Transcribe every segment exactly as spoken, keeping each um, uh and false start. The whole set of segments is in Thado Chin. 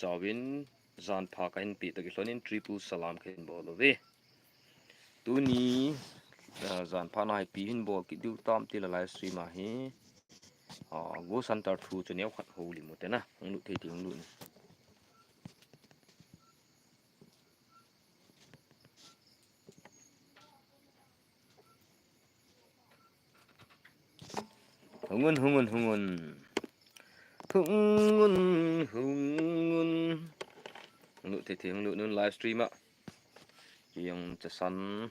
chauvin, jan pha kahin pe toh kilhonin triple salam kahin bol uve. Tuni, ah, jan pha na hi ipi hin bol kit diu tam ti le live stream a hi, ah, Ghost Hunter thu chu neo khat houlim u te na, hung lut thei thei hung lut in. Hung un, hung un, hung un. Hung un, hung un. Hung lut thei thei hung lut un live stream a. Kei jong chasan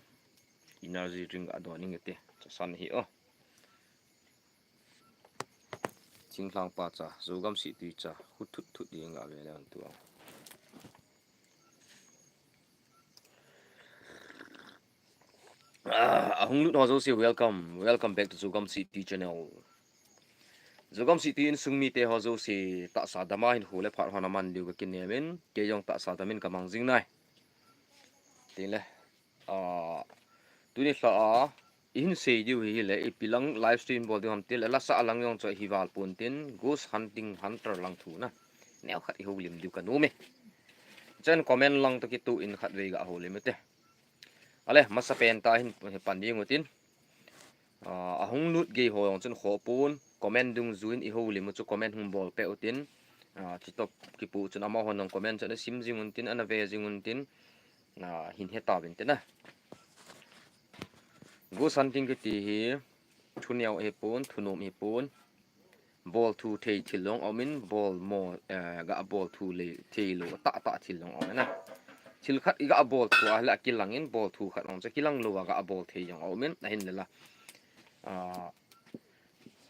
energy drink a don ing e te. Chasan hi o. Thinglhang pa cha, Zogam City cha, khu thut thut ding a ve le an tu a. Ah, ahung lut ho jouse, welcome. Welcome back to Zogam City channel. Zogam City insung mite ho jouse, tahsa dama hinkho le phat ho na man diu ka kinem in, kei jong tahsa dam in ka mang jing nai. Tin le, ah, tuni lha a, i hin sei diu hi le, ipi lang live stream bol diu ham ti le, la sa lang jong chu hi val pon tin, Ghost Hunting Hunter lang thu na. Neo khat i houlim diu ka nom e. Chen comment lang toh kitu in khat vei ga houlim e te. Ale, masa pen ta hin pan ding u tin. Ah, ahung lut gei ho jong chun kho pon, comment dungjuiyin i houlim u chu comment hung bol peh u tin. Ah, chutah kipu chun amaho jong comment chun ana sim jing un tin, ana ve jing un tin. Ah, hin he tauvin tin a. Ghost Hunting kiti hi, thu neo hi pon, thu nom hi pon. Bol thu thei thil jong um in, bol mo, eh, ga bol thu le thei lou, tah tah thil jong um in a. Thil khat i ga bol thu a le kilang in, bol thu khat jong chu kilang lou a ga bol thei jong um in, ahin le la. Ah,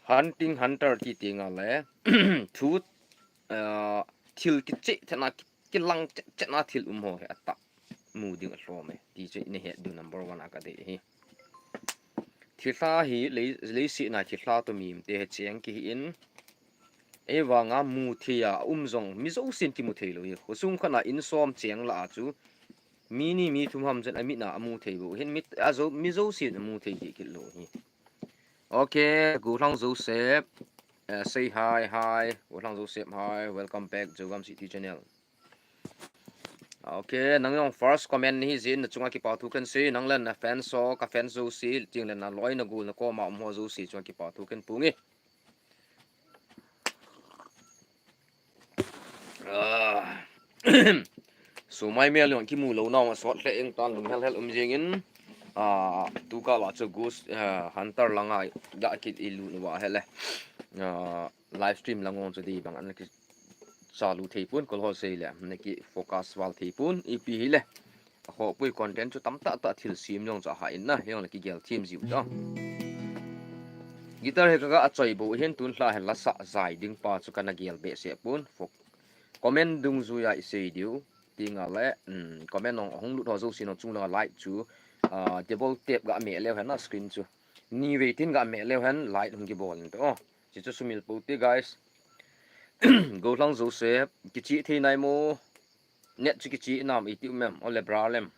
hunting hunter ti ti nga le, thu, ah, thil kicheh thena kilang cheh cheh na thil um ho hi atah mu ding alhom e. Ti chu i na het diu number one a ka dei hi. Thilha hi lei, leiset a thilha toh mite hi cheng kihi in. Ei vang a mu thei a um jong mi jousen kimu thei lou hi. Khosung khat a in som cheng lah a chu mi ni mi thum ham chen a mit a amu thei bou hin mi, a jou, mi jousen amu thei kit kit lou hi. Okay, Gollhang Joseph. Eh, say hi, hi. Gollhang Joseph, hi. Welcome back, Zogam City channel. Okay, nang jong first comment nahi jeh in na chunga kipa thu kan sei, nang le na fans ho, ka fans jouse, tin le na loi na gol na koma um ho jouse chunga kipa thu kan pung e. Ah. Sumai mel jong kimu lou nau a sot le eng tan lung hel hel um jing in, ah, tu ka wa chu Ghost, ah, Hunter lang a ga kit i lut uva hile. Ah, live stream lang jong chu di bang an ki chalu thei pon, kol ho sei le, na ki focus val thei pon, ipi hile. A ho pui content chu tam tah tah thil sim jong chu a ha in na, jong le kigel thim jiu ta. Guitar hi ka ga a choi bou hin tun lha hin la sa jai ding pa chu ka na gel behseh pon. Fo-, comment dungjuiya i sei diu. Ti nga le, um, comment jong ahung lut ho jouse jong chung langa like chu, ah, double tap ga meh leu hen na screen chu. Ni vei tin ga meh leu hen like hung kibol in to. Chi chu sumil pou te, guys. Gollhang Joseph, kichih thei nai mo. Net chu kichih nam i ti um em, o le bra lem.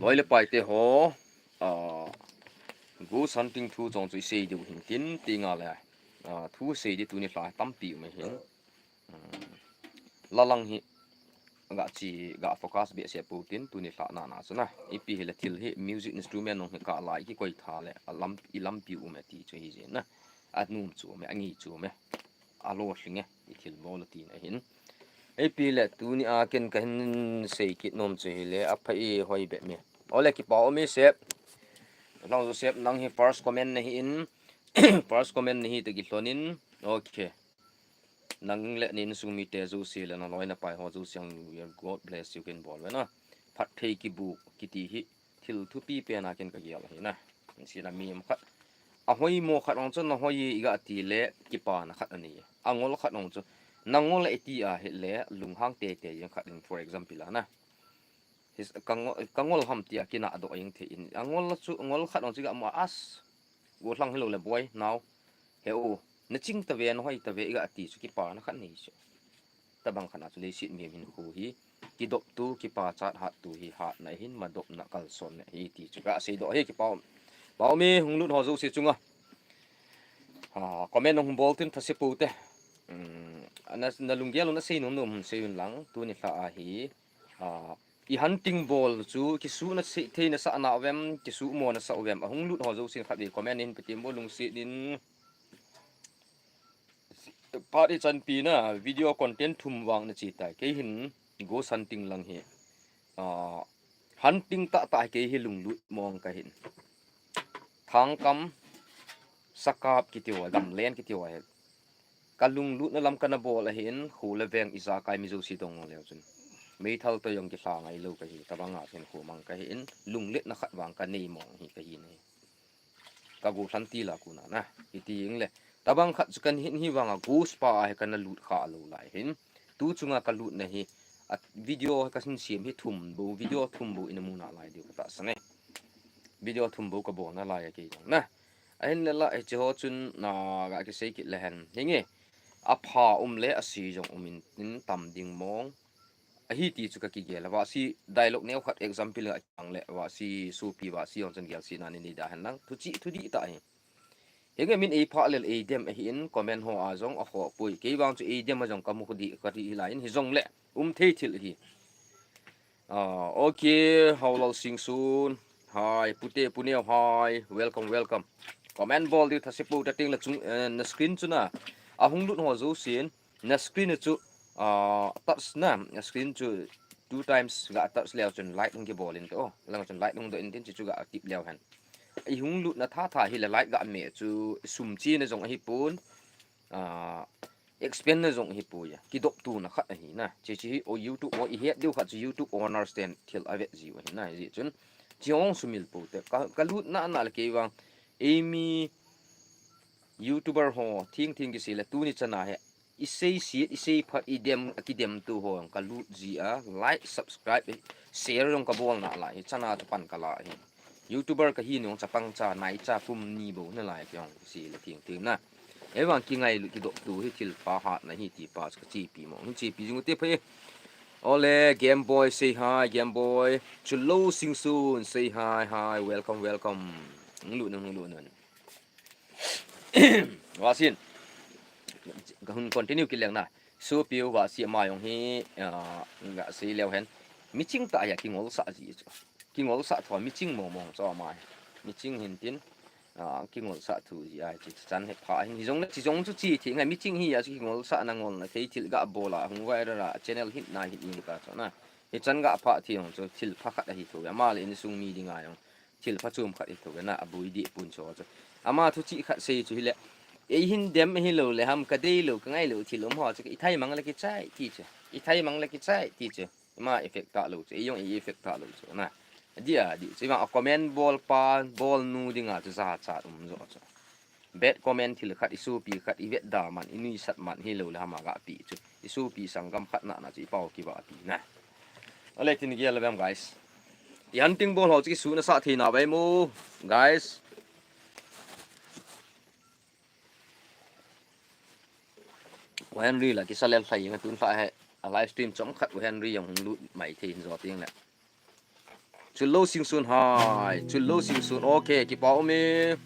Loi le pai te ho, ah, Ghost Hunting thu jong chu i sei diu hin tin ti nga le, ah, thu sei di tuni lha tampi um hin. Hmm. La lang hi ga chi, ga focus behseh pou tin tuni lha na na chu na. Ipi hile thil hi music instrument jong hi ka lai kikoi tha le a lam, i lampi um e ti chu hi jin na. A num chu um e, a ngi chu um e. A lo hling e, i thil bol a ti na hin. Ipi le tuni a ken ka hin sei kit nom chu hile a pha i hoi be me. O le kipa um e Sep. Lang Joseph nang hi first comment nahi in. First comment nahi te kilhon in. Okay. Nang le na insung mite jouse le na loi na pai ho jouse jong, God bless you kin bol ve na. Phatthei kibuk kiti hi thil thupi pen a ken ka gel ahi na. Insung a mi um khat, a hoi mo khat jong chu na hoi i ga ti le kipana khat ani. A ngol khat jong chu na ngol e ti a hile lunghang tei tei jeng khat in, for example a na. His, ka ngo-, ka ngol ham tia kina doh jeng thei in. A ngol chu, ngol khat jong chu ga mo as. Gollhang hilou le boi, nau. He u, na ching ta ve, na hoi ta ve, i ga ti chu kipana khat ni chu. Tabang khat a chu leiset mi hin khu hi. Kidop tu, kipachat hat tu hi hat na hin, ma dop na kalson na hi ti chu. Ga sei doh hi kipa um. Paomi hung lut ho jouse chunga, ah, comment hung bol tin thase pou te. Um, ana, na lunggel u na sei nom nom hung sei un lang, tuni lha a hi, ah, i hunting bol chu kisuh na sei thei na sa na uvem, kisuh mo na sa uvem, ahung lut ho jousen khatvei comment in pe tem bo lungset in. Phat ichan pi na video content thum vang na chi tai. Kei hin ghost hunting lang hi, ah, hunting tah tah kei hi lunglut mong ka hin. Thangkam, Sakap kiti uva, Gamlen kiti uva hi ka lunglutna lam kana bol ahin, khu le veng ijakai mi jouse dong leu chun meithal toh jong kilha ngai lou ka hi, tabang a hin khu mang ka hin, lungletna khat vang ka nei mong hi ka hi nei. Ka gu hlan ti la kuna na. Hiti ing le. Tabang khat chu kan hin hi vanga ghost pa a hi kana lut kha lou lai hin. Tu chunga ka lutna hi, a video ka sin siam hi thum bo, video thum bo ina mu na lai diu ka tahsan e. Video thum bo ka bolna lai a kei jong na. Ahin le la, hiche ho chun na ga kisei kit le hen. Hinge, apha um le asi jong um in, in tam ding mong. Ahi ti chu ka kigel a. Vahsi dialogue neo khat example a kang le, vahsi sopi, vahsi jong chun gel si na ni ni da hen lang. Thu chi, thu di ta hi. Hinge min ei pha lel ei dem ahi in comment ho a jong a ho poi. Kei vang chu ei dem a jong ka mu khu di ka ri hi lai in hi jong le. Um thei thil hi. Ah, okay, Haolal Singsun. Hi, Pute, Puneo, hi. Welcome, welcome. Comment bol diu thase pou ta ting la chung, eh, na screen chu na. Ahung lut ho jousen. Na screen chu, ah, touch na. Na screen chu two times ga touch leu chun light hung kibol in te o. Lang chun light hung doh in tin chu chu ga tip leu hen. I hung lutna tha tha hi le light ga me chu sum chi na jong ahi pon. Ah, expand na jong hi poi a. Kidop tu na khat ahi na. Chi chi hi o YouTube o i het diu khat chu YouTube owners ten thil a vet jiu ahi na. Ji chun chi ong sumil pou te. Ka, ka lutna na le kei vang. Eimi YouTuber ho, thing thing kisei le tuni chana he. I sei siat, i sei phat, i dem, a kidem tu ho, ka lut ji a, like, subscribe, share jong ka bol na lai, hi chana chu pan ka la hi. YouTuber ka hi nung chapang cha, nai cha, kum ni bo na lai, ki ong si le thing thing na. Evang ki ngai lut ki dop tu hi thil pha hat na hi ti pa chu ka chi pi mo, hi chi pi jing u te phe. Ole, Game Boy, say hi, Game Boy. Chulo Singsun, say hi, hi, welcome, welcome. Hung lut nun, hung lut nun. Vasin. Ka hun continue kit leng na. Supiu vasi ama jong hi, ah, ga sei leu hen. Miching ta ya kingol sa ji chu. Kingol sa tho miching mo mo cho ama. Miching hin tin. Ah, kingol sa thu ji ai chi chan he pha hin. Hi jong le chi jong chu chi thi ngai miching hi ya chu kingol sa na ngol na thei thil ga bol a hung viral a channel hin na hin in ka cho na. Hi chan ga pha thi jong chu thil pha khat ahi thu. Ama le insung mi ding a jong. Thil pha chom khat hi thu na a bui di pun cho chu. Ama thu chi khat sei chu hi le. Ei hin dem hi lo le ham ka dei lo ka ngai lo thil um ho chu i thai mang le ki chai ti chu. I thai mang le ki chai ti chu. Ima effect ta lo chu. Ei jong ei effect ta lo chu na. Dia di chu ma comment bol pa bol nu ding a chu ja cha um jo chu. Bad comment thil khat i supi khat i vet da man i nui sat man hi lo le ham a ga pi chu. I supi sanggam khat na na chu i pau ki ba pi na. Ale tin gel le bem guys. I hunting bol ho chu ki su na sa thei na bai mo guys. Henry la ki sa lel thai nga tun thla he a live stream chom khat Henry jong hung lut mai thei hin jo ting le. Chulo Singsun hi, Chulo Singsun. Okay, ki pau me.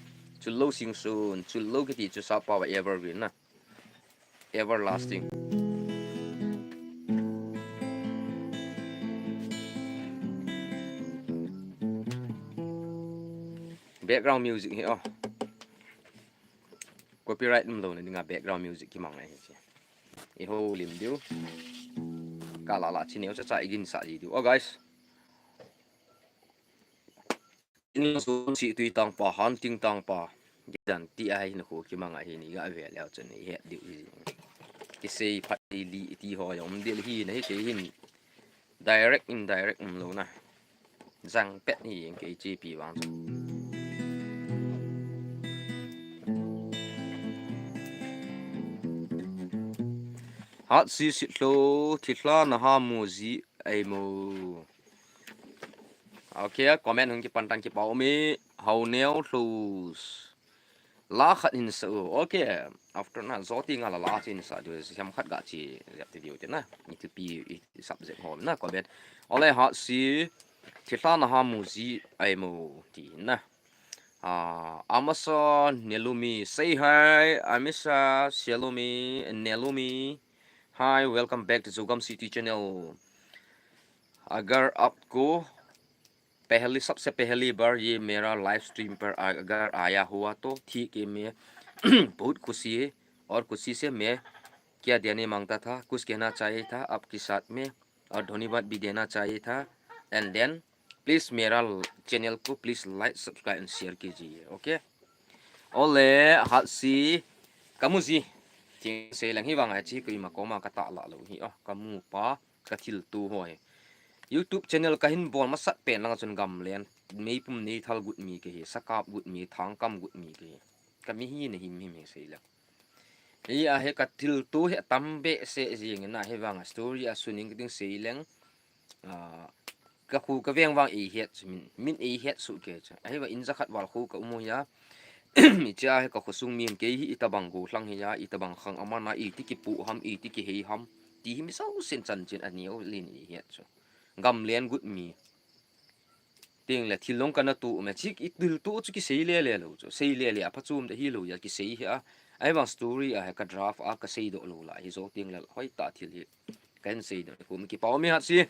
Chulo Singsun, Chulo kiti chu sa pa evergreen na. Everlasting. Background music hi o. Copyright um lo na dinga background music ki mang ai hi. I ho lim diu. Ka la la chi neo cha cha i gin sa ji diu. Oh guys. In so si tui tang pa, hunting tang pa. Gidan ti ai na ko ki mang ai ni ga ve leo chen i het diu i. Ki sei phat i li ti ho jong dil hi na hi ke hin. Direct indirect um lo na. Jang pet hi eng kei chi pi vang chu. Hat si sit lo, thi hla na ha mu ji ai mo. Okay, comment hung ki pan tan ki pau mi. Hau neo hlos. La khat hin sa u. Okay. After na joti nga la la chin sa diu siam khat ga chi jep ti diu ti na. Ni tu pi i subject ho na comment. Ole hat si thi hla na ha mu ji ai mo ti na. Uh, Amasa Nelumi, say hi. Amisa Selumi Nelumi, hi, welcome back to Zogam City channel. अगर आपको पहली, सबसे पहली बार ये मेरा live stream पर अगर आया हुआ तो ठीक है, मैं बहुत खुशी है और खुशी से मैं क्या देने मांगता था, कुछ कहना चाहिए था आपके साथ में और धन्यवाद भी देना चाहिए था। And then please मेरा चैनल को please like, subscribe and share कीजिए, okay? Ole, hatsi, kamu ji. Thing sei leng hi vang a chi koima koma ka tah la lou hi, oh, kamu pa, ka thilto ho hi. YouTube channel ka hin bol masat pen lang chun gamlen, meipum neithal gut mi kahi, sakap gut mi, thangkam gut mi kahi. Ka mi hi na him him hi sei leng. Hi a hi ka thilto hi tam behseh jing in a hi vang a story a suning ka ding sei leng. Ah, ka khu ka veng vang ei het chu min, min ei het su ke chu. Ahi va in jakhat val khu ka um u ya. Hiche a hi ka khosung mi kei hi itabang gollhang hi ya, itabang khang amana, iti kipu ham, iti kihei ham. Ti hi mi sau sin chan chin a neo lin ei het chu. Gamlen gut mi. Ting le thil long ka na tu me chik i thilto chu kisei le le lou chu. Sei le le a phachom de hi lou ya kisei hi a. Ahi vang story a hi ka draft a ka sei doh lou la hi jo ting le hoi ta thil hi. Ka hin sei doh kum kipah um e hatsi.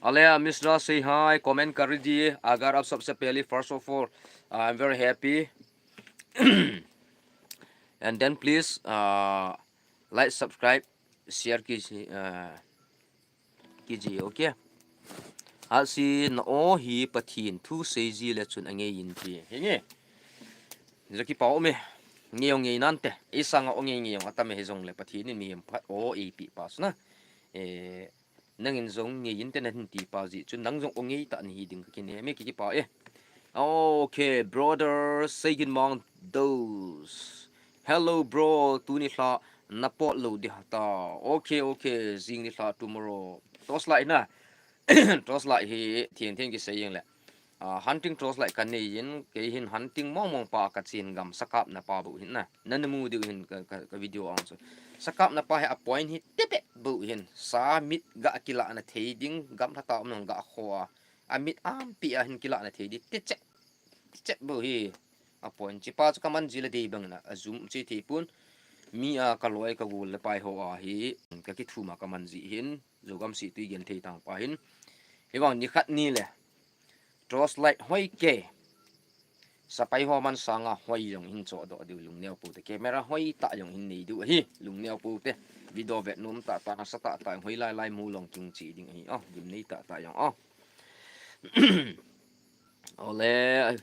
Ale, Mister, say hi, comment kar diye. अगर आप सबसे पहले, first of all, I'm very happy. And then please, uh, like, subscribe, share कीजिए, uh, कीजिए, okay? Hatsi na o hi Pathen thu sei ji le chun angei in ti. Hi nge. Jo kipah um e. Ngei o ngei nante. Ei sanga o ngei ngei o atam e hi jongle Pathen in mihem phat o eipe pa chu na. Eh, nangin jong ngei inte na hin ti pa ji chu nang jong o ngei ta ni hi ding ka kinem e, ki kipah e. Okay, brother, say good morning, those. Hello, bro, tuni lha na pot lou di hata. Okay, okay, jing ni lha tomorrow. Torchlight na. Torchlight hi theng theng kisei jeng le. Ah, hunting torchlight ka nei in, kei hin hunting mong mong pa ka chin gam sakap na pa bou hin na. Na na mu diu hin ka, ka, ka video ang chu. Sakap na pa hi a point hi tepet bou hin. Sa mit ga kila na thei ding gam lha ta um nong ga kho a. A mit ampi a hin kila na thei di. Techet. Techet bou hi. A point chi pa chu ka man ji le dei bang na. A zoom chi thei pun. Mi a ka loi ka gul le pai ho a hi. Ka kithum a ka man ji hin. Zogam si tui gen thei tang pa hin. Hi vang ni khat ni le. Torchlight hoi ke. Sapai ho man sanga hoi jong hin cho doh diu lungneo pou te. Camera hoi ta jong hin nei diu ahi. Lungneo pou te. Video vet nom ta ta sa ta ta hoi lai lai mu long king chi ding ahi. Oh, gim nei ta ta jong. Oh. Ole.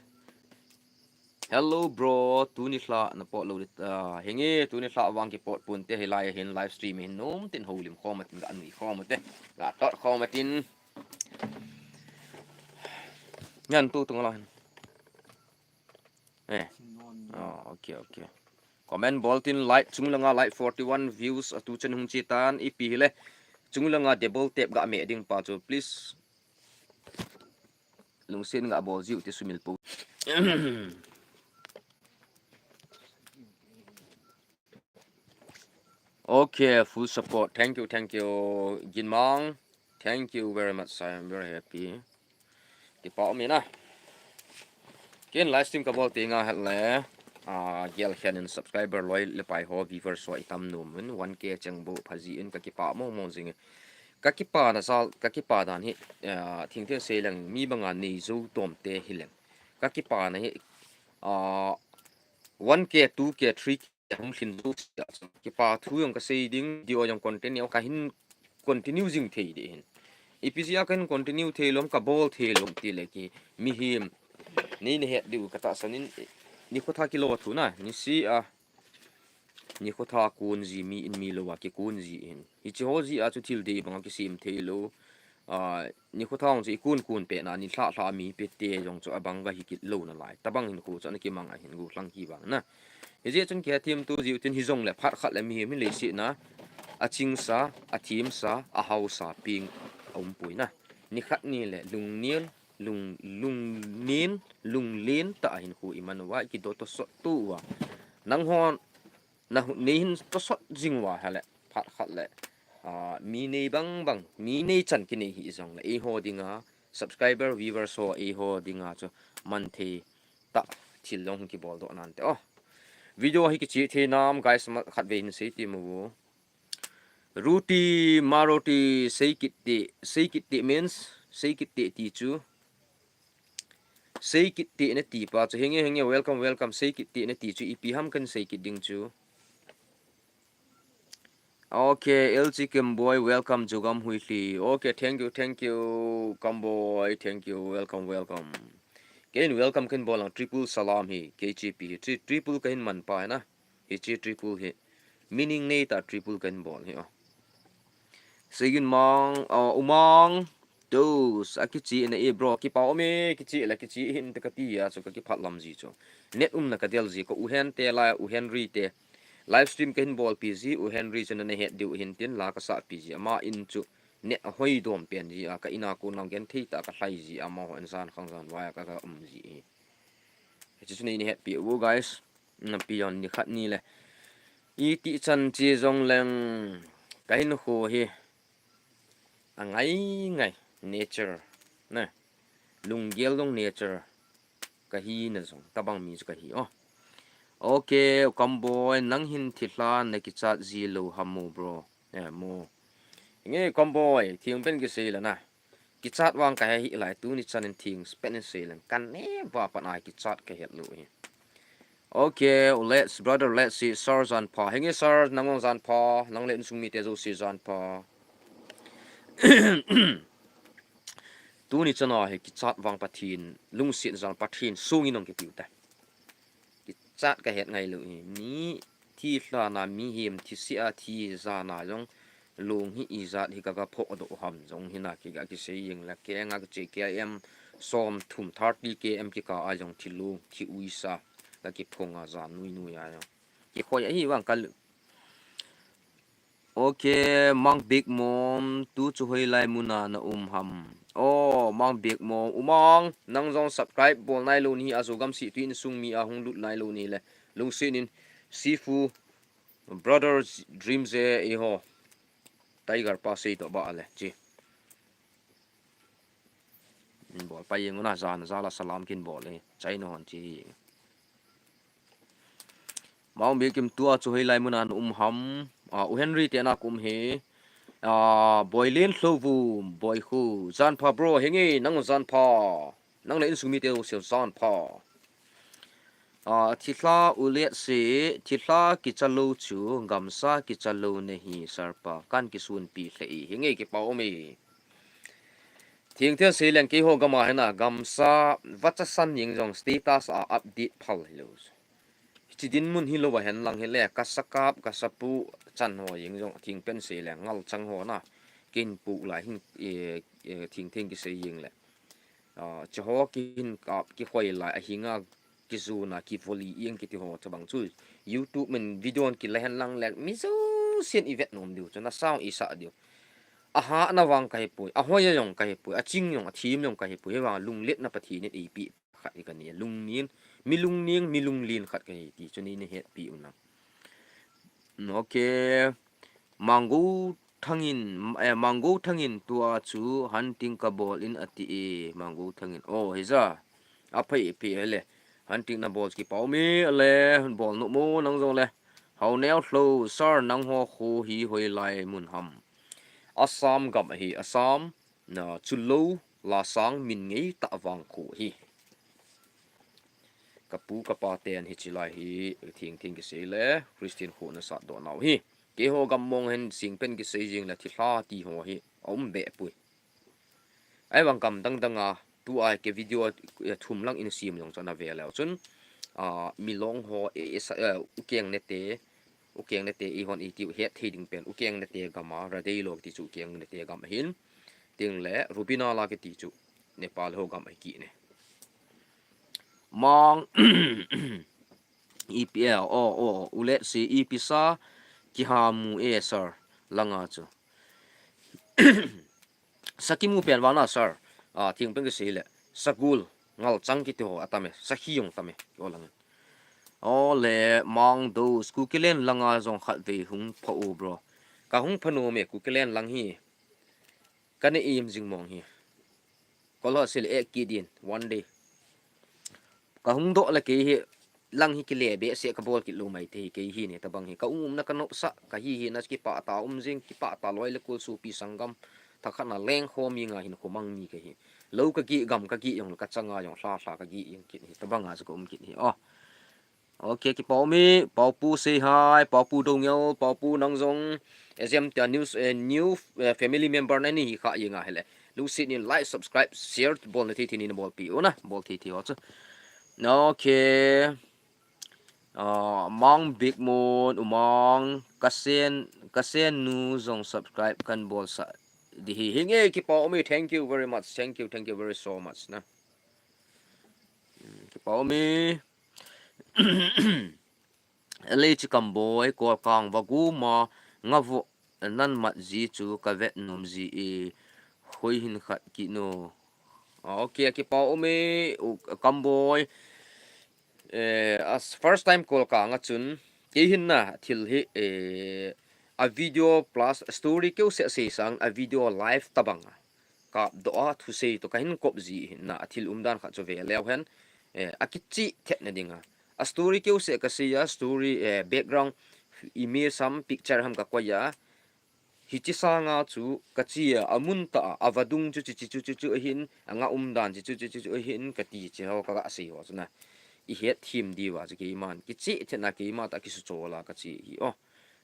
Hello, bro. Tuni lha na pot lou di, ah, hi nge, tuni lha vang kipot pon te, hilai hin live stream hin nom tin holim khom tin ga nui khom te. Ga tot khom tin. Ngan tu tung la hin. Eh. Oh, okay, okay. Comment bol tin like, chung langa like forty-one views, atu chen hung chi tan, ipi hile. Chung langa double tap ga me ding pa chu, please. Lungsen ga bol jiu ti sumil pou. Okay, full support. Thank you, thank you. Ginmang. Thank you very much. I am very happy. Kipah um e na. Ken live stream ka bol ti nga het le. Ah, gel khen in subscriber loi le pai ho viewers ho i tam nom in one K cheng bou pha ji in ka kipah mong mong jing e. Ka kipah na sal, ka kipah dan hi, ah, thing thing sei leng mi banga nei jou tom te hi leng. Ka kipah na hi, ah, one K, two K, three K hung lhin jou sia chu. Kipah thu jong ka sei ding, di o jong continue, ka hin continue jing thei di hin. Ipi jeh a ka hin continue thei lom, ka bol thei lom ti le ki, mihem. Nei na het diu ka tahsan in, nikho tha kilo thu na, ni si a, nikho tha kun ji mi in mi lou a kikun ji hin. Hichi ho jeh a chu thil dei bang a kisem thei lou. Ah, nikho tha hung chu i kun kun pet na, ni lha lha mi pet te jong chu abang ga hi kit lou na lai. Tabang hin khu chu ana kimang a hin gu lhang ki vang na. Hijeh chun kihethem tu jiu tin hi jong le phat khat le mihem hi leiset na. A chingsa, a themsa, a haosa ping a um poi na. Ni khat ni le lungnian, lung, lungnian, lunglen ta a hin khu i man uva, i kido to sot tu uva. Nang hon, na hu-, nei hin to sot jing uva hale, phat khat le. Ah, mi nei bang bang, mi nei chan ki nei hi jong le. Eiho dinga, subscriber, viewers ho, eiho dinga chu man thei ta thil jong kibol doh nante. Oh. Video hi kichih thei nam, guys, ma khat vei hin sei ti mo. Ruti, Maruti, sei kit ti, sei kit ti means, sei kit ti ti chu. Sei kit ti na ti pa chu, henge, henge, welcome, welcome, sei kit ti na ti chu, ipi ham kan sei kit ding chu. Okay, L G Kamboi, welcome, Jogam Huili. Okay, thank you, thank you, Kamboi, thank you, welcome, welcome. Ken welcome ken bolang, triple salam hi, K G P hi, tri-, triple kahin man pa na, hi chi triple hi. Meaning nei ta triple kan bol hi, oh. Segin mang, uh, Umang, those, a kichi na e bro, kipa ome, kichi la kichi hin te kati a, so ka kiphat lam ji chu. Net um na ka del ji, ko U Hen te la, U Henry te. Live stream kahin bol pi ji, U Henry chu na het diu hin tin la ka sa pi ji, ama in chu. Net a hoi dom pen ji a, ka ina ko nang gen thei ta ka hlai ji a, ma ho en zan khang zan vai ka ka um ji hi. Hi chu nei ni het pi u, guys. Na pi yon ni khat ni le. I ti chan chi jong leng ka hin khu hi. A ngai ngai nature. Na. Lunggel dong nature. Ka hi na jong. Tabang mi chu ka hi, oh. Okay, Kamboi, nang hin thilha na kichat ji lo ham mo, bro. Eh, mo. Nge, Kamboi, thing pen kisei la na. Kichat vang ka he hi lai, tuni chan in thing pen in sei leng. Kan ne va pan ai kichat ka het lo hi. Okay, let's, brother, let's see, sir, zan pha. Henge, sir, nang long zan pha. Nang le insung mi te jouse zan pha. Tuni chan a hi kichat vang Pathen, lungset zan Pathen, sung in ong kipiu ta. Kichat ka het ngai lo hi. Ni thilha na mihem, thi sia thi zan a jong lung hi ijat hi ka ka phoh doh ham jong hi na ki ka kisei jing le, ke nga ka che K M som thum thirty K M kika a jong thi lung, thi uisa ka kiphong a zan nui nui a jong. Kikhoi a hi vang ka lu-, Okay, Mang Big Mom, tu chu hoilai mun a na um ham. Oh, Mang Big Mom, Umang, nang jong subscribe bol nai lo ni a, Zogam si tu insung mi a hung lut nai lo ni le. Lungset in, Sifu, Brother Dream je, i ho. Tiger pa sei to ba le, chi. Bol pa jeng u na, zan, zala salam kin bol e. Chai no hon chi hi. Mang Big Mom, tu a chu hoilai mun a na um ham. Ah, U Henry te na kum hi. Ah, Boilen Hlovu, Boi khu. Zan pha bro, henge, nang zan pha. Nang le insung mi te u sel zan pha. Ah, thilha u let si, thilha kicha lo chu, gamsa kicha lo na hi, sir pa. Kan kisun pi hle i, henge kipa um e. Thingthen sei leng keiho gam a hi na, gamsa vacha san jeng jong status a update phal hi lo. Hichi dinmun hi lo va hen lang hi le, ka sakap, ka sapu chan ho jeng jong thing pen sei leng ngal chang ho na. Kin pu lai hin, e, e, thingthen kisei jeng le. Ah, che ho kihin kap kikhoi lai, a hinga kizuna, kivoli ing kiti ho chabang chu. YouTube min video ki la hen lang le, mi jousen i vet nom diu chu, na sound i sa diu. A ha na vang ka he poi, a hoi a jong ka he poi, a ching jong, a thim jong ka he poi, he vang lunglet na Pathen in ei pi khat hi ka ni, lungnin, mi lungning, mi lunglen khat ka hi ti chu ni ni het pi u na. Okay. Mango Thangin, eh, Mango Thangin tu a chu hunting ka bol in a ti e, Mango Thangin. Oh, hi za. A phei pi le. Hunting na bol kipa um e le, bol nu mo nang jong le. Hau neo hlo, sir, nang ho khu hi hoilai mun ham. Assam gam hi, Assam, na chu lo la sang min ngei ta vang khu hi. Ka pu ka pa ten hi chi lai hi, thing thing kisei le, Christian khu na sat doh nau hi. Keiho gam mong hen sing pen kisei jing le thilha ti ho hi, a um be pui. Ai vang gam dang dang a, tu ai ke video, eh, thum lang in sim jong chana ve leu chun, ah, mi long ho, eh, eh, sa, eh, u keng ne te, u keng ne te i hon i ti u het thei ding pen, u keng ne te gam a, Radei lo ti chu u keng ne te gam a hin, ting le, Rubina la ke ti chu, Nepal ho gam a ki ne. Mang, E P L, oh, oh, u let si E P sa, kihamu e sir, langa chu. Sa kimu pen vana sir, ah, thing pen kisei le, sagul, ngal chang kiti ho, atame, sa hi jong tame, o lang. O le, Mang do, Kukiland langa jong khat vei hung pha u bro. Ka hung pha nom e, Kukiland lang hi. Ka ne im jing mong hi. Kol ho sil ek ki din, one day. Ka hung doh le kei hi lang hi kile behseh ka bol kit lou mai thei kei hi ne tabang hi. Ka um umna ka nopsah, ka hi hina kipah tah um jing, kipah tah loi le kol sopi sanggam. Thakhat na leng khom inga hin khomang mi ka hi. Lou ka gih gam ka gih jong ka changa jong hla hla ka gih jing kit hi. Tabang a chu ka um kit hi. Oh. Okay, kipah ume, Paopu say hi, Paopu Dongel, Paopu nang jong, S M T news, eh, new, eh, family member na ni hi kha inga hele. Lungset in like, subscribe, share, bol na thei thei ni na bolpi u na, bol thei thei ho chu. Okay. Ah, Mang Big Moon, Umang, Kasen, Kasen nu jong subscribe kan bolsah. Di hi, hinge kipah ume, thank you very much, thank you, thank you very so much na. Hmm, kipah ume. Lei chi Kamboi, Kolkang, Vaguma, Ngavo, nan mat ji chu ka vet nom ji e, hoi hin khat kit no. Ah, okay, kipah ume, u, Kamboi. Eh, as first time Kolkang a chun, kei hin na thil hi, eh, a video plus story keu seh sei sang a video live tabang a. Kap doh a thusei to ka hin kop ji hin na a thil umdan khat chu ve leu hen, eh, a kichih thet na ding a. A story keu seh ka sei a story, eh, background image ham picture ham ka koi a. Hichi sanga chu ka chi a, a mun tah a, a vadung chu chi chi chu chu chu ahin, a nga umdan chi chu chu chu chu ahin, ka ti chi ho ka ga sei ho chu na. I het thim diu a chu keiman, kichih thet na keima tah kisu chol a ka chi hi o.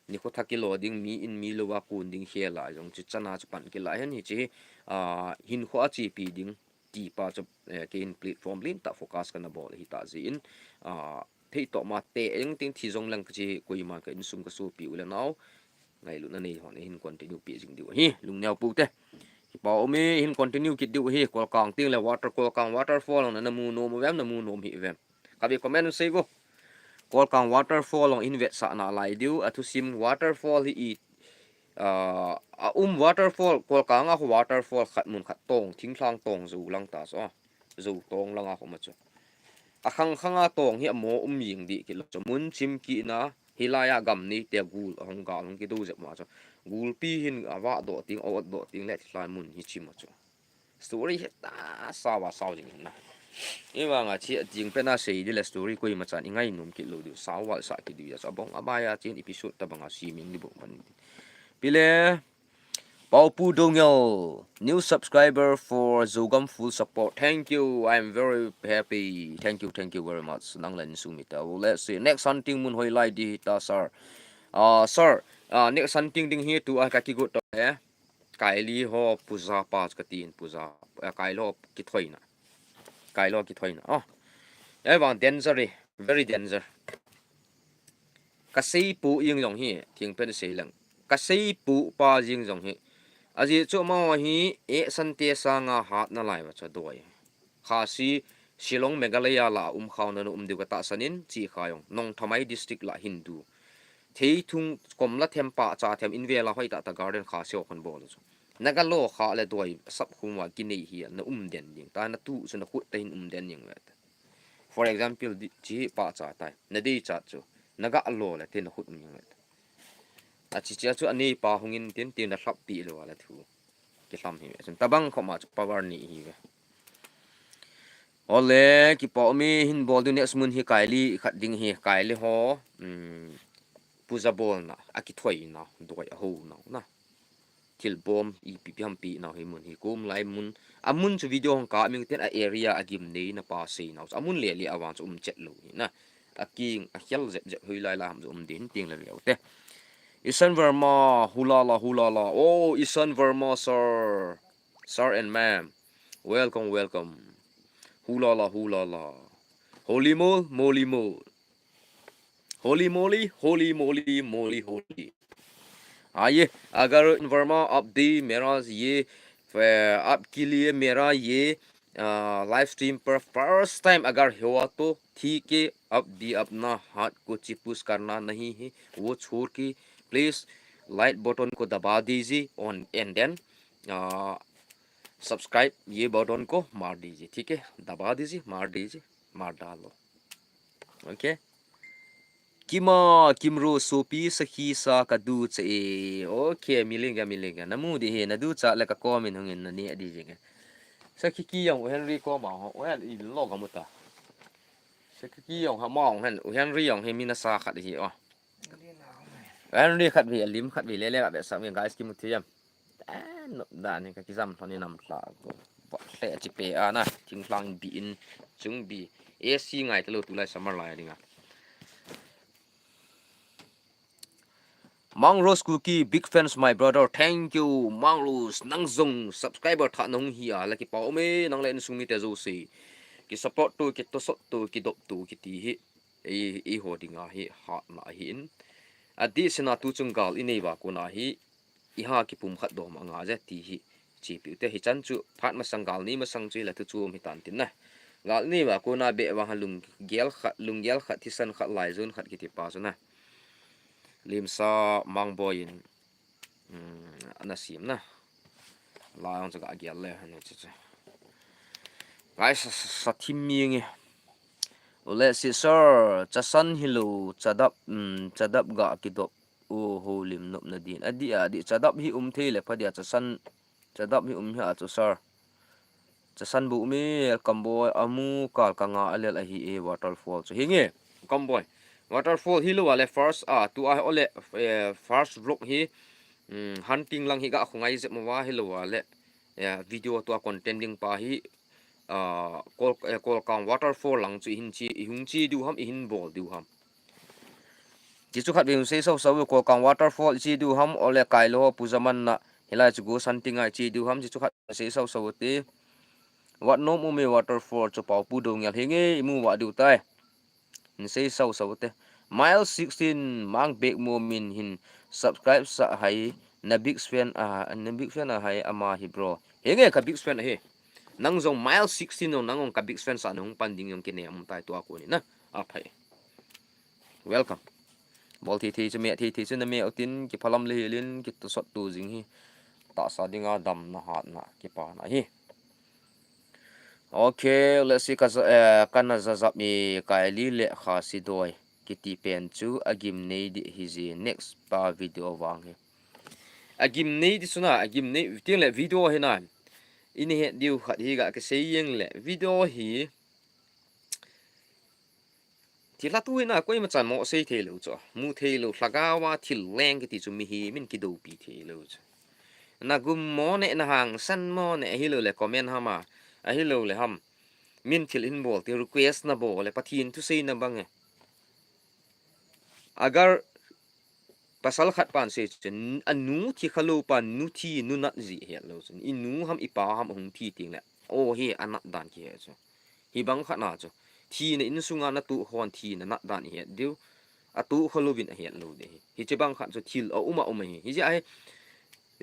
Nikho thak kilo ding mi in mi lou a kun ding khel a jong chu chana chu pan kila hen hichi hi, ah, hinkho a chepi ding ti pa chu, eh, kei in platform lin tah focus kana bol hi ta ji in, ah, thei to ma te eng ting thi jong lang ka chi koima ka insung ka sopi u le nau ngailutna nei hon hin continue pi jing diu hi lungneo pu te. Kipah ume hin continue kit diu hi Kolkang ting le water Kolkang waterfall na na mu nom vem na mu nom hi vem. Ka be comment sei vo. Kolkang waterfall long in vetsah na lai diu, a thusim waterfall hi i, ah, a um waterfall, Kolkang a waterfall khat mun khat tong, thinglhang tong zo lang ta so. Zo tong lang a khoma chu. A khang khang a tong hi a mo um jing di kilo chu. Mun chim kina, hilai a gam ni te gul, a hong gal hong kido jep ma chu. Gulpi hin a va do ting, a ot do ting le thilai mun hi chim ma chu. Story hi ta sao a sao jing na. I vang a chi a ting pen a sei di le story koima chan i ngai nom kit lou di sao val sa kit di a sa bong a bai a chin episode tabang a si ming di bong pan. Pile Paopu Dongel, new subscriber for Zogam full support. Thank you. I'm very happy. Thank you. Thank you very much. Nang len sumita. Let's see. Next hunting mun hoi lai di ta sir. Ah, sir. Ah, next hunting ding hi tu a ka kigot to eh. Kaili ho puja pa chu ka tin puja, eh, Kaili ho kithoina. Kaili ho kithoina. Oh. Ei vang danger, eh, very danger. Ka seipu jing jong hi, thingpen sei lang. Ka seipu pa jing jong hi. Ajeh chu amaho hi, eh, sante sanga hat na lai va chu doi. Khasi Shillong Meghalaya la um khau na um diu ka tahsan in chi kha jong. Nongthamai district la Hindu. Thei thung kom la them pa cha them in vela hoi ta ta garden kha seo khon bol chu. Na ga lo kha le doi sap khum wa ki nei hi na um den ding. Ta na tu chu na khut ta hin um den ding ve. For example, di, chi pa cha tai. Na dei cha chu. Na ga lo le te na khut um ding ve. A chi chi a chu a nei pa hung in tin tin na hlap pi lo wa le thu. Ki hlam hi ve. Chun tabang khoma chu power ni hi ve. Ole, kipah ume hin bol diu next mun hi Kaili khat ding hi Kaili ho. Um, puja bolna, a kithoina, doi a ho na na. Thil bom ipi pi ham pi na hi mun hi kum lai mun. A mun chu video hong ka ming ten a area a gim nei na pa sei na. A mun le le a vang chu um chet lou hi na. A king, a khel jep jep hui lai la ham chu um din ting le le te. Isan Verma, hulala, hulala. Oh, Isan Verma, sir. Sir and ma'am, welcome, welcome. Hulala, hulala. Holy mol, moly mol. Holy moly, holy moly, moly, holy. आइए, अगर वर्मा आप दी मेरा ये, अ, आपके लिए मेरा ये, अ, live stream पर फर्स्ट टाइम अगर हुआ तो ठीक है, आप भी अपना हाथ को चिपुस करना नहीं है, वो छोड़ के प्लीज लाइक बटन को दबा दीजिए और एंड देन, अ, सब्सक्राइब ये बटन को मार दीजिए, ठीक है? दबा दीजिए, मार दीजिए, मार डालो। Okay? Kima, Kimro, Sopi, Sakhi, Sa, Kadu, Che, e. Okay, milinga, milinga. Namu di he, nadu cha le ka comment hungin na ni di jinga. Sakhi ki yang, Henry ko ma ho, well, i lo ga muta. Sekiki jong ha mong hen, U Henry jong hi mi nasa khat hi o. U Henry khat vei, alim khat vei, lele ka be sam guys, kimu thei em. Eh, no, dan hi ka kijam thon ni nam tla ko. Ba, le chi pe a na, thingphang bi in, chung bi. A C ngai ta lo tulai summer lai dinga. Mang Rose Kuki, big fans, my brother. Thank you, Mang Rose. Nang jong subscriber tha nahung hi a, la kipa um e, nang le insung mite jouse. Ki support tu, ki tosot tu, ki dop tu, kiti hi. Ei, eiho dinga hi hatna ahin. Adeh sena tu chung gal inei uva kona hi, iha kipumkhat dom anga je ti hi. Chi piu te hichan chu phat masang gal nei masang chu hila thu chu um hitan tin na. Gal nei uva kona be uva ha lunggel khat, lunggel khat, thisan khat, laijon khat kiti pa chu na. Limsa Mangboi in, um, ana sim na. Lai jong chu ka gel le, ani chu chu. Guys, sa, sa, sa thim mi nge. Ole si sir, chasan hilou, chadap, um, chadap ga kidop u ho lim nopna din. Adeh, adeh, chadap hi um thei le pha dia, chasan, chadap hi um hia chu sir. Chasan bu mi, Kamboi, amu kal ka nga alel ahi e, waterfall chu. Hinge, Kamboi. Waterfall hilou a le first a, tu a ole, eh, first vlog hi, um, hunting lang hi ga khungai jep mo uva hilou a le, eh, video tua content ding pa hi, ah, Kol, eh, Kolkang waterfall lang chu ihin chi, ihung chi diu ham, ihin bol diu ham. Chi chu khat vei sei sau sau, Kolkang waterfall chi diu ham, ole kailou pu jaman na, hilai chu ghost hunting a chi diu ham, chi chu khat sei sau sau te. Wat nom u me waterfall chu pau pu do ngel hinge, imu uva diu tai. Hin sei sau sau te. Mile sixteen, Mang Bek Mo min hin subscribe sa hai, na big fan a, na big fan a hai ama hi bro. Hinge ka big fan ahi. Nang jong Mile sixteen jong nang jong ka big fan sa nahung pan ding jong kinem um tai tua koni na. Aphai. Welcome. Bol thei thei chu me thei thei chu na me utin kiphalam le hilin kitosot tu jing hi. Tahsa dinga damna hatna kipana hi. Okay, let's see, ka za-, eh, kana jajap mi Kylie le Khasidoi kiti pen chu agim nei di hi ji next pa video vang hi. Agim nei di suna, agim nei, ting le video hi na. Ini het diu khat hi ga ka sei jeng le video hi. Thilha tu hi na koima chan mo sei thei lou chu. Mu thei lou, lhagao a thil leng kiti chu mihem in kidopi thei lou chu. Na gum mo ne, na hangsan mo ne, ahilou le comment ham a, ahilou le ham. Min thil hin bol ti request na bol le Pathen thu sei na bang e. Agar pasal khat pan sei chu, anu thi khalou pan nu thi nu nat ji het lou chu. I nu ham i pa ham hung thi ting le. O hi anat dan kihe chu. Hibang khat na chu. Thina insunga na tu hon thina nat dan i het diu. A tu khalou vin a het lou de hi. Hiche bang khat chu thil a um a um hi. Hijeh a hi.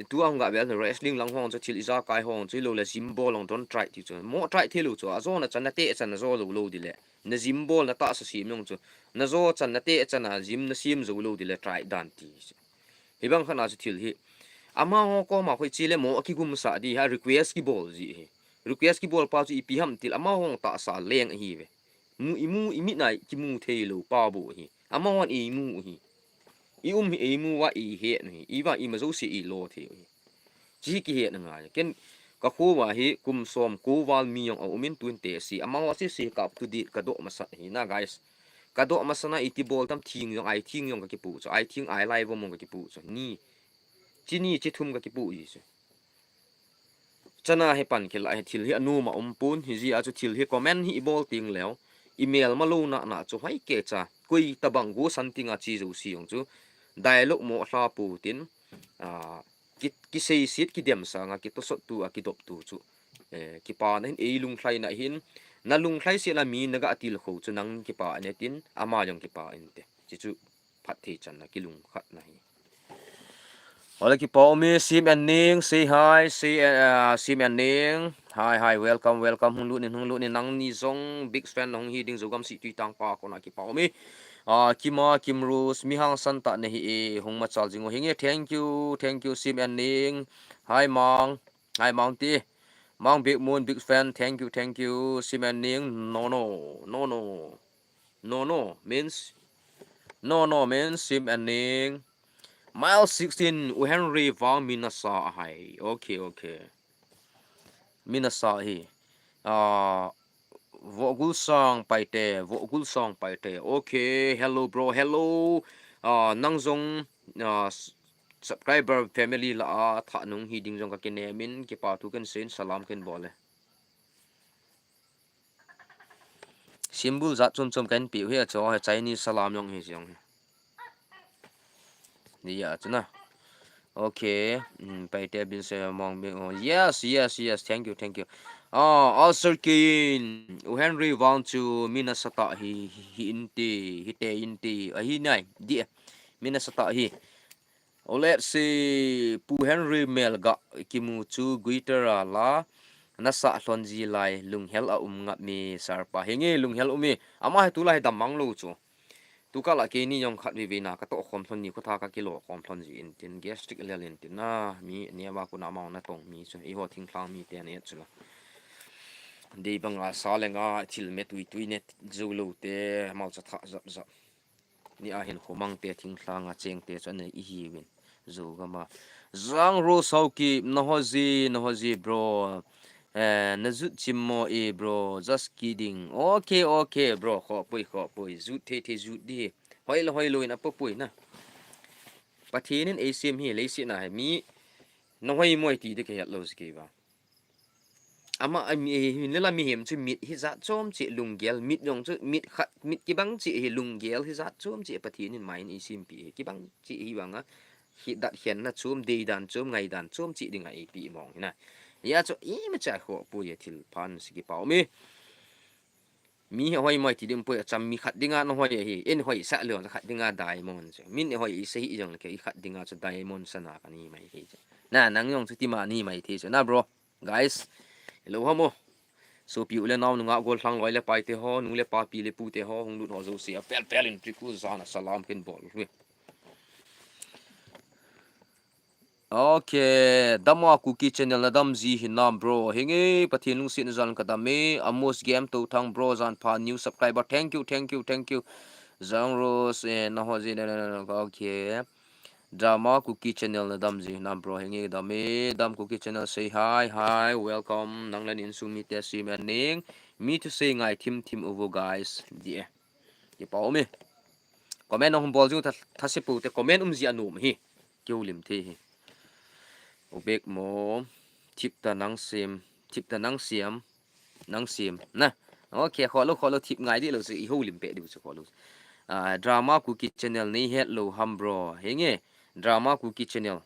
Tu a hung ga bel wrestling lang hong chu thil ijakai hong chu lou le gym bol long don try ti chu. Mo try thei lou chu. A jo na chan na te chan na jo lou lou di le. Na gym bol na tahsa sim jong chu. Na jo chan na te chan a gym na sim jou lou di le try dan ti chu. Hibang khat na chu thil hi. Amaho koma khoi chi le mo a kigum sa di ha request kibol ji hi. Request kibol pa chu ipi ham til amaho tahsa leng ahi ve. Mu imu imit na kimu thei lou pa bu hi. Amahon imu hi. I um hi eimu va i het nu hi. I va ima jouse i lo thei u hi. Chi kihet na ngai. Ken ka kho va hi kum som ko val mi jong a um in tun te si. Amaho si si ka up to date ka do masat hi na guys. Ka do masat na iti bol tam thing jong ai thing jong ka kipu chu. Ai thing ai lai vom ka kipu chu. Ni. Chi ni chi thum ka kipu ji chu. Chana hi pan kila hi thil hi anu ma um pun hi ji a chu thil hi comment hi i bol ting leo. I mel ma lou na na chu hoi ke cha. Koi tabang ghost hunting a chi jouse jong chu. Dialogue mo hla pu tin. A, ki, kisei sit kidem sanga kitosot tu a kidop tu chu. Eh, kipa na hin ei lunglhai na hin. Na lunglhai si la mi na ga til kho chu nang kipa ne tin ama jong kipa in te. Chi chu phat thei chan na kilung khat na hi. Hola kipa mi Sim and Ning, say hi, say, uh, Sim and Ning. Hi, hi, welcome, welcome. Hung lut nin, hung lut nin, nang ni jong big fan na hung hi ding Zogam si tui tang pa kona kipa mi. Ah, Kima, Kim Rose, mi hangsan ta na hi e, hung machal jing u hinge. Thank you, thank you, Sim and Ning. Hi, Mang. Hi, Mang ti. Mang Big Moon, big fan. Thank you, thank you, Sim and Ning. No, no, no, no. No, no means, no, no means Sim and Ning. Mile sixteen, U Henry vang mi nasa hai. Okay, okay. Mi nasa hi. Ah, Vogulsang Paite, Vogulsang Paite. Okay, hello bro, hello. Ah, nang jong, ah, s-, subscriber family lah a thanung hiding jong kakinem in, kipa thu kahin seiyin, salam kahin bol e. Symbol jat chom chom kahin peh u hi, achu hi Chinese salam jong hi jong hi. Ni ya chu na. Okay. Mm, Paite bin se mong bin. Oh, yes, yes, yes. Thank you, thank you. Ah, Ulcer Kin. U Henry vang chu mi nasatah hi, hi inte, hite inte. Ahi nai. Di. Mi nasatah hi. Uleh si Pu Henry melga kimu chu guitar a la nasa lhon ji lai lunghel a um ngap mi sir pa. Hinge lunghel um e. Ama hi tulai hi dam mang lou chu. Tukal a keini jong khat veve na katoh khom lhon ni khotha kakilo khom lhon ji in tin gastric lel in tin na mi neva kuna mong natong mi chu eiho thinglhang mite ane chu la. Dei banga sa le nga thil me tui tui ne jou lou te mau cha tha jap jap. Ni a hin khomang te thinglhang a cheng te chu ane ihiuvin. Jou gam a. Jang Rose Haokip, naho ji, naho ji bro. Eh, najut chim mo e bro. Just kidding. Okay, okay bro. Khopui, khopui. Jut thei thei jut di. Hoi le hoi lou in apopui na. Pathen in eisem hi leiset na hi mi nahoi moi ti di kahet lou ji kei va. Ama, a mi, hin le la mihem chu mit hi jat chom cheh lunggel, mit jong chu mit khat, mit kibang cheh hi lunggel hi jat chom cheh Pathen in mai in eisem pi hi kibang cheh hi vang a. Hi dat khen na chom, dei dan chom, ngai dan chom cheh ding a eipe mong hi na. Hia chu imacha khopui a thil phan si kipa um e. Mi hoi moi ti ding poi acham mi khat dinga nahoi hi. Eihoi sah lou khat dinga diamond chu. Min hoi i sa hi jong le kei khat dinga chu diamond sana kani mai thei chu. Na nang jong chu tima ni mai thei chu. Na bro, guys. Hello hamo. Sopi u le nao nungah gollhang loi le pai te ho, nu le pa pi le pu te ho, hung lut ho jouse a pel pel in triple jana salam kahin bol uve. Okay, Dama Kuki channel nadam ji hinam bro. Hinge Pathen lungsetna jal in kadam e. Amos Game Touthang bro jan pha new subscriber. Thank you, thank you, thank you. Jang Rose, eh, naho ji, na, na, na, na, okay. Dama Kuki channel nadam ji hinam bro. Hinge dam e. Dam Kuki channel say hi, hi, welcome. Nang le na insung mite seiman ning. Mi thusei ngai thim thim uvo guys. Di e. Kipa um e. Comment nahung bol jing u tha, thase pou te comment um ji anom hi. Kihoulim thei hi. U bek mo, thip ta nang sem, thip ta nang sem, nang sem. Na. Okay, kholou, kholou, thip ngai di lou si, i houlim pe di si kholou. Ah, Dama Kuki channel nei het lou ham bro. Hinge, Dama Kuki channel.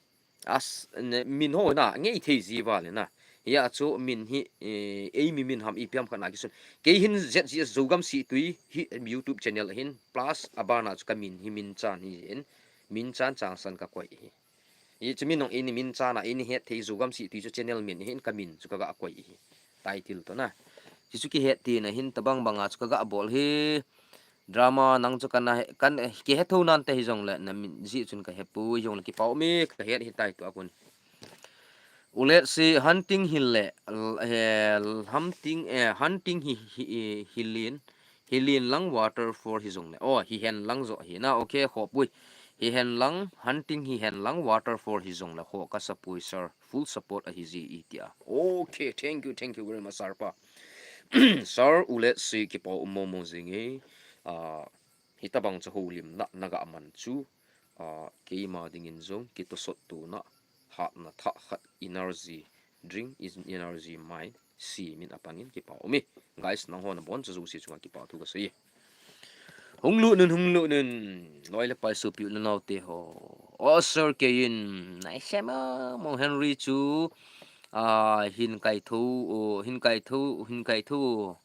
As, ne, min ho na, ngei thei ji val na. Hia chu min hi, eh, eimi min ham ipi ham khat na kisun. Kei hin Z G S Zogam Sihtui hi YouTube channel hin plus abana chu kamin hi Minchan hi in. Minchan Changsan kakoi hi. Hichu min nong ini Minchan a ini het thei Zogam Sihtui chu channel min hin kamin chu kaga koi hi. Title to na. Hichu kihet tina hin tabang banga chu kaga bol hi. Dama nang chu kana he, kan, eh, kihetho nante hijong le, namin ji chun kahe poi jong le kipa um e, kahet hitai tua kon. U Letsi hunting hile, l-, eh, hunting, eh, hunting hi, hi, hi, hilin, hilin lang waterfall hijong le. Oh, hihen lang jo hi na, okay, khopui. Hihen lang, hunting hihen lang waterfall hijong le, kho kasa pui sir. Full support ahi ji i tia. Okay, thank you, thank you very much, sir pa. Sir, U Letsi kipa um momo jing e. Ah, hitabang chu houlimna, naga man chu, ah, keima dingin jong, kitosot tuna, hatna thah khat energy drink, is energy mine, si min apangin kipa um e. Guys, nangho nabon chajouse chunga kipa thu kasei e. Hung lut un, hung lut un. Loi le pai sopi u le nao te ho. O sir kei in. Nai sem a, Mong Henry chu. Ah, hin kaitho, o, hin kaitho, hin kaitho.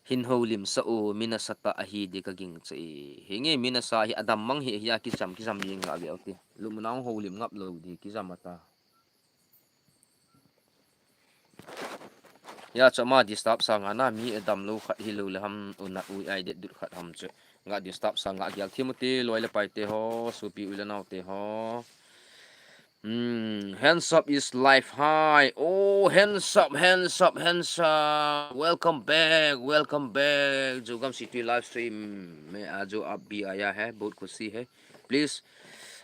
Hin houlim sa o, mi nasatah ahi di kaging cha e. Hinge mi nasa hi adam mang hi, hia kijam, kijam jing nga ve o ti. Lumnang houlim ngap lou di, kijam ata. Hia chu ama disturb sanga na mi adam lou khat hilou le ham u na u ai det dut khat ham chu. Nga disturb sanga gel thim u te loi le pai te ho, sopi u le nao te ho. Hmm, hands up is life high. Oh, hands up, hands up, hands up. Welcome back, welcome back. Zogam Sihtui live stream mein aaj aap bhi aaya hai, bahut khushi hai. Please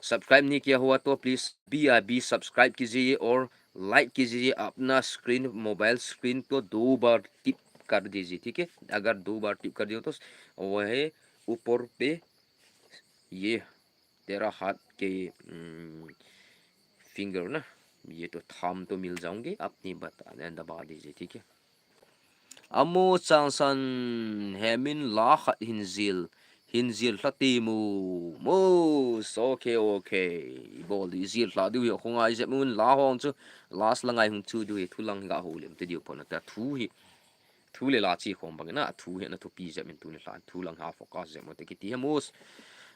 subscribe nahi kiya hua to please B R B subscribe kijiye aur like kijiye, apna screen, mobile screen ko do baar tip कर दीजिए, ठीक है? अगर दो बार टिप कर दिया तो वह ऊपर पे ये तेरा हाथ के, उम, फिंगर ना, ये तो थंब तो मिल जाओगे, अपनी बता, दबा दीजिए, ठीक है? Amo Changsan, hemin la khat hin jil, hin jil lha ti mo, mo, okay, okay. Bol di jil lha diu hi, khongai jep mun la hong chu, last la ngai hung chu diu hi, thu lang hi ga ho lem te diu pon ta thu hi. Thu le la chi khom bang na, thu hi na thu pi jep min tu ni hla, thu lang ha focus jep mo te kiti he mus.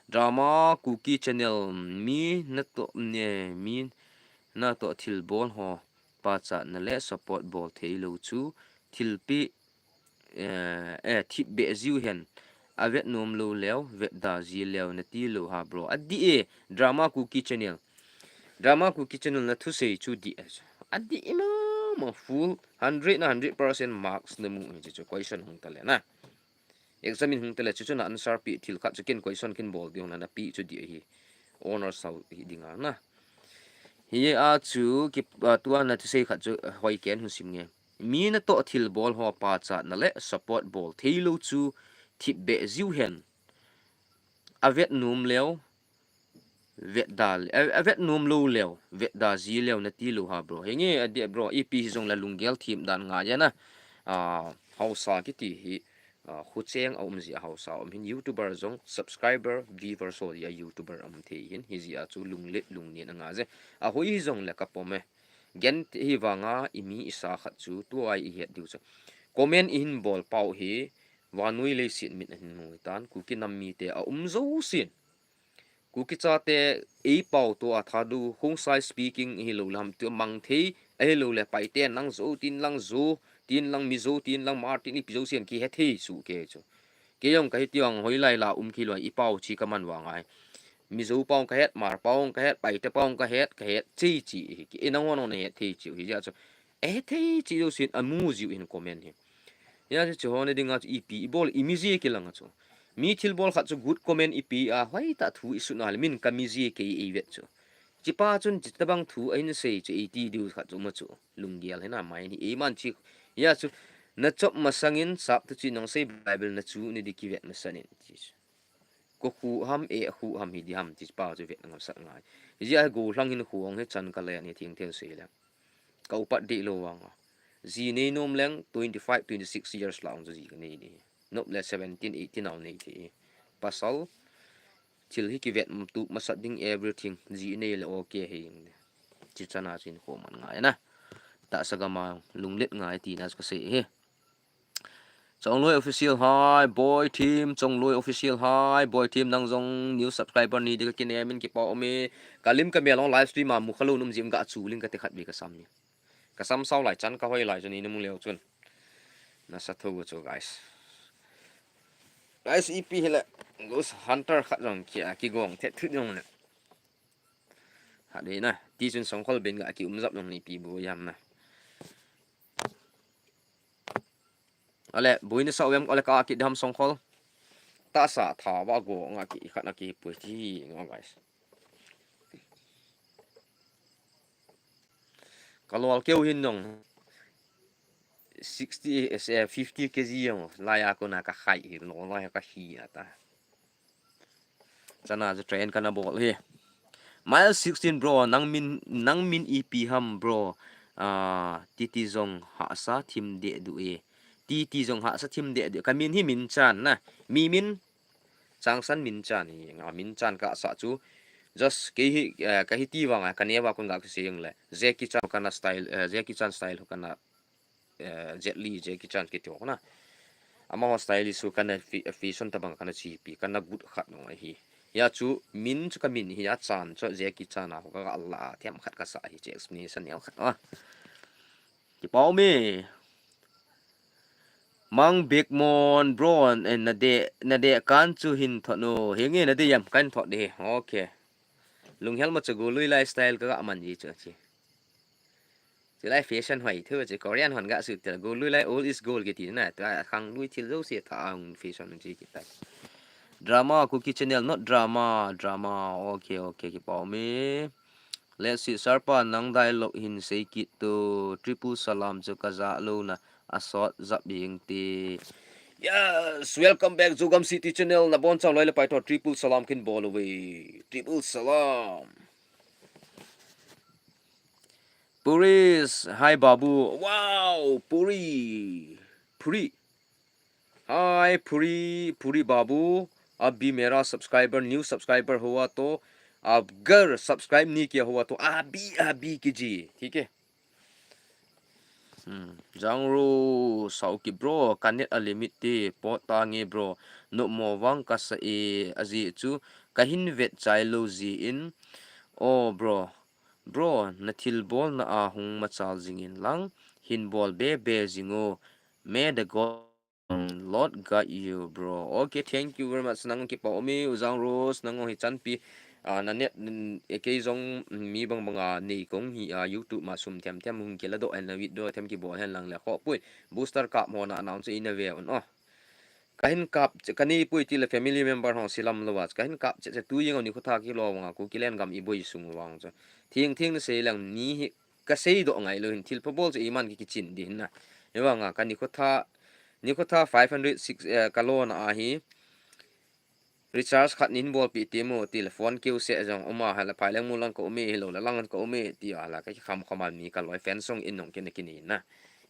Drama Kuki Channel, mi na to ne, mi na to thil bol ho, pachat na le support bol thei lo chu, thil pi, eh, eh, thip be jiu hen, a vet nom lo leo, vet da ji leo, na ti lo ha bro. A di e, Drama Kuki Channel. Drama Kuki Channel na thusei chu di e. A di e ma, ma full, hundred na hundred percent marks na mu e chu, question hung ta le na. Exam in hung ta le chu, chu na answer pi thil khat chu ken question ken bol di hung na, na pi chu di e hi. Honor sao hi dinga na. Hi a chu ki, a, tua na thusei khat chu, a, hoi ken hun sim nge. Mi na to thil bol ho pachat na le support bol thei lo chu thip be jiu hen. A vet nom leo, vet da le, a, a vet nom lo leo, vet da ji leo na ti lo ha bro. Henge a di bro, ipi hi jong la lunggel thim dan ngai na. A, hausa kiti hi, a, khucheng a um ji a hausa um hin YouTuber jong subscriber, viewer so ji a YouTuber um thei hin hi ji a chu lunglet lungnin a ngai je. A hoi hi jong le ka pom e. Gen hi vanga i mi i sa khat chu tua i het diu chu. Comment i hin bol pau hi, vanui leiset mit a hin mu tan, Kuki nam mite a um jo sin. Kuki chate ei pau to a tha du, hung sai speaking hi lo lam tu mang thei, a hi lo le Paite nang zo, tin lang zo, tin lang Mizo, tin lang Martin, ipi jo sin ki he thei su ke chu. Ke jong ka hi ti vang hoi lai la um ki loi i pau chi ka man vang ai. Mizo pau ka het, Hmar pau ka het, Paite pau ka het, ka het chi chi hi ki. I nang hon hon het thei chi hi ja chu. E thei chi jo sin a mu jiu in comment hi. Ya chu chu hon ding a chu ipi i bol i mi ji ki lang a chu. Mi thil bol khat chu good comment ipi a hoi ta thu i su na le min ka mi ji ke i vet chu. Chi pa chun chi ta bang thu a hin sei chu i ti diu khat chu ma chu. Lunggel hi na mai ni i man chi. Ya chu na chop masangin sap tu chi nong sei Bible na chu ni di ki vet masanin chi chu. Ko khu ham e khu ham hi di ham chi pa chu vet ngam sak ngai. Hi ji a go hlang hin khu ong he chan ka le ni thing theu sei le. Ka upat di lo wang a. Ji nei nom leng twenty five, twenty six years la ong ji ka nei ni. Nop le seventeen, eighteen au nei thi. Pasal thil hi ki vet tu masat ding everything. Ji nei le okay hi. Chi chana chin khu man ngai na. Ta sa ga ma lunglet ngai ti na ka sei hi. Chongloi Official hi, Boy Team, Chongloi Official hi, Boy Team nang jong new subscriber ni di ka kinem in kipa um e. Ka lim ka mel ong live stream a mu kha lo num jim ga chu ling ka te khat bi ka sam ni. Ka sam sao lai chan ka hoi lai chu ni na mu leo chun. Na sa tho chu guys. Guys, ipi hi le Ghost Hunter khat jong ki, a, ki gong the thut jong le. Ha de na, ti chun songkhol ben ga ki um jap jong ni pi bu yam na. Ale, buina sa wem, ale ka ki dam songkhol. Ta sa tha wa go nga ki khat na ki pui ti ngo guys. Ka lol keu hin nong sixty, eh, fifty K G jong lai a ko na ka khai hi lo lai ka hi ata. Chana chu train kana bol hi. Mile sixteen bro, nang min, nang min ipi ham bro. Ah, titi jong hasa thim de du e. Titi jong hasa thim de du. Ka min hi Min Chan na. Mi min Changsan Min Chan hi. Nga Min Chan ka sa chu. Just ke hi, eh, ka hi ti vang a, ka ne va kun ga ka se jong le. Jackie Chan kana style, eh, Jackie Chan style kana eh, Jet Li, Jackie Chan kiti ho na. Amaho style chu kana fi-, fashion tabang kana chipi, kana good khat nong ahi. Ya chu min chu ka min hi a chan chu Jackie Chan a ho ka la them khat ka sa hi che explanation neo khat a. Kipa um e. Mang Big Mon bro, eh, na de, na de kan chu hin thot no. Henge na de yam kan thot de. Okay. Lunghel ma chu go lui lifestyle ka ga man ji chu chi. Chulai fashion hoi thu chu Korean hon ga su tel go lui lai all is gold kiti na, tua khang lui thil jouse tha ang fashion chi kitai. Drama Kuki Channel, not drama, drama. Okay, okay, kipa um e. Let's see, Sarpa nang dialogue hin sei kit tu, triple salam chu ka ja lo na. Asot jap ding ti. Yes, welcome back Zogam City channel. Nabonchauvin loi le pai toh triple salam kin bol uve. Triple salam. Puris, hi Babu. Wow, Puri. Puri. Hi Puri, Puri Babu. अभी मेरा subscriber, new subscriber हुआ तो, अगर subscribe नहीं किया हुआ तो अभी अभी कीजिए, ठीक है? Hmm. Jangro, sao ki bro, ka net a limit ti, pot tange bro, no mo vang ka sa e, aji chu, ka hin vet chai lou jin, oh bro, bro, na thil bolna a hung machal jingin lang, hin bol be be jing o, may the God, Lord guide you, bro. Okay, thank you very much. Nang kipa ume, u Jangro, nang hi chanpi. Ah, na net, mm, eh, kei jong, mm, mi bang banga nei kong hi, ah, YouTube ma sum them them hung kila doh hen la video them kibol hen lang le kho pui. Booster kap mo na announce ina ve un, oh. Ka hin kap, ka nei pui ti le family member hong silam lo wa. Ka hin kap che che tu yeng ni khu tha kilo wa ku kilen gam i boi sung wang cho. Thing thing na sei lang ni hi ka sei doh ngai lou hin thil phabol chu iman ki kichin di hin na. Hivanga ka nikho tha, nikho tha five hundred six, eh, ka lona a hi recharge khat nin bolpi ti mo ti le phone keu se jong uma ha la phai leng mu lang ka ume hi lo la lang ka ume ti a la ka ki kham kham a mi ka loi fan song in nong kin kin na.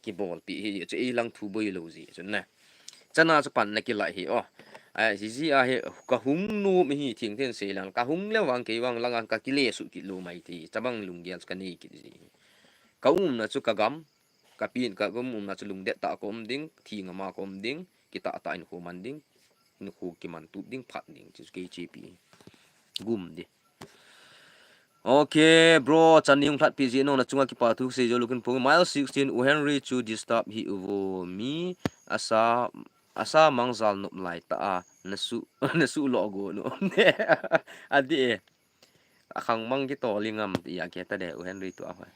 Ki bolpi hi chu i lang thu boi lou ji chu na. Chana chu pan na kilai hi, oh. Ai, ji ji a hi, ka hung nom hi thing thing sei lang, ka hung le vang kei vang lang ka kile su ki lo mai ti, chabang lunggel ka nei ki ji. Ka umna chu ka gam, ka pin ka gam umna chu lungdet ta ka um ding, thi ngama ka um ding, kita ta in khu man ding, in khu ki man tup ding, phat ding, chu kei chi pi. Gum di. Okay, bro, chan ni hung lhatpi ji nong na chunga kipa thu sei jo lukin phung. Mile sixteen, U Henry chu disturb hi uvo mi asa, asa mangjal nop lai ta a, na su, na su lo go no. Adi e. A khang mang ki to lingam ti ya ke ta de, U Henry tu a hoi.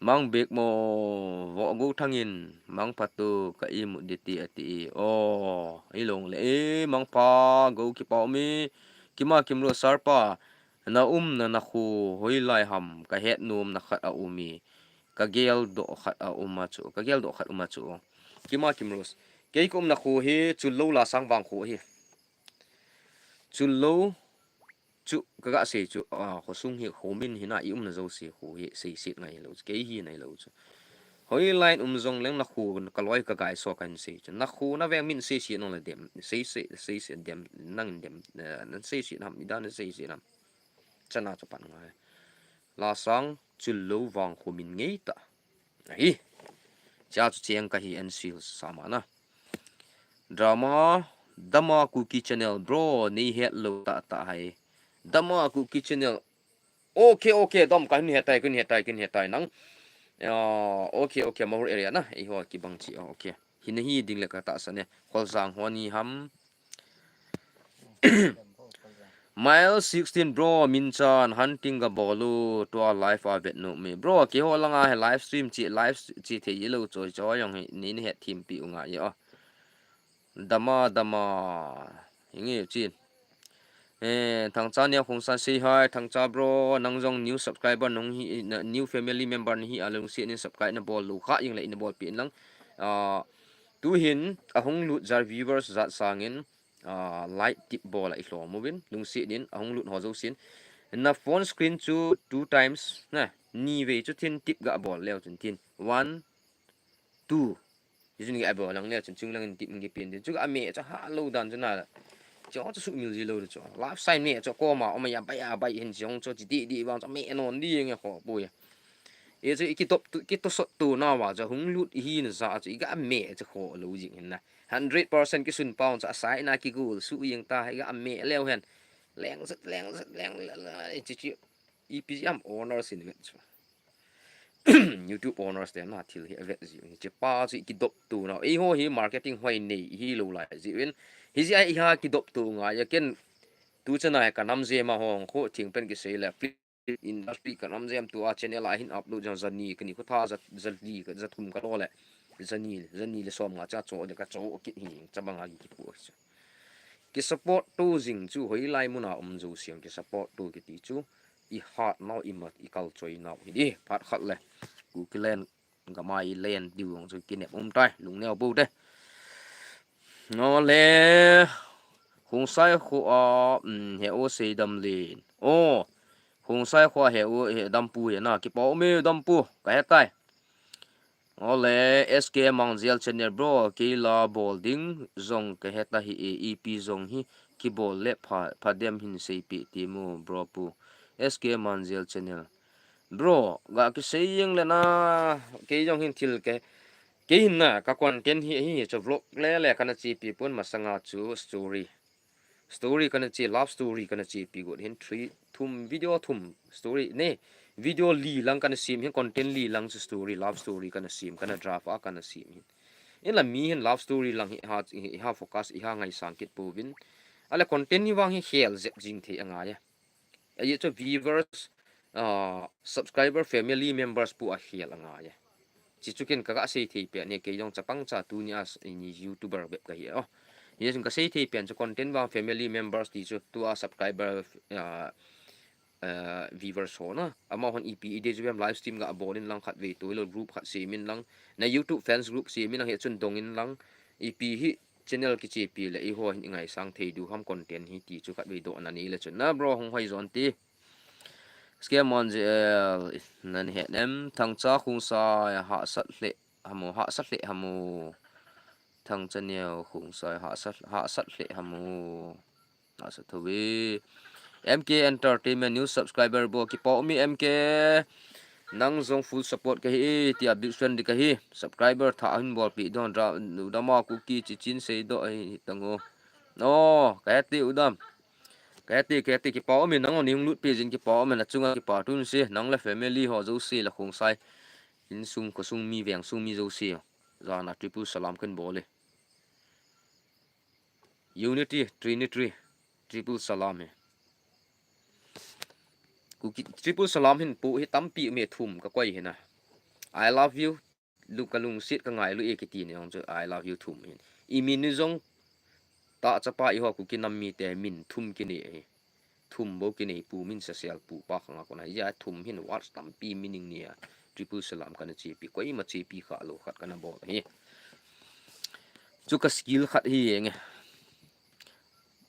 Mang bek mo, vo go thangin, mang patu ka i mu di ti ati e. O, i long le e, mang pa, go kipa mi, kima kimro sarpa, na umna na khu hoilai ham, ka het nom na khat a um e, ka gel doh khat a um a chu, ka gel doh khat um a chu. Kima kimros, kei ka umna khu hi, chul lo la sang vang khu hi. Chul lo, chu, ka ga sei chu, a, khosung hi, khomin hi na, i umna jo se khu hi, sei sit ngai lo, kei hi nai lo chu. Hoilai um jong leng na khu, ka loi ka gai so kan sei chu. Na khu na veng min sei sit nong le dem, sei sei, sei sei dem, nang dem, eh, nan sei sit nam, i dan sei sit nam. Chana chu pan ngai. La sang chul lo vang khu min ngei ta. Ahi. Cha chu cheng ka hi en sil sama na. Drama, Dama Kuki Channel, bro, nei het lo ta ta hai. Dama Kuki Channel. Okay, okay, dom ka hin het tai, kin het tai, kin het tai nang. Ah, okay, okay, Mahur area na. Ei ho ki bang chi, okay. Hin hi ding le ka ta sa ne. Kholsang ho ni ham. Mile sixteen bro, min chan hunting ka bol u, tua live a vet nom e. Bro, keiho langa hi live stream chi, live chi thei lo choi choi jong hi, nei na het thim pi u ngai e. Dama, dama. Hingi chin. Eh, Thangcha Niakhongsan say hi, Thangcha bro, nang jong new subscriber nung hi, na, new family member nahi a lungset in subscribe na bol lou kha jing le in bolpi in lang. Ah, tu hin, ahung lut jar viewers jat sangin, ah, like tip bol a i lhom uvin, lungset in, ahung lut ho jousen. Na phone screen chu two times, na, ni vei chu thin tip ga bol leu chun thin. One, two. Jun ga bol lang leu chun chung lang in tip nge pin din. Chu ga me chu ha lo dan chu na. Chu chu su mil ji lo chu. Love sign me chu koma, oma ya bai ya bai hin jong chu chi di di vang chu me non di nge kho pu ya. E chu i kitop tu, kitosot tu na wa chu hung lut hi na ja chu i ga me chu kho lo jing hin na. Hundred percent kisun pau chu asai na kigul su jing ta, i ga me leu hen. Leng zat, leng zat, leng, leng, leng, chi chi. I pi jam honor sin vet chu. YouTube honors te na thil hi a vet ji. Chi pa chu i kidop tu na. Ei ho hi marketing hoi nei hi lo lai ji vin. Hi ji a i ha kidop tu ngai a ken tu chana ka nam je ma hong kho thing pen ki sei le. Industry ka nam jem tu a channel a hin upload jong jani ka ni khu tha ja, jali ka ja thum ka lo le. Jani, jani le som nga cha cho de ka cho kit hi cha bang a ki pu. Ki support tu jing chu hoilai mun a um jo siam ki support tu kiti chu i hat nau i mat i kal choi nau hi di phat khat le. Ku kilen Gamai len diu jong chu kinep um tai, lungneo pou te. Ole, Khongsai kho a, um, he o seidam len. O, Khongsai kho a he o, he dampu he na, kipa um e dampu, kahe tai. Ole, S K Mangjel channel bro, kei la bol ding jong kahe ta hi e, ipi jong hi kibol le pha, pha dem hin seipeh ti mu bro pu. S K Mangjel channel. Bro, ga kisei jeng le na, kei jong hin thil ke, kei hin na, ka content hi, hi, chu vlog le le kana chepi pon masanga chu story. Story kana che, love story kana chepi got hin three, thum, video thum story ne, video li lang kana sem hin, content li lang chu story, love story kana sem, kana draft a kana sem hin. Inla mi hin love story lang hi ha, hi ha focus, hi ha ngaisang kit pouvin. Ale content hi vang hi khel jep jing thei angai e. Ahi chu viewers, ah, subscriber, family members pu a khel angai e. Chi chu ken ka ga sei thei pen ni, kei jong chapang cha tuni a s-, ni YouTuber bep kahi o. Hi chun ka sei thei pen chu content vang family members ti chu tua subscriber, ah, ah, viewers ho na. Amahon ipi idei chu vem live stream ga bol in lang khatvei tu lo group khat sem in lang. Na YouTube fans group sem in lang hi chun dong in lang. Ipi hi channel kichepi le eiho hin i ngaisang thei diu ham content hi ti chu khatvei dohna nei le chun na bro hung hoi jon ti. Scam on J L, nan het nem, Thangcha Khongsai, hahsat hle hamu, hahsat hle hamu. Thangcha Neo Khongsai, hahsat, hahsat hle hamu. Hahsat tho ve. M K Entertainment new subscriber bol kipa um e M K. Nang jong full support kahi e, tia big fan di kahi. Subscriber thah hin bolpi don ra, u dam a Kuki chi chin sei doh hi tang o. O, kahe ti u dam. Kahe ti, kahe ti, kipa um e, nang o ni hung lut pi jin kipa um e, na chunga kipa tun se, nang le family ho jouse le Khongsai. Insung, khosung mi, vengsung mi jouse. Jana triple salam kan bol e. Unity, Trinity, triple salam e. Kuki, triple salam hin pu hi tampi um e, thum ka koi hi na. I love you. Lu ka lungset ka ngailu e kiti ni jong chu I love you thum hin. I min ni jong ta chapa eiho Kuki nam mite min thum kinei ahi. Thum bou kinei, pu min sasel, pu pa khang a kon ahi. Hijeh a thum hin words tampi meaning nei a. Triple salam kana chepi, koima chepi kha lou khat kana bol ahi. Chu ka skill khat hi jeng e.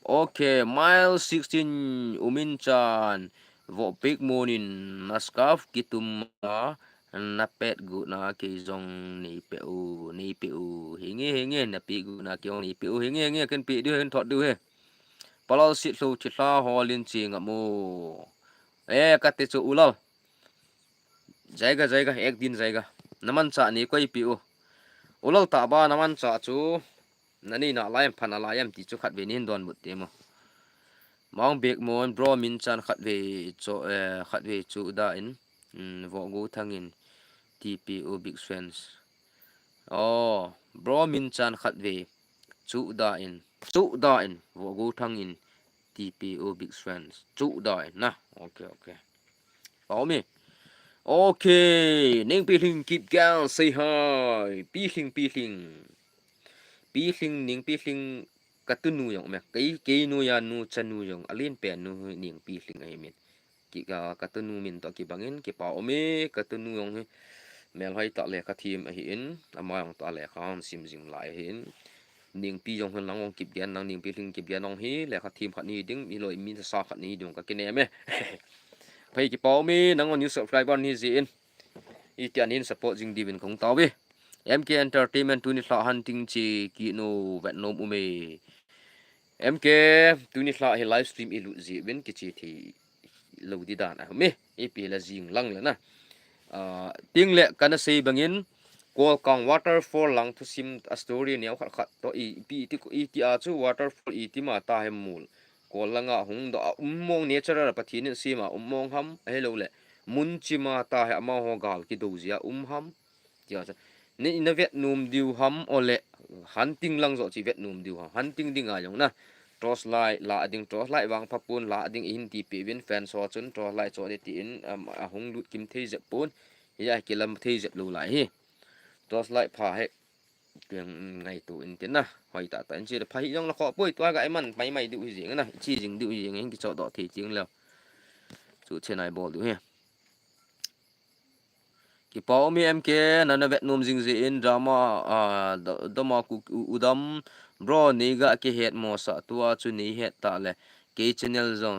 Okay, mile sixteen, U Min Chan, voh pek monin na scarf kitum a, na pet gu na kei jong nei pe u, nei pe u, hinge, hinge, na pet gu na kei jong nei pe u, hinge, hinge, ken pe diu, ken thot diu he. Palal sit lo thilha holin chi ngam u. Eh, kati chu u Lal. Jaiga, jaiga, ek din jaiga. Na manchah nei koi pe u. U Lal tah ba na manchah chu. Na nei nalai em, pha nalai em ti chu khatvei nei hin donbut temo. Mong bek mon bro Min Chan khatvei chu, eh, khatvei chu da in, mm, voh gu thang in T P U big fans. Oh, bro Min Chan khatvei chu da in, chu da in, voh gu thang in T P U big fans. Chu da in na. Okay, okay. Pau mi. Okay, Ning Pi Hling keep girl say hi. Pi Hling, Pi Hling. Pi Hling, Ning Pi Hling, ka tunu jong me. Kei, kei nu ya nu chanu jong. Alen pen nu Ning Pi Hling ahi min. Ki ka, ka tunu min to kibang in, kipa um e, ka tunu jong hi. Melhoi tah lekha thiem ahi in, ama jong tah lekha hung sim jing lai ahi in. Ning Pi jong hin lang jong kip gen, nang Ning Pi Hling kip gen jong hi, lekha thiem khat nei ding, hilou mi sa khat nei ding ka kinem e. Phai kipa um e, nang jong new subscriber nei jeh in. Iti ahin support jing diuvin kong tao ve. M K Entertainment tuni lha hunting che kit nom vet nom um e. M K tuni lha hi live stream i lut jeh uvin kiche thei lou di dan a um e. Ipi le jing lang le na. Ah, tin le kana sei bangin Kolkang waterfall lang thusim a story neo khat khat to ipi ti, iti a chu waterfall iti ma ta he mul. Kol langa hung doh a um mong natural Pathen in asem a um mong ham, ahilou le mun chima ta he amaho gal kidou jeh a um ham. Tia chu. Nei na vet nom diu ham, ole hunting lang joh chu vet nom diu ham. Hunting ding a jong na. Torch light la ding, torch light vang pha pon la ding i hin ti pe uvin fans ho chun torch light cho de tin, um, ahung lut kim thei jep pon. Hia kilam thei jep lou lai hi. Torch light pha he. Kiang ngaito in tin na. Hoi tah tah in chi le pha hi jong la kho poi tua ga i man mai mai diu hi jing na. Chi jing diu hi jing hin kicho doh thei ting leu. Chu che nai bol diu hi. Kipa um e M K, nana vet nom jing jeh in drama, ah, da-, dama ku u-, udam, bro, neiga kihet mosah tua chu neihet ta le. Kei channel jong,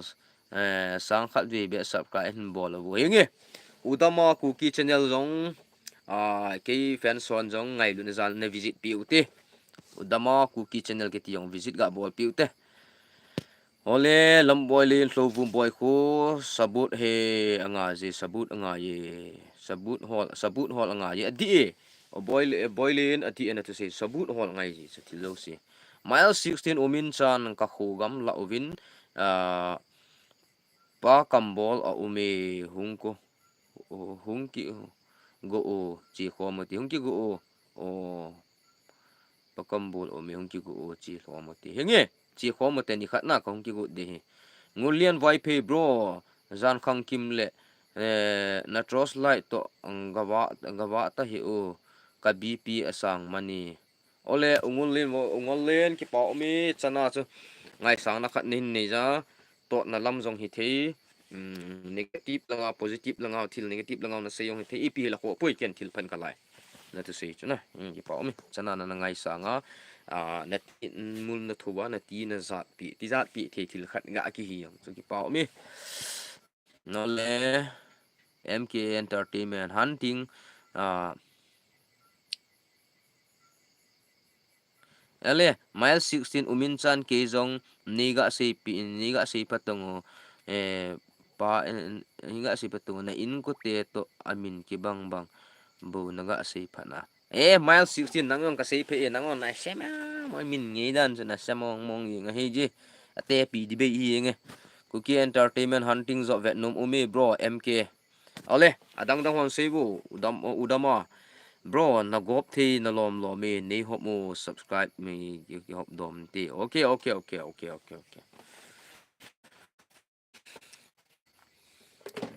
eh, sang khat vei beh subscribe hin bol uvo. Hinge, udama Kuki channel jong, ah, kei fan son jong ngailutna jal na visit piu te. Udama Kuki channel kiti jong visit ga bol piu te. Ole, Lamboi Len, Lhouvum Boi khu, sabut he angai je, sabut angai je, sabut hol, sabut hol angai je, adi e. O Boi Le-, Boi Len, adi e na tu sei, sabut hol angai je, sa thil jouse. Mile sixteen umin chan ka khu gam la uvin, ah, pa kambol a um e, hung ko, o, hung kigo o, chi khom u ti, hung kigo o, o. Pa kambol a um e, hung kigo o, chi khom u ti. Hinge, chi khom u te, ni khat na ka hung kigo de hi. Ngullian Vaiphei bro, jan khang kim le, eh, na torch light to, ang gava, gava ta hi u, ka B P asang mani. Ole, u Ngullian vo, u Ngullian kipa um e, chana chu ngaisang na khat nei nei ja, totna lam jong hi thei, um, negative langa, positive langa, thil negative langa na sei jong hi thei, ipi hi la kho poi ken thil phan ka lai. Na tu sei chu na, um, kipa um e, chana na, na ngaisang a, ah, na ti, mul na thu a, na ti na jat pi, ti jat pi thei thil khat ga kihi jong chu kipa um e. Nole, M K Entertainment, Hunting, ah, ele, Mile sixteen umin chan kei jong neiga sei pi, neiga sei patong o, eh, pa, eh, neiga sei patong o, na inkote to amin kibang bang bou naga sei phat na. Eh, Mile sixteen, nang jong ka sei phe e, nang jong na sem a, mo min ngei dan chu na sem mong mong jing ahi je. Ate pi di bei hi nge. Kuki Entertainment, Hunting, jo vet nom um e bro, M K. Ole, adang dang hon sei vo, udam, udam a. Bro, na gop thei na lom lom e, nei hop mo subscribe mi ki, ki hop dom te. Okay, okay, okay, okay, okay, okay.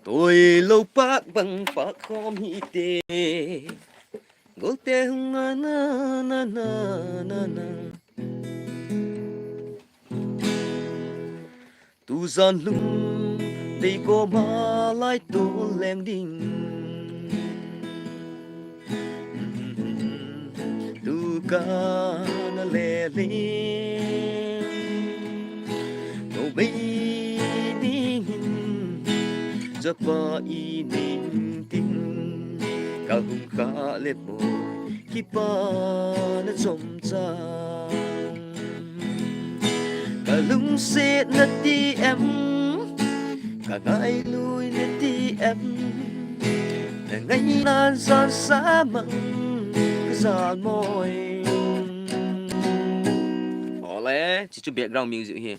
Toi lo pak bang pak khom hi te. Golte hung a na na na na na. Tu jan lung dei ko ma lai tu leng ding. Tu ka na le le. Ko bei ding hin. Japa i ning ting. Ka hung kha le po. Kipa na chom chang. Ka lungset na ti em. Ka ngailui na ti em. Na ngai nan san sa mang ka san moi. Ole, chi chu background music hi.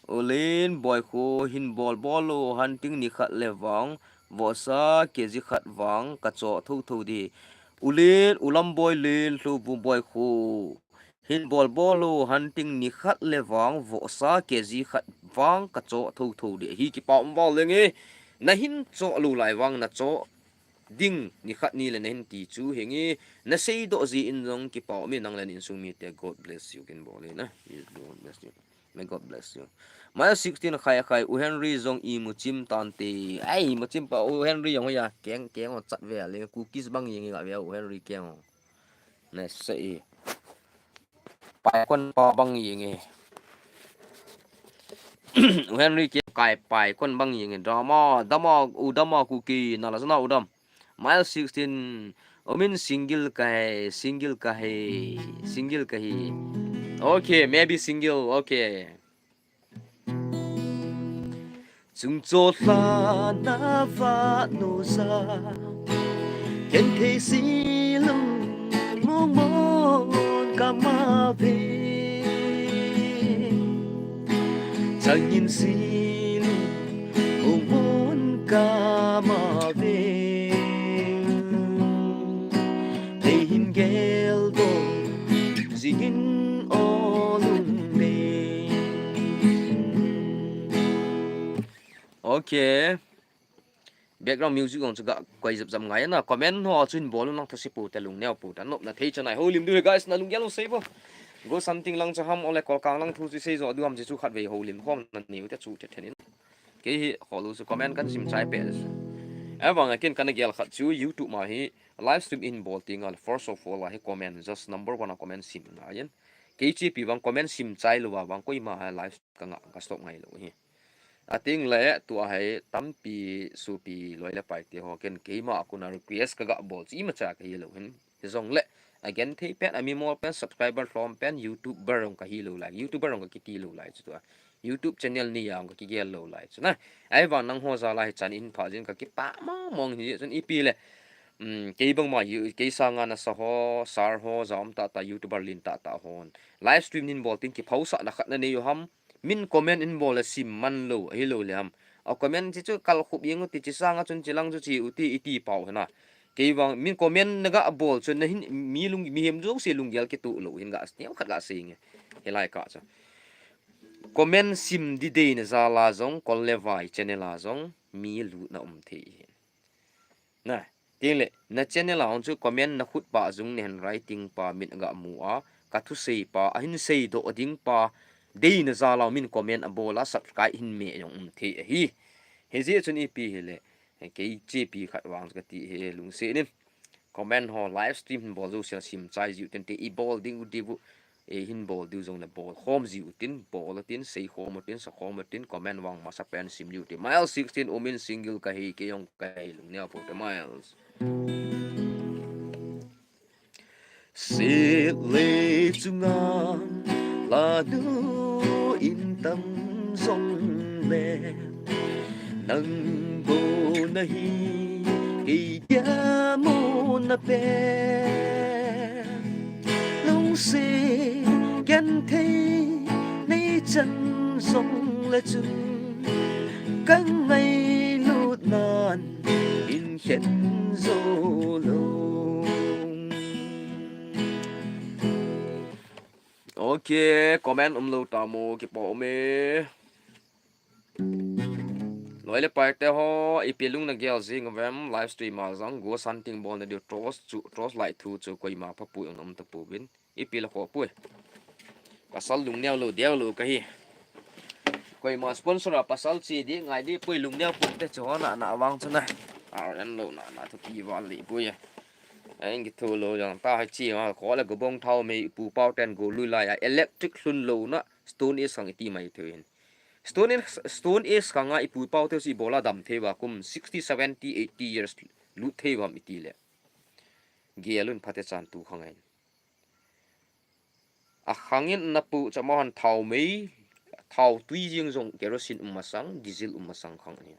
Olen boi kho hin bol bol lo hunting ni khat le vang. Vohsa K G khat vang ka cho tho tho di. Ulen, ulam boi len, hlu bu boi kho. Hin bol bol lo hunting ni khat le vang vohsa K G khat vang ka cho tho tho di. Hi kipa um val lenge. Na hin cho lo lai vang na cho ding ni khat ni le na hin ti chu henge. Na sei doh ji in jong kipa um e nang le insung mite God bless you kin bol e na. God bless you. May God bless you. Mile sixteen khai khai U Henry jong imu chim tante. Ai, imu chim pa U Henry jong ya. Keng, keng o chat ve le. Cookies bang jing ga ve U Henry keng o. Na sei. Pai kon pa bang jing e. U Henry keng kai pai kon bang jing e. Drama, dama, u dama Kuki. Na la sana u dam. Mile sixteen. Umin single kahi, single kahi, single kahi. Okay, maybe single, okay. Chung cho hla na va no sa. Ken thei si lung mong mong ka ma ve. Changin si lung mong mong ka ma ve. Thei hin gel do. Jingin o lung le. Okay. Background music jong chu ga koi jap jam ngai na. Comment ho chun bol nang thase pu te lung neo pu ta nop na thei chanai. Holim du guys na lung gel sei bo. Go something lang cha ham ole kol kang lang thu chu sei jo du ham chu khat vei holim khom na niu te chu te thenin. Kei hi kholu chu comment kan sim chai pe. Ahivang a ken kana gel khat chu YouTube ma hi live stream in bol teng le first of all a hi comment, just number one a comment sim ngai in. Kei chepi vang comment sim chai lou a vang koima a live ka nga ka stop ngai lou hi. Ateng le tua hi tampi sopi loi le pai te ho ken keima a kona request ka ga bol chu imacha ka hi lou hin. Hijongle a genthei pen, a mimol pen, subscriber lhom pen, YouTuber jong ka hi lou lai, YouTuber jong ka kiti lou lai chu tua. YouTube channel nei a jong ka kigel lou lai chu na. Ahivang nangho jal a hichan in pha jin ka kipah mong mong hi chun ipi le. Um, kei bangma hi, kei sanga nasa ho, sir ho, ja um tah tah, YouTuber lin tah tah hon live stream nei bol teng kiphausahna khat na nei u ham. Min comment in bol le sim man lou, ahi lou le ham. A comment chi chu kal khup jeng u ti, chi sanga chun chi lang chu chi u ti, iti pau hina. Kei vang min comment na ga bol chun na hin mi lung, mihem jouse lunggel kituh lou hin ga, neo khat ga sei nge. Hilai kah chu. Comment sim di deina jal a jong, kol le vai channel a jong, mi lutna um thei hin. Na, teng le, na channel a hung chu comment na khut pa jung na handwriting pa min ga mu a, ka thusei pa, ahin seidoh ding pa, deina jal a min comment a bol a, subscribe hin me jong um thei ahi. Hijeh chun ipi hile, kei chepi khat vang ka ti hi lungset in. Comment ho live stream hin bol jouse a sim chai jiu tin te i bol ding u diu, ei hin bol diu jongle bol khom jiu tin, bol tin, sei khom tin, sa khom tin, comment vang masa pen sim jiu tin. Mile sixteen, um in single ka hi, kei jong ka hi, lungneo pou te Miles. Sele chunga lanu in tam jongle, nang bou na hi, kei dia mo na pe. Lungset genthei nei chan jongle chun, ka ngailut nan in khen jou lou. Ok, comment um lou tam o, kipa um e. Loi le pai te ho, ipi lung na gel jing uvem, live stream a jong, ghost hunting bol na diu, torch chu, torch light thu chu, koima phapu jong um tapouvin. Ipi la kho pui. Pasal lungneo lou, deo lou ka hi. Koima sponsor a pasal chi di, ngai di pui lungneo pui te chu ho na, na vang chu na. R N lou na, na thupi val li pui. Ahin kithu lou jong ta hai chi ma, kho le go bong thao mei pu pau ten go lui lai a, electric lhun lou na, Stone Age khang iti mai thei hin. Stone Age, Stone Age khang a ipu pau te si bola dam thei va kum sixty, seventy, eighty years lut thei vam iti le. Gelun phate chan tu khang ahin. A khang in na pu cha ma han thao mei, thao tui jing jong kerosene um masang, diesel um masang khang ahin.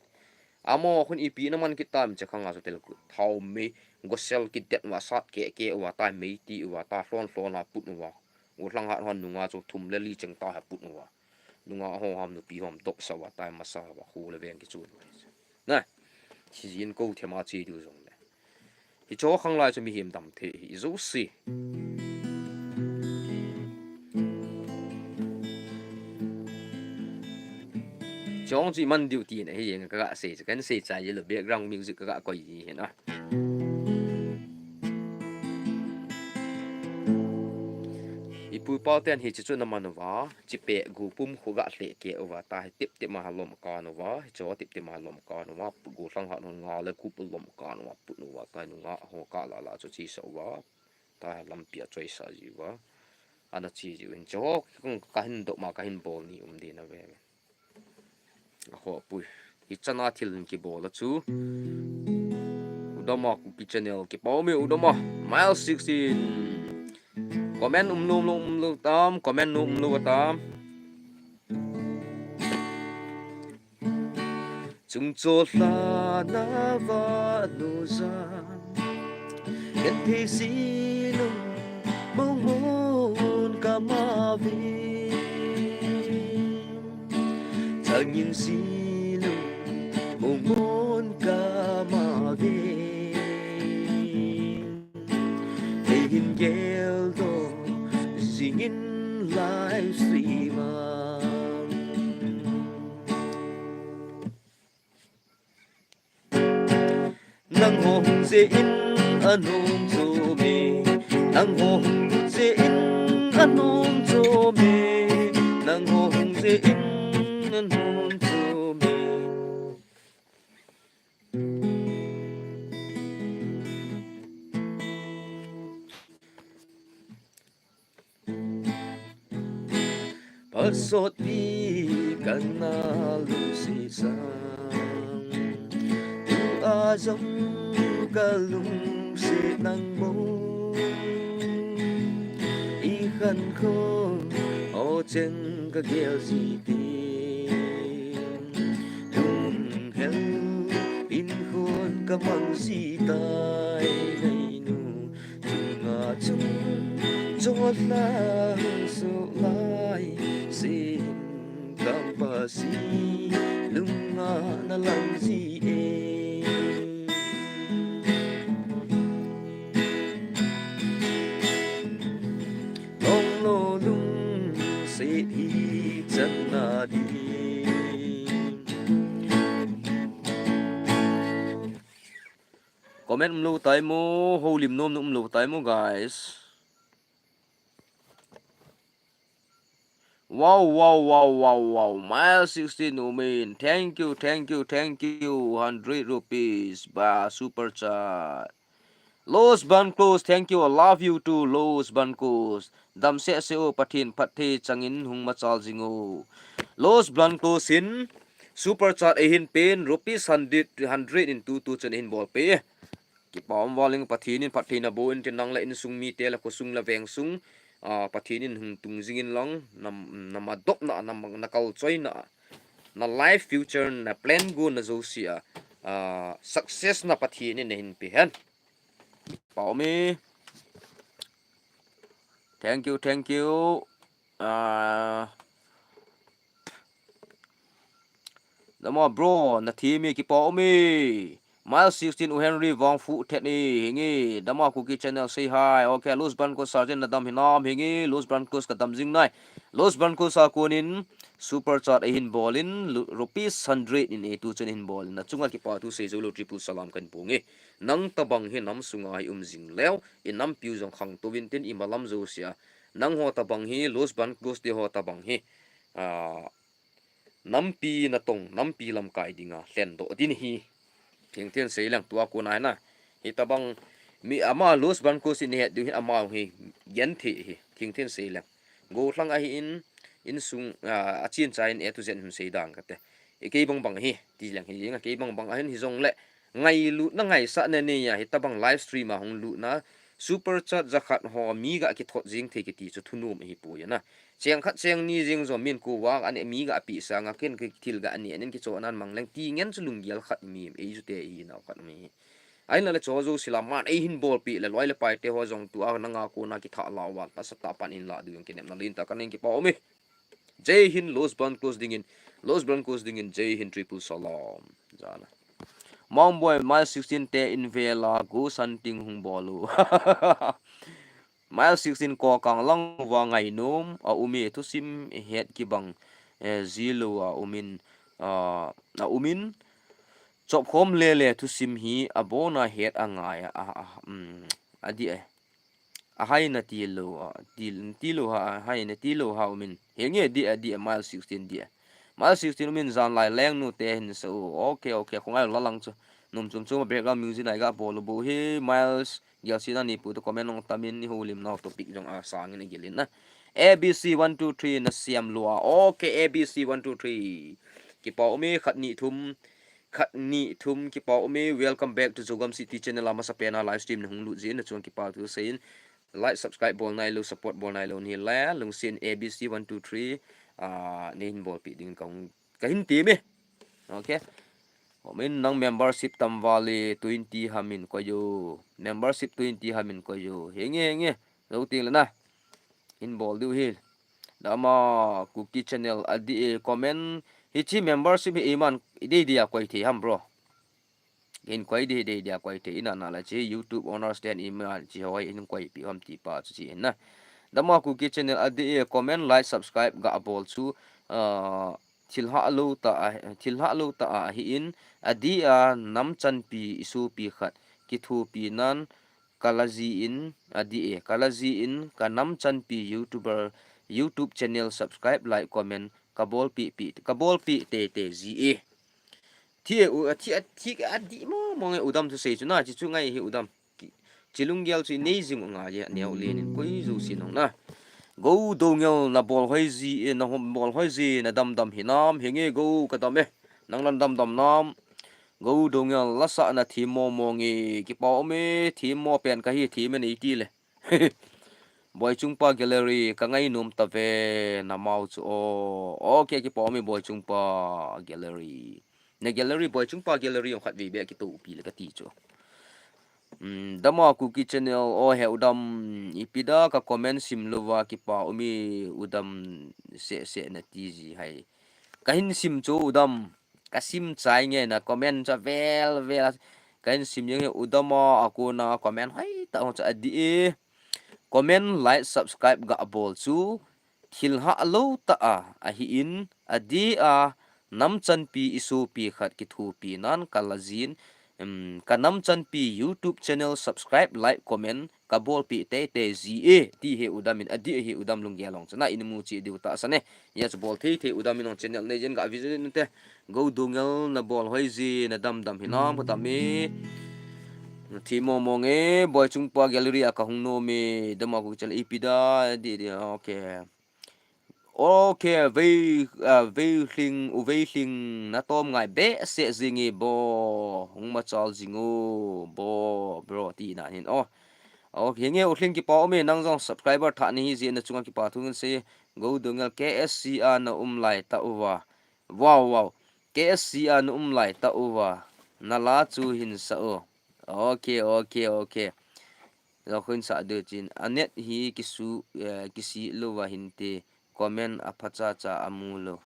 Amo khun ipi na man kit tam che khang a chu tel ku. Thao mei, gosel kit det va sat ke ke va ta mei ti va ta hlon hlon a put va. U hlang hat hon nunga chu thum le li cheng ta ha put va. Nunga ho ham nupi hom dop sa va ta masa va khu le veng ki chu. Na. Chi jin ko thema chi du jong le. Hicho khang lai chu mihem dam thei hi jouse. Chong chi man diu ti na hi jeng ka ga sei, kan sei chai lou background music ka ga koi ji hin a. Ipu pau ten hi chi chu na man uva, chi pe gu pum khu ga hle ke uva, ta hi tip tip ma ha lom kan uva, hi cho tip tip ma ha lom kan uva, pu gu hlang ha nun nga le kup lom kan uva, put uva, ta nunga ho ka la la chu chi sa uva, ta hi lampi a choi sa ji uva, ana chi ji u hin cho, ka hin dop ma ka hin bol ni um di na ve. Aho pui. Hichana thil in kibol a chu. Udama Kuki channel kipa um e udama. Mile sixteen. Comment um lou, um lou, um lou tam. Comment um lou tam. Chung cho hla na va nu za. Kan thei si lung mong mon ka ma ve. Changin si lung mong mon ka ma ve. Hei hin gel do jingin live stream a. Nang ho hung je in a nom cho me. Nang ho hung je in a nom cho me. Nang ho hung je in a nom cho me. Asotpi kana lungset sang, tua jong kalungset nangho. Ikhankho ho cheng kagel jiteng, lunghel in khon kamang jitai, ngainu chunga chung chotlang soh lai, sin kampasi lunga nalang ji e. Longlo lungset hichan nading. Comment umlou tai mo, houlim nom umlou tai mo, guys. Wow, wow, wow, wow, wow. Mile sixteen Umin. Thank you, thank you, thank you. Hundred rupees ba super chat. Los Blancos, thank you. I love you too, Los Blancos. Damsel sel o, Pathen phatthei changin hung machal jing o. Los Blancos in super chat eihin pen rupees hundred, hundred in tutu chan eihin bolpeh. Kipa um val in, Pathen in phatthei naboh in tin, nang le insung mite le khosung le vengsung, ah, Pathen in hung tung jing in lang, na, na madopna, na, na kalchoina, na life future, na plan go na jouse a, ah, success na Pathen in nahin pe hen. Pa um e. Thank you, thank you. Ah, Dama bro, na thim e, kipa um e. Mile sixteen U Henry Vangphu thet e, henge. Dama Kuki channel say hi. Okay, Los Blancos sergeant, nadam hinam, henge. Los Blancos kadam jing nai. Los Blancos a konin super chat eihin bol in, lu-, rupees hundred in eitu chan eihin bol in. Nachunga kipa thu seijou lou, triple salam kahin pung e. Nang tabang hi nam sunga hi um jing leu, i nampiu jong khangtou vin tin, i malam jousea. Nangho tabang hi, Los Blancos te ho tabang hi, ah, nampi natong, nampi lamkai dinga lhendoh ding ahi. Thengthen seileng, tua kona hina. Hitabang mi ama Los Blancos in het diu hi, ama hi genthei ahi. Thengthen seileng. Gollhang ahin, insung, ah, achin chain A to Z hung sei dang kate. I kei bang bang ahi, tileng hi jeng a, kei bang bang ahin, hijongle ngailutna ngaisahna neiya, hitabang live stream a hung lutna, super chat jakhat ho mi ga kithot jing thei kiti chu thunom ahipoi ana. Cheng khat cheng ni jeng jong min kou vang ani mi ga pi sanga ken kithil ga ani anin kichonan mangleng ti ngen chu lunggel khat mi, ei jute i nau khat mi. Ahinla le cho jouse la man eihin bolpeh le loi le pai te ho jong tua nanga kona kitha la val ta sa ta pan in la diu jong kinepna lentah kahin kipa um e. Jai Hind Los Blancos dingin, Los Blancos dingin, Jai Hind triple salam. Jana. Mongboy, Mile sixteen te in vela, ghost hunting hung bol u. Mile sixteen kokang lang uva ngainom a um e, thusim het kibang, eh, jilou a um in, ah, a um in, chopkhom lele thusim hi abona het angai a, a, a, um, adih e. Ahai nati lou, a, ti, ti lou ha, ahai nati lou ha um in. Henge dih a, dih a, Mile sixteen dih a. Mile sixteen um in, janlai lengnu te hin sa u. Okay, okay, khongai la lang chu. Nom chom chom a background music nai ga bol u bou hi, Miles, Gelsi na ni pu tu comment ong tamin, i houlim nau topic jong asang in i gilin na. A B C one two three na siam lou a. Okay, A B C one two three. Kipa um e, khat ni thum. Khat ni thum, kipa um e, welcome back to Zogam City channel a masapen a live stream na hung lut jeh in, nachung kipa thu seiyin, like, subscribe bol nailou, support bol nailou nahile, lungset in A B C one two three, ah, neihin bolpeh dingin kahung, kahin tem e. Okay. Homin nang membership tam vale twenty hamin koi o. Membership twenty hamin koi o. Henge, henge. Jou teng le na. Hin bol diu hi. Dama Kuki channel adih e, comment. Hiche membership hi iman idei dei a koi thei ham bro. Hin koi dei dei dei a koi thei ina na la che YouTube owners ten iman che hoi hin koi pi ham ti pa chu che na. Dama Kuki channel adih e, comment, like, subscribe ga bol chu, ah, thil hah lou tah a, thil hah lou tah a ahin, adih a nam chanpi i sopi khat kithopi nan, ka la ji in, adih e, ka la ji in, ka nam chanpi YouTuber, YouTube channel subscribe, like, comment, ka bolpeh peh, ka bolpeh tei tei ji e. Thi e u, thi a, thi a dih mo mo nge u dam thusei chu na, chi chu ngai hi u dam. Chi lunggel chu i nei jing u ngai e, neo len in koi jouse nong na. Go Dongel, na bol hoi ji e, na hom bol hoi ji, na damdam hinam, henge Go ka dam e. Nang lan damdam nam. Go Dongel, lasa na thi momo nge, kipa um e, thi mo pen ka hi, thi me nei ti le. Boichungpa Gallery, ka ngainom ta ve, na mau chu o. Okay, kipa um e, Boichungpa Gallery. Na gallery, Boichungpa Gallery jong khat vei beh kitoh pi le ka ti chu. Um, Dama Kuki Channel, o he u dam, ipi da ka comment sim louva kipa um e u dam seh seh na ti ji hai. Ka hin sim chu u dam, ka sim chai nge na comment cha vel vel. Ka hin sim jeng he u dam a, a kona comment hoi tah ho cha adih e. Comment, like, subscribe ga bol chu thil hah lou tah a, ahin, adih a, nam chanpi i sopi khat kithopi nan ka la jin, um, ka nam chanpi YouTube channel subscribe, like, comment, ka bolpi teitei ji e, ti he u dam in, adih he u dam lunggel hong chana in mu chi diu tahsan e. Hia chu bol thei thei u dam in hong channel nei jin ga visit in te. Go Dongel, na bol hoi ji, na damdam hinam ka dam e. Thi momo nge, Boichungpa Gallery a ka hung nom e, Dama Kuki Channel ipi da, di, di, okay. Okay, vei, ah, vei hling, u vei hling, na tom ngai behseh jing e bo, hung machal jing o, bo, bro, ti na hin, oh. Okay, nge u hling kipa um e, nang jong subscriber thah nahi ji, na chunga kipa thu ngen se, Go Dongel K S C a na um lai ta uva. Wow, wow. K S C a na um lai ta uva. Na la chu hin sa o. Okay, okay, okay. Lo khuin sa du chin. A net hi kisu, eh, kisi lou va hin te. Comment a phacha cha a mu lou.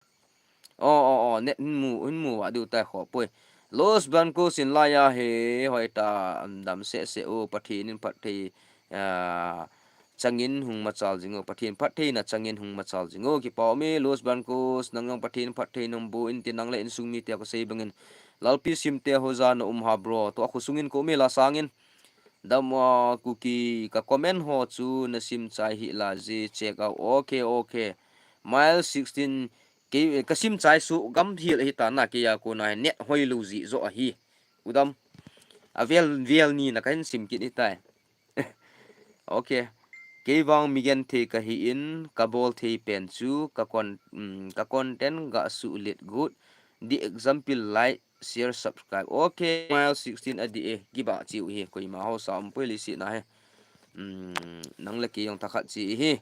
Oh, oh, oh, net hin mu, hin mu va du tai kho poi. Los Blancos in la ya he, hoi ta, um, dam se se o, Pathen in phatthei, ah, changin hung machal jing o, Pathen phattheina changin hung machal jing o, kipa um e, Los Blancos, nang jong Pathen phatthei nang boh in te, nang le insung mite ka sei bangin, Lalpi Simte hoja na um ha bro, tua khosung in ka um e, la sangin, Dama Kuki, ka comment ho chu na sim chai hih la ji, check out, okay, okay, Mile sixteen, kei, ka sim chai su gam hil ahi ta na, kei a kona net hoi lou ji jo ahi. U dam. A vel, vel ni na ka hin sim kit hi tai. Okay. Kei vang mi genthei ka hi in, ka bol thei pen chu, ka con-, um, ka content ga suhlet got. The example, like, share, subscribe. Okay, Mile sixteen adih e, kiba chiu hi, koima hausa um poi lisi na he. Um, nang le kei jong thakhat chi hi.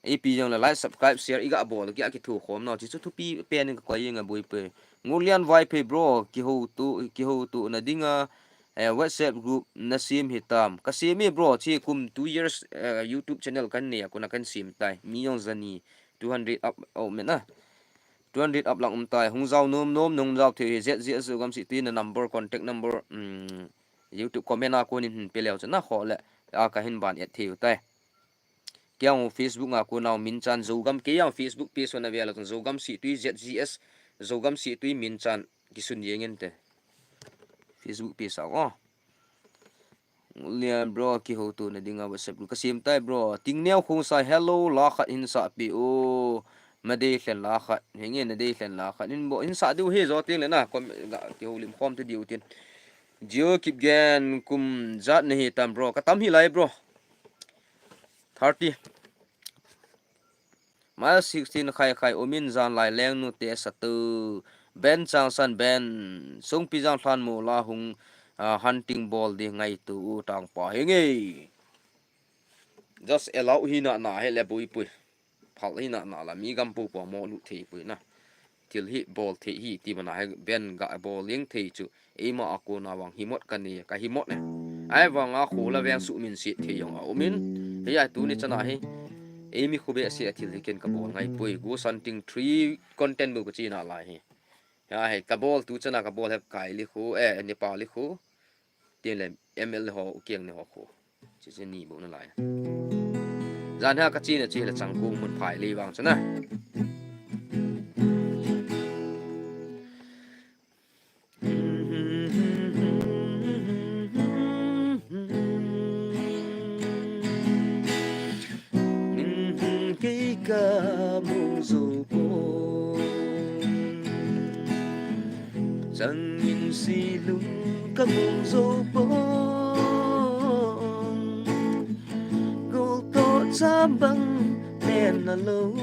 Ipi jong le like, subscribe, share i ga bol, ki a kithu khom nau, chi chu thupi pen in ka koi jeng a boi pe. Ngulian Vaiphei bro, kiho tu, kiho tu na dinga, eh, WhatsApp group na sim hi tam. Ka sim e bro, chi kum two years, eh, YouTube channel kan nei a, kona kan sim tai. Mi jong jani, two hundred up, oh, men a. Two hundred up lang um tai. Hung jao nom nom, hung jao thei hi Z Z S Zogam Sittwe na number, contact number, um, YouTube comment a konin hin pe leu chu na kho le. A ka hin ban et thei u tai. Kei a Facebook a kona min chan Zogam, kei a Facebook page na vel a Zogam Sittwe Z Z S, Zogam Sittwe min chan kisun jeng in te. Facebook page a, oh. Lian bro, kiho tu na dinga WhatsApp group. Ka sim tai bro. Tingneo Khongsai, hello, la khat hin sa pi o. Ma dei hlen la khat. Henge na dei hlen la khat. Hin bo, hin sa diu hi jo tin le na. Kom, ga, kiho lim khom te diu tin. Jio Kipgen kum jat na hi tam bro. Ka tam hi lai bro. Thirty. Mile sixteen khai khai umin jan lai leng nu te sa tu. Ben Changsan Ben. Sungpi jang hlan mu la hung, ah, hunting bol di ngai tu u tang pa hi nge. Just allow hi na na he le bui pui. Phal hi na na la mi gam pu pu mo lu thei pui na. Thil hi bol thei hi ti mana he ben ga bol ling thei chu. Eima a kona vang hi mot ka ni, ka hi mot ne. Ai vang a khu la veng su min si thei jong a umin. Hi ai tu ni chana hi. Eimi khu be si a thil hi ken ka bol ngai pui. Go Santing three content bu ka chi na lai hi. Ya he ka bol tu chana ka bol he kai li khu, eh, Nepal li khu. Tin le M L ho, u kiang ni ho khu. Chi chi ni bu na lai. Jan ha ka chi na chi la chang ku mun phai li vang chana. Kei ka mu zo pon. Changin silung ka mu zo pon. Gol to chambang na lo.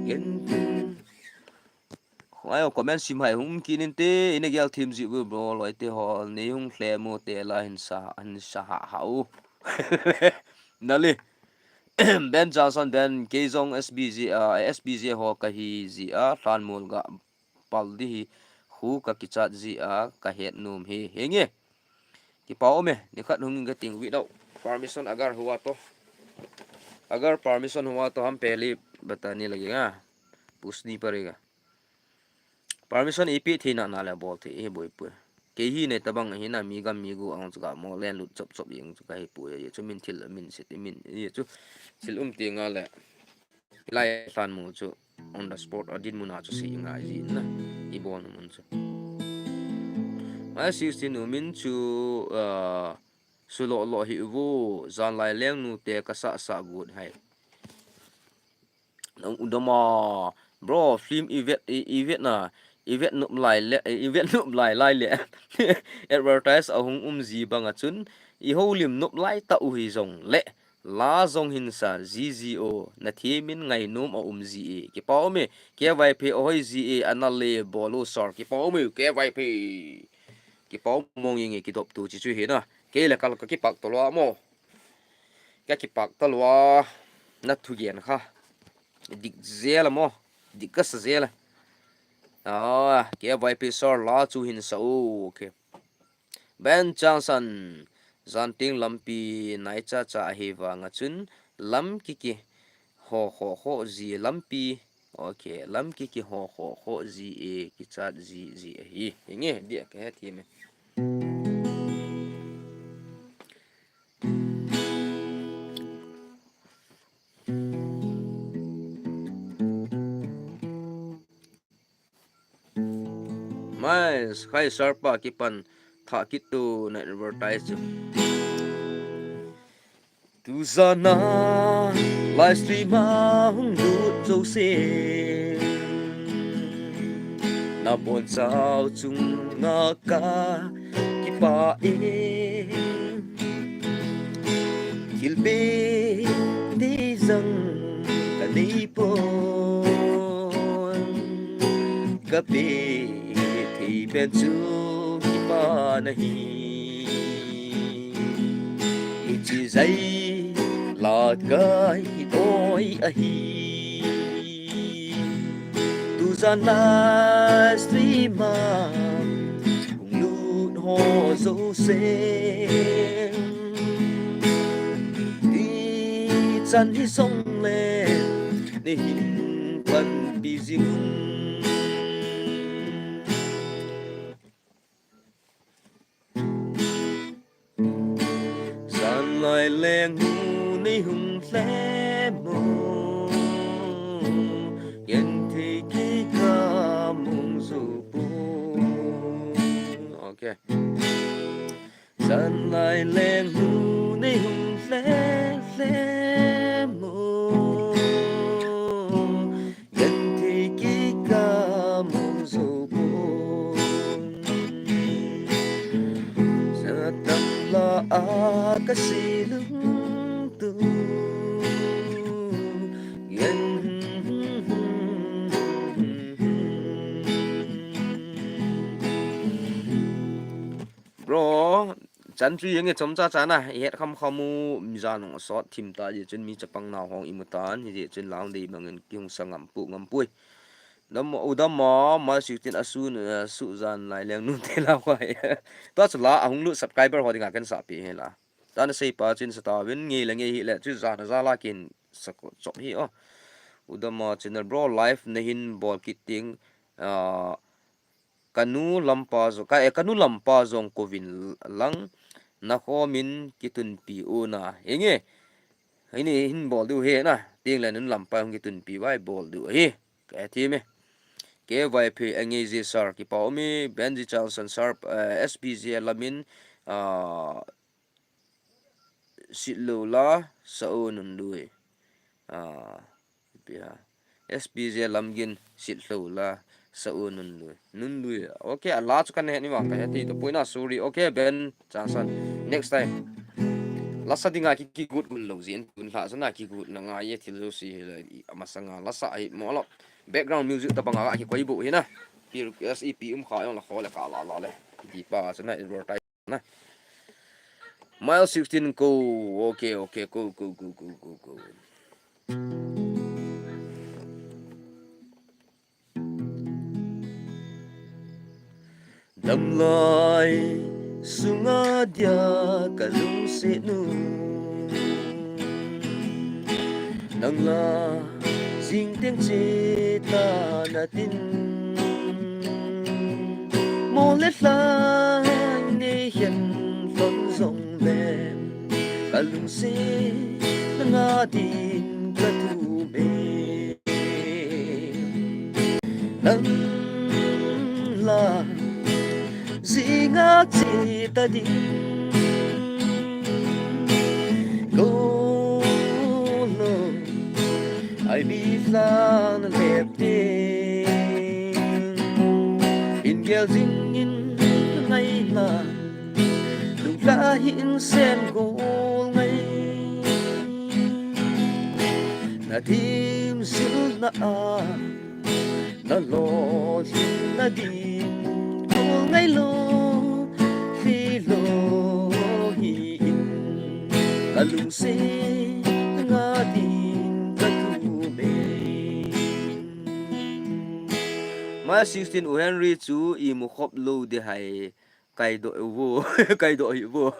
Gen tin. Ayo, comment sim hai hung kinin te, ina gel thim ji u bro, loi te ho, ni hung hle mu te la hin sa, hin sa ha ha u. Nali. Ben Johnson, Ben, K Zong S B J, ah, S B J ho ka hi ji a, hlan mul ga pal di hi, khu ka kichat ji a, ka het num hi. Henge. Kipa um e, nikhat hung ka ting without permission agar hua to. Agar permission hua to ham pehli batani lagega. Puchni padega. Permission ipi thei na na le bol thei hi boi pui. Kei hi nei tabang hi na mi gam mi gu ang chu ka mo len lut chop chop jeng chu ka hi pui. Ye chu min thil min sit min ye chu thil um ti nga le. Lai hlan mu chu on the spot a dinmun a chu si ngai ji na. I bol mun chu. Mai sixteen u min chu, ah, sulo lo hi vu zan lai leng nu te ka sa sa gut hai. Nang u dama, bro, film i vet, i, i vet na, i vet nup lai le, i vet nup lai lai le. Advertise a hung um ji bang a chun, i ho lim nup lai ta u hi jong le, la jong hin sa ji ji o, na thi min ngai num a um ji e. Kipa um e, K Y P a hoi ji e, ana le bol u sir. Kipa um e, K Y P. Kipa um mong ing e, kidop tu chi chu hi na. Kei le kal ka kipak to lo mo. Ka kipak ta lua, na thugen kha. Dik jela mo. Dik ka sa jela. Ah, K Y P sir la chu hin sa u. Okay. Ben Johnson, zanting lampi nai cha cha ahi vang a chun lam kiki ho ho ho ji lampi. Okay, lam kiki ho ho ho ji e kichat ji ji ahi. Inge dia ka he thi me. Mai, khai sarpa kipan tha kit tu na advertise chu. Tu jana live stream a hung lut jo se. Na bon chau chung na ka kipa e. Thil pe te jong ka nei pon, ka pe thei pen chu kipa na hi. Hiche jai lat ka hi toi ahi. Tu jana stream a hung lut ho jo se. Ti chan hi jong le, nei hin panpi jing un. Zan lai leng nu nei hung hle mo. Gen thei kei ka mong jo poi. Okay. Zan lai leng nu nei hung hle hle mo. Gen thei kei ka mong jo poi. Sa tam la a ka si lung tu. Gen. Bro, chan chu inge chomcha cha na, i het kham kham u, mi jan hung sot thim ta, hijeh chun mi chapang nau hung i mu tan, hijeh chun lang dei bangin kihung sa ngam pu, ngam pui. Dam, u dam ma, ma sixteen a su, eh, su zan lai leng nu te la khoi. Tua chu la, a hung lut subscriber ho dinga kan sa pi he la. Tana sei pa chin sa ta vin ngei le ngei hi le, chu zan a za la kin sa ko chop hi o. U dam ma channel bro live na hin bol kit ting, ah, Ka nu lampa jong, ka, eh, ka nu lampa jong kovin lang, na khomin kitunpi u na. Inge, hini hin bol diu he na. Ting le nu lampa hung kitunpi vai bol diu hi. Ka ti me. K Y P ange ji sir, kipa um e, Benji Johnson sir, eh, S P G lamin, ah, Sit lo la, sa u nun lui. Ah, ipi ha. S P J Lamgin sit lo la, sa u nun lui. Nun lui. Okay, a la chu kan he ni vang ka he ti to puina, sorry. Okay, Ben Johnson. Next time. Lasa dinga ki, kigot mun lou jin, tun lha jana kigot na ngai e thil jouse hi le, i, amasanga lasa hi mo lo. Background music tabanga ki koi bo hi na. Pi request ipi um kha jong le kho le ka la la le. Di pa jana advertise na. Mile sixteen ko, okay, okay, ko, ko, ko. Damlai sunga dia ka lungset nu, nang la jing teng che ta na tin, mo le lhang nei hian lhon jong le, ka lungset nanga din ka thum e. Nang la jinga che ta ding, ko lo ai bi tlang na lep ding. In gel jing in ngai la, lungla hi in sem gol ngai. Na thim zil na a, na lo thim na ding gol ngai lo, thei lo hi in, ka lungset nga ding ka thum e. Mile sixteen U Henry chu i mu khop lo de hai. Kaidoh u vo, kaidoh hi vo.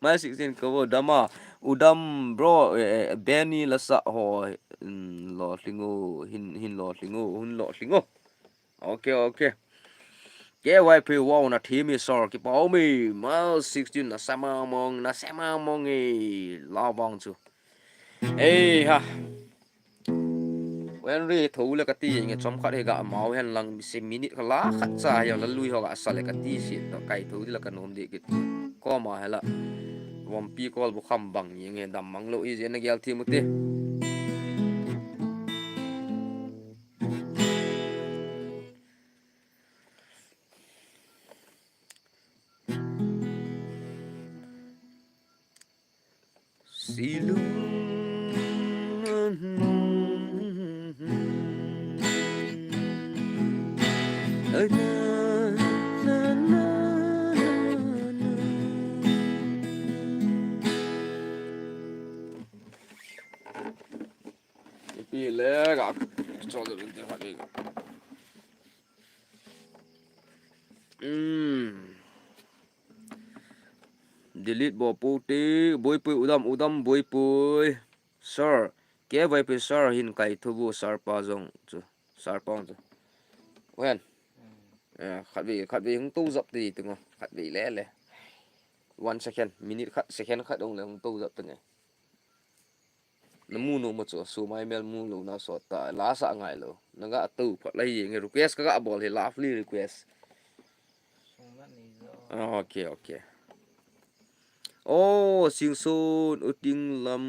Mile sixteen ko vo, dama, u dam bro, eh, eh, Benny lasa ho, mm, lo hlingo, hin, hin lo hlingo, hun lo hlingo. Okay, okay. K Y P, wow, na thim e sir, kipa um e, Mile sixteen, na sama mong, na sama mong e, la vang chu. Ei ha. Henry, tho le kati nge, chomkhat hi ga mau hen lang, se minute kha la khat cha hi la lui ho ga sa le kati si to kai tho di la ka nom di kit. Koma hela. Vompi kol bu kham bang nge dam mang lo i je na gel thi mu ti. Silung. Ipi le ga chol de te ha de. Hmm. Delete bo pu te, boipui, u dam, u dam, boipui. Sir, K Y P sir hin kai thu bu sir pa jong chu, sir pa jong chu. Wen. Eh, khat vei, khat vei hung to jap ti tu ngo, khat vei le le. One second, minute khat, second khat ong le hung to jap ti nge. Na mu nom a chu, sumai mel mu lo na sot ta, la sa ngai lo. Na ga to phat lai nge request ka ga bol hi, lovely request. Okay, okay. Oh, Singson, u Tinglam,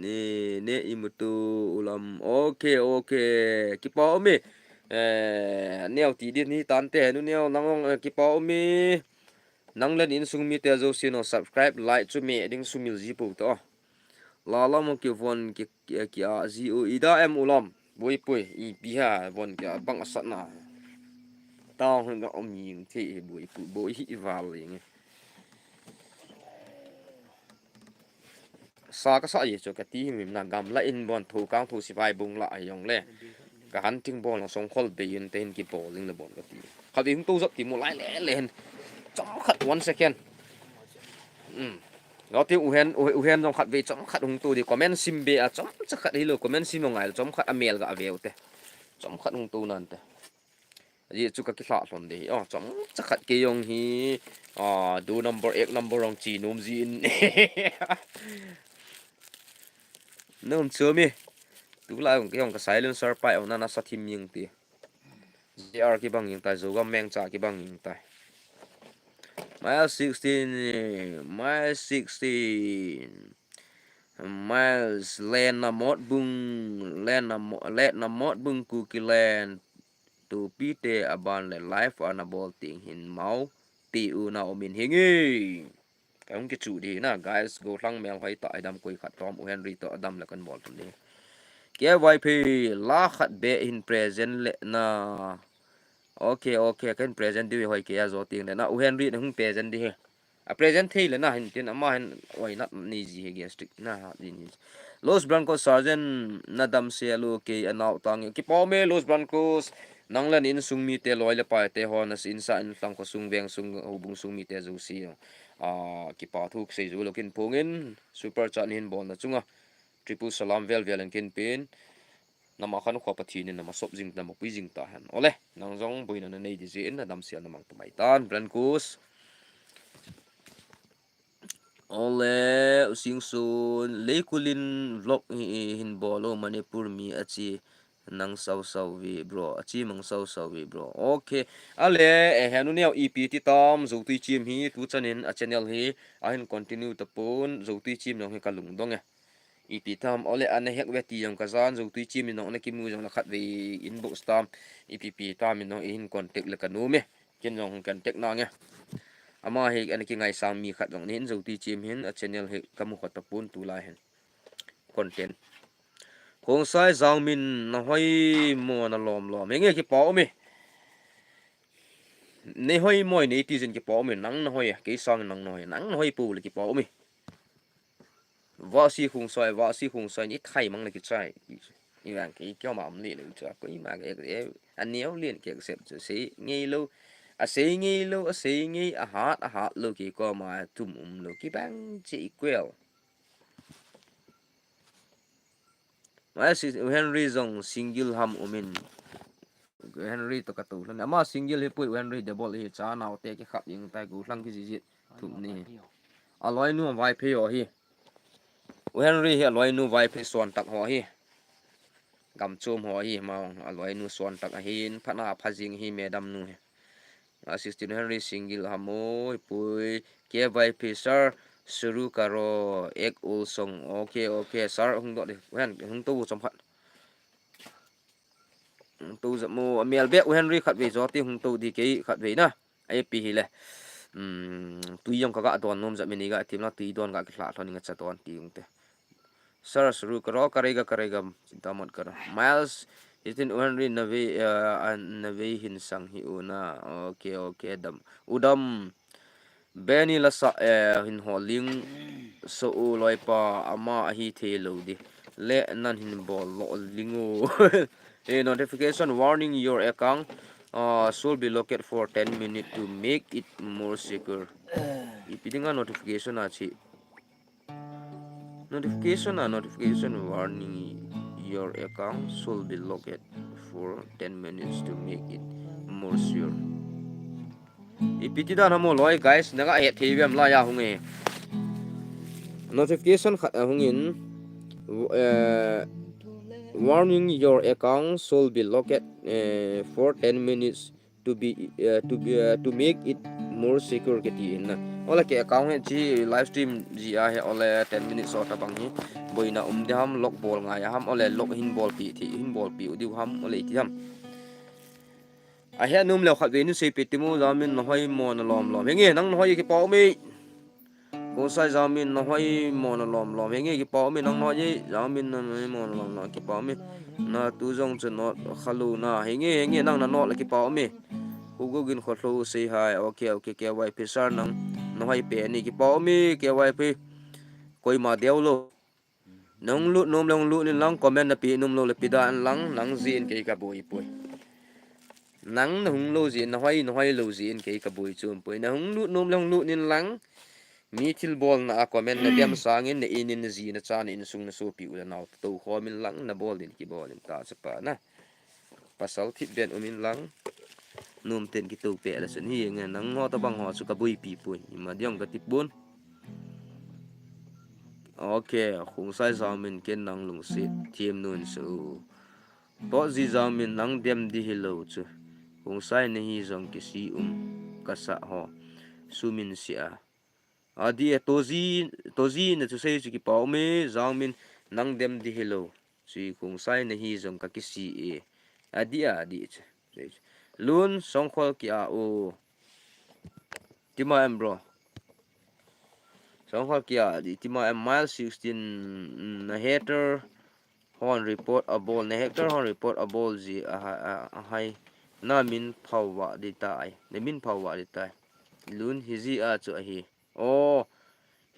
ne, ne i mu tu, u Lam. Okay, okay. Kipa um e. Eh, neo ti din hi tante, nu neo nang, eh, kipa um e. Nang le insung mite jouse no subscribe, like chu me ding sumil ji po to. La lam ki von ki, ki, ki a ji u ida em u Lam. Boipui, ipi ha von ki a bang a sat na. Tao hung ga om ying thei hi boipui, boi hi i val ying. Sa ka sa ye chu kati hi mim na gamla in bon thu kang thu sipai bung la a yong le. Ka hunting bol na songkhol bei in te hin kibol ding le bon kati. Khat vei hung to jap ti mu lai le le hin. Chomkhat one second. Hmm. Lo ti u Hen, u, u Hen jong khat vei chomkhat hung to di comment sim be a chomcha khat hi lo comment sim ngai lo chomkhat a mel ga ve u te. Chomkhat hung to nan te. Ji chu ka kihla hlon de hi. Oh, chomcha khat kei jong hi. Ah, do number, ek number jong chi nom ji in. Nom chu mi. Tu la jong kei jong ka silencer pai jong na na sa thim ying ti. J R kibang ying tai, Zogam mengcha kibang ying tai. Mile sixteen, mile sixteen. Miles, len na mot bung, len na mo-, len na mot bung Kuki len. Tu pi te aban le live ana bol ting hin mau ti u na umin hingi. Ka hung kichu di na, guys, go lang mel hoi ta, adam koi khat tom, U Henry to adam le kan bol tum di. K Y P la khat be hin present le na. Okay, okay, kan present di hoi ke a zo ting le na, U Henry na hung present di he. A present thei le na hin tin ama hin why not ni ji he gastric na ha di ni. Los Blancos Sergeant na dam se lo ke anau tang ki pau me Los Blancos nang le insung mite loi le pai te ho na sin sa in tlang ko sung veng sung houbung sung mite zo si. A kipa thu sei zo lo kin phung in super chat hin bol na chunga triple salam vel vel in kin pin. Nama khan khua Pathen in nama sop jing, nama pui jing ta hen. Ole, nang jong boina na nei di jin, na damsel na mang tumai tan, Blancos. Ole, U Singsun, Leikulin vlog hi hin bol o Manipur mi achi nang sau sau vi bro, achi mang sau sau vi bro. Okay. Ale, eh, henu neo ipi ti tam, Zotui Chim hi, tu chanin a channel hi, a hin continue tapon, Zotui Chim nong hi ka lungdong e. Ipi tam, ole ana hek ve ti jong ka jan, Zotui Chim in nong na kimu jong la khat ve inbox tam. Ipi pi tam in nong i hin contact le ka nom e. Ken jong hung contact nange. Ama hi ana kingaisang mi khat jong ni hin Zotui Chim hin a channel hi ka mu khat tapon tulai hin. Content. Khongsai Jangmin na hoi mo na lom lom. Henge kipa um e. Nei hoi mo nei ti jin kipa um e. Nang na hoi, kei sang nang na hoi. Nang na hoi pu le kipa um e. Vasi Khongsai, Vasi Khongsai, ni thai mang le kichai. I vang kei kyo ma um le le cha, koima ke, eh, a neo lien ke sep chu sei ngei lo, a sei ngei lo, a sei ngei, a hat, a hat lo ki ko ma tum um lo ki bang che equal. Ma si Henry jong single ham umin. Henry to ka tu hlan. Ama single hi pui Henry double hi cha nau te ki khap ing tai gu hlang ki ji ji thum ni. A loi nu vai phe yo hi. U Henry hi a loi nu vai phe suan tak ho hi. Gam chum ho hi ma a loi nu suan tak ahin phana pha jing hi madam nu hi. Assistant Henry single ham o hi pui K Y P sir suru karo ek ul song. Okay, okay, sir hung do di. Hen hung to chom khat. Hung to jat mo a mel bek U Henry khat vei jo ti hung to di kei khat vei na. Ai pi hi le. Um, tui jong ka ga don nom jat mi ni ga tim la tui don ga ki hla thon nga cha don ti ung te. Sir suru karo karega karega chinta mat karo. Miles itin U Henry na vei, uh, na vei hin sang hi u na. Okay, okay, dam. U dam. Benny lasa, eh, hin holing so u loipa ama ahi thei lo di. Le nan hin bol lo ling u. Eh, notification warning, your account, uh, should be locked for ten minutes to make it more secure. Ipi dinga notification a chi. Notification a notification warning, your account should be locked for ten minutes to make it more secure. Ipi ti dan ham o loi guys, na ga het thei vem la ya hung e. Notification khat a hung in, eh, warning, your account should be locked, eh, for ten minutes to be, eh, to be, eh, to make it more secure kiti in na. Ole ke account hi chi live stream ji a hi ole ten minutes so ta bang hi. Boina um di ham lock bol ngai ham ole lock hin bol pi thi hin bol pi u diu ham ole ti ham. A he num leo khat ve nu sei pe ti mu Jangmin na hoi mo na lom lom. Henge nang na hoi kipa um e. Khongsai Jangmin na hoi mo na lom lom. Henge kipa um e nang na hoi Jangmin na hoi mo na lom lom kipa um e. Na tu jong chu not khalu na. Henge henge nang na not la kipa um e. Hu gu gin kho thlo sei hai. Okay okay K Y P sir nang na hoi pe ni kipa um e K Y P. Koima deu lo. Nang lut nom le hung lut in lang comment na pi nom lo le pi da in lang nang ji in kei ka boi poi. Nang na hung lo ji in na hoi na hoi lo ji in kei ka boi chum poi. Na hung lut nom le hung lut in lang mi thil bol na a comment na dem sang in na in in na ji na cha na in sung na so pi u le nau to khom in lang na bol din ki bol in ta cha pa na. Pasal thip den um in lang. Nom ten ki to pe la sun hi nge nang ho ta bang ho chu ka boi pi poi. Ima diang ka tip bun. Okay, Khongsai Jangmin ken nang lungset thiam nun su. Toh ji Jangmin nang dem di hi lo chu. Khongsai na hi jong kisi um kasa ho. Sumin si a. Adi e toji, toji na chu sei chu kipa um e Jangmin nang dem di hi lo. Chu Khongsai na hi jong ka kisi e. Adi a adi chu. Lun songkhol ki a o. Tima em bro. Song khat kia di tima em mile sixteen, mm, na hater hon report abol, na hater hon report abol ji a, a, a hai na min phau va di tai, na min phau va di tai. Lun hi ji a chu ahi. Oh,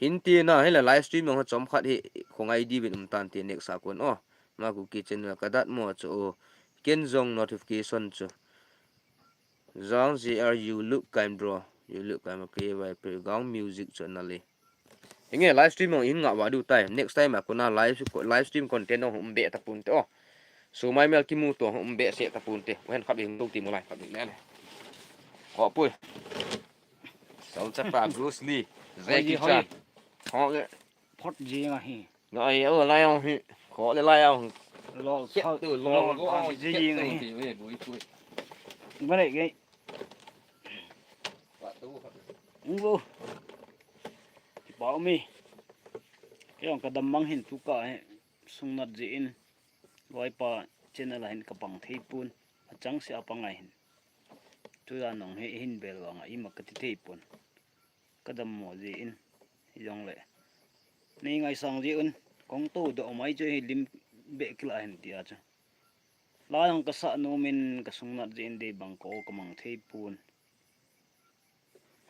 hin ti na, hila live stream jong chom khat hi khongai di vin um tan ti next a kon. Oh, ma Kuki channel ka dat mo chu. Oh, ken jong notification chu. Zang J R, you look kind, bro. You look kind, okay, vai pe gang music chu na le. Hinge live stream jong in nga va du tai. Next time a kona live, live stream content jong um be ta pun te. Oh. So mai mel kimu to um be se ta pun te. Wen khat in to ti mo lai khat in le. Ko pui. Sao cha pa Bruce Lee. Jackie Chan. Ho le. Phot ji nga hi. Lai, oh, lai, oh, hi. Ko le lai, oh. Lo, tu, lo, lo, ji nga hi. Bane ge. Ung lo. Ba mi. Kei jong ka dam mang hin tu ka he. Sung nat ji in. Loipa channel a hin ka pang thei pun. Achang se a pang a hin. Tu da nong he hin bel wang a ima ka ti thei pun. Ka dam mo ji in. Jong le. Nei ngai sang ji un. Kong to do mai chu hi lim be kila hin ti a chu. La jong ka sa nom in ka sung nat ji in de bang ko ka mang thei pun.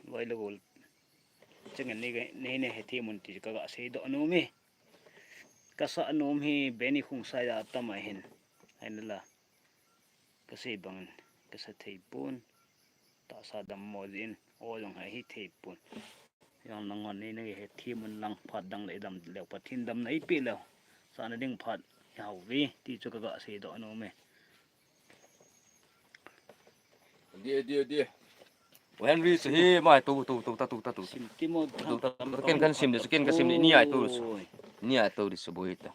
Vai lo gol. Cheng ni ni ne he thi mun ti ka ga sei do nom e. Ka sa nom hi beni khung sai da tam a hin. Ai na la. Ka sei bang ka sa thei pun. Ta sa dam mo jin o jong hai hi thei pun. Yang nang on ni ne he thi mun lang phat dang le dam le Pathen dam nai pi le. Sa na ding phat hau vi ti chu ka ga sei do nom e. Dia, dia, dia. Henry chu hi mai tu, tu, tu, ta tu, ta tu. Sim ti mo. Tu, ta, tu, ken kan sim de, ken kan sim de, ni ai tu. Oi. Ni ai tu di su boi ta.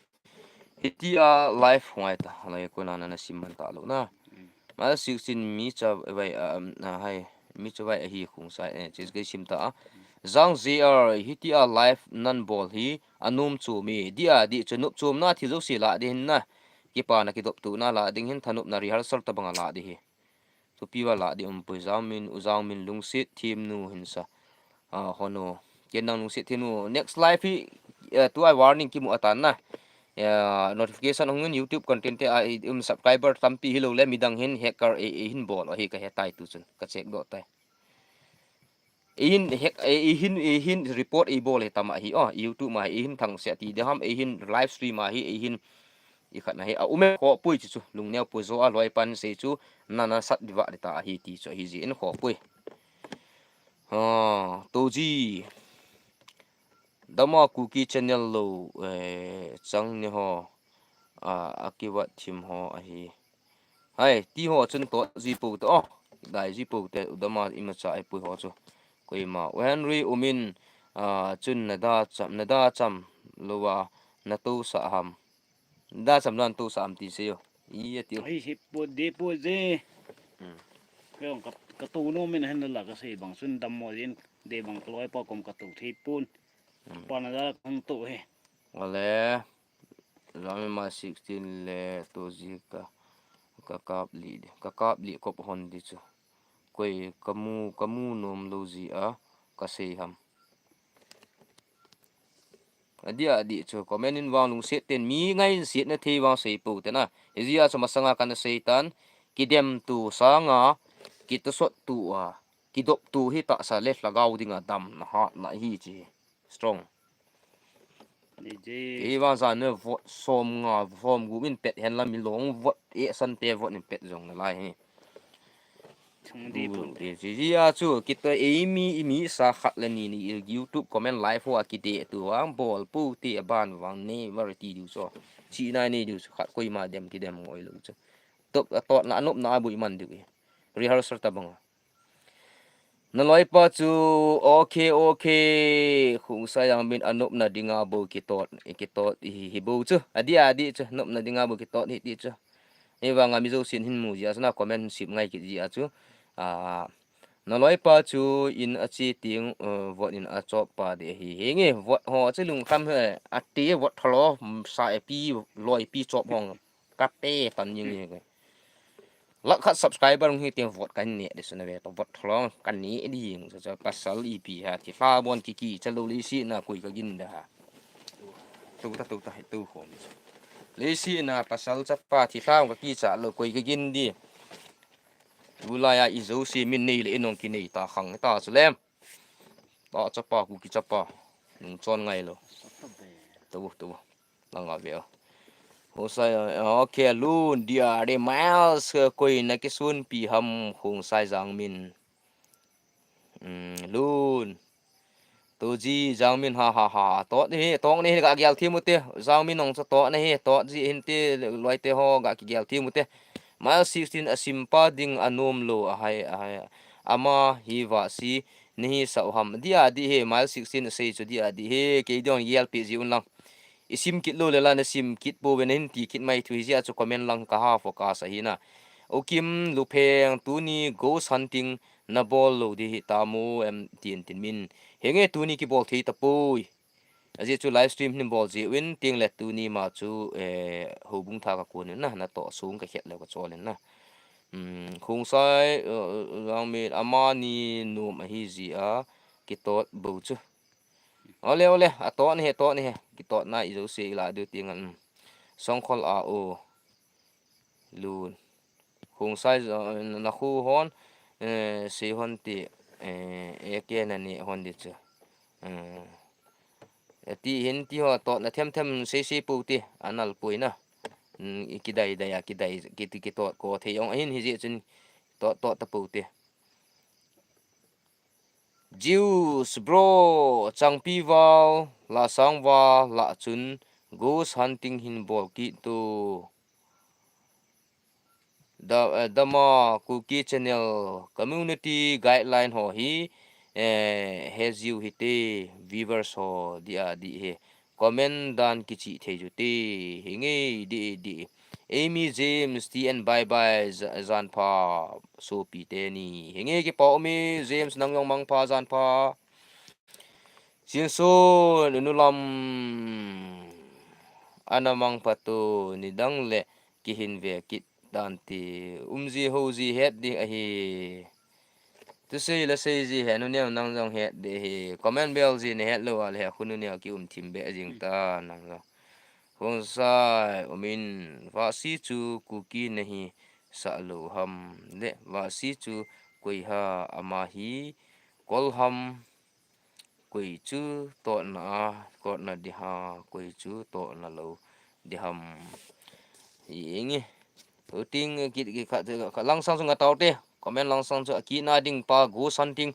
Hiti a live ngai ta, lai ko na na sim man ta lo na. Mm. Ma sixteen mi cha vai, um, na hai, mi cha vai hi khung sai, eh, chis ke sim ta. Zang J R, hiti a live nan bol hi, anum chu mi, dia di chu nup chum na thi zo si la di hin na. Kipa na kidop tu na la ding hin thanop na rehearsal ta bang a la di hi. Thupi va la di um pui Zangmin, U Zangmin lungset thim nu hin sa. Ah, hono. Ken nang lungset thim nu. Next live hi, eh, tu ai warning kimu atan na. Eh, notification hung in YouTube content te a, um, subscriber tampi hi lo le midang hin hacker e, e hin bol ahi ka he tai tu chun. Ka check do tai. Eihin hack, eihin, eihin report eibol hi tama hi, oh, YouTube ma hi eihin thang se ti de ham, eihin live stream ma hi, eihin i khat na hi, a ume kho pui chu chu, lungneo pui zo a loi pan se chu, na na sat diva de ta hi ti chu hi ji in kho pui. Ha, to ji. Dama Kuki channel lo, eh, chang ni ho, a, a kivat thim ho ahi. Hai, ti ho chun to ji po to, oh, dai ji po te, u dama ima cha ai pui ho chu. Koima, U Henry umin, a, chun na da cham, na da cham lo va, na to sa ham. Da cham dan to sa ham ti se yo. I ya ti. Ai, hi po de po je. Hmm. Ka, ka, ka to nom in hen la ka sei bang chun dam mo jin, de bang ka loi pa kom ka to thei pun. Hmm. Pa na da kan to he. Wale. Zami ma sixteen le to ji ka, ka kap li, ka kap li kop hon di chu. Koi kamu, kamu nom lo ji a, ka sei ham. Adia di chu, comment in vang lungset ten mi ngai in siet na thei vang sei po te na. Hi ji a chu masanga kana sei tan, kidem tu sanga, kitusot tu a, kidop tu hi ta sa le lhagao ding a dam na hat na hi chi. Strong. Ni je. Kei vang zan ne vote som nga, som gu min pet hen la mi long vote e san te vote in pet jong na lai hi. Chang di bu. Ti ji a chu, kito e mi, i mi sa khat le ni ni YouTube comment live ho a kide tu vang bol pu ti a ban vang ne var ti du so. Chi nai ni du so khat koima dem kidem ngoi lo chu. Top a tot na nop na bu i man du e. Rehearsal ta bang. Na loipa chu, okay, okay. Khung sa yang min a nopna dinga bo kitot, kitot hi, hi bo chu. Adi, adi chu, nopna dinga bo kitot hi ti chu. Hi vang a mi zo sin hin mu ji a chu na comment sim ngai ki ji a chu. A, na loipa chu in a chi ting, uh, vote in a chop pa de hi. Hi nge vote ho chu lungkham he, a ti vote thalo, sa e pi, loi pi chop hong. Ka te tan ying hi. Lakh khat subscriber hung hi teng vote kan ne di suna ve to, vote tholong kan ne di hing sa cha pasal ipi ha, thilha bon kikicha lou leiset na koi ka gin da ha. Tu ta, tu ta, tu khom. Leiset na pasal chapa thilha ka kicha lou koi ka gin di. Tulai a i jouse min nei le i nong kinei ta khang ta chu lem. Ta chapa, Kuki chapa. Nung chon ngai lou. Tu, tu. Langa ve o. Hosai, okay, Lun, dia de Miles, koi na kisunpi ham, Khongsai Jangmin. Mm, Lun. Tuji Jangmin, ha, ha, ha. Tot ni, tong ni, ga gel thimu te. Jangmin nong sa tot ni, tot ji hin te, loi te ho, ga ki gel thimu te. Miles sixteen a simpa ding a nom lou, a hai, a hai. Ama hi va si, Nihi sa u ham. Dia di he, Miles sixteen a sei chu dia di he. Kei dong gel pi ji un lang. I sim kit lou le la na sim kit pou ve na hin ti kit mai thu hi jia chu comment lang ka ha focus ahi na. O Kim Lupheng, tuni ghost hunting na bol lou di hi ta mu em tin tin min. Henge tuni kibol thei ta poi. Ajeh chu live stream hin bol ji uvin ting le tuni ma chu, eh, houbung tha ka kun in na, na to sung ka khet le ka chol in na. Hmm, Khongsai, eh, Jangmin, amani nom ahi ji a, kitot bou chu. Ole, ole, a tot ni he, tot ni he. Kitot na i jouse i la diu ting an. Songkhol a o. Lun. Khongsai jo, na khu hon, eh, sei hon ti, eh, eke na ni hon di chu. Eh, ti hin ti ho tot na them them sei sei pou ti, anal pui na. Mm, i kidai dai a, kidai, ki, ki tot ko thei ong ahin hi ji chun tot, tot ta pou ti. Juice, bro, Changpi val, la sang val, la chun, ghost hunting hin bol kit tu. Da, eh, Dama Kuki Channel, community guideline ho hi, eh, he jiu hi te, viewers ho, di a di he. Comment dan kichi thei ju te, hinge di di. Amy James, T N bye bye, za-, jan pha, sopi te ni. Hinge kipa umi, James nang jong mang pha, jan pha. Sinsun, nulam, ana mang pha tu, nidang le, kihin ve kit dan ti, um ji ho ji het di ahi. Tu sei la sei ji he, nu neo nang jong het de hi. Comment bel ji ne het lou a le he, khu nu neo ki um thim be jing ta nang jong. Khongsai, umin, vasi chu Kuki na hi sa lou ham. Le, vasi chu koi ha ama hi, kol ham, koi chu totna a, totna di ha, koi chu totna lou di ham. Hi nge. Uting ki, ki kha, kha lang sang chu nga tau te. Comment lang sang chu akina ding pa ghost hunting.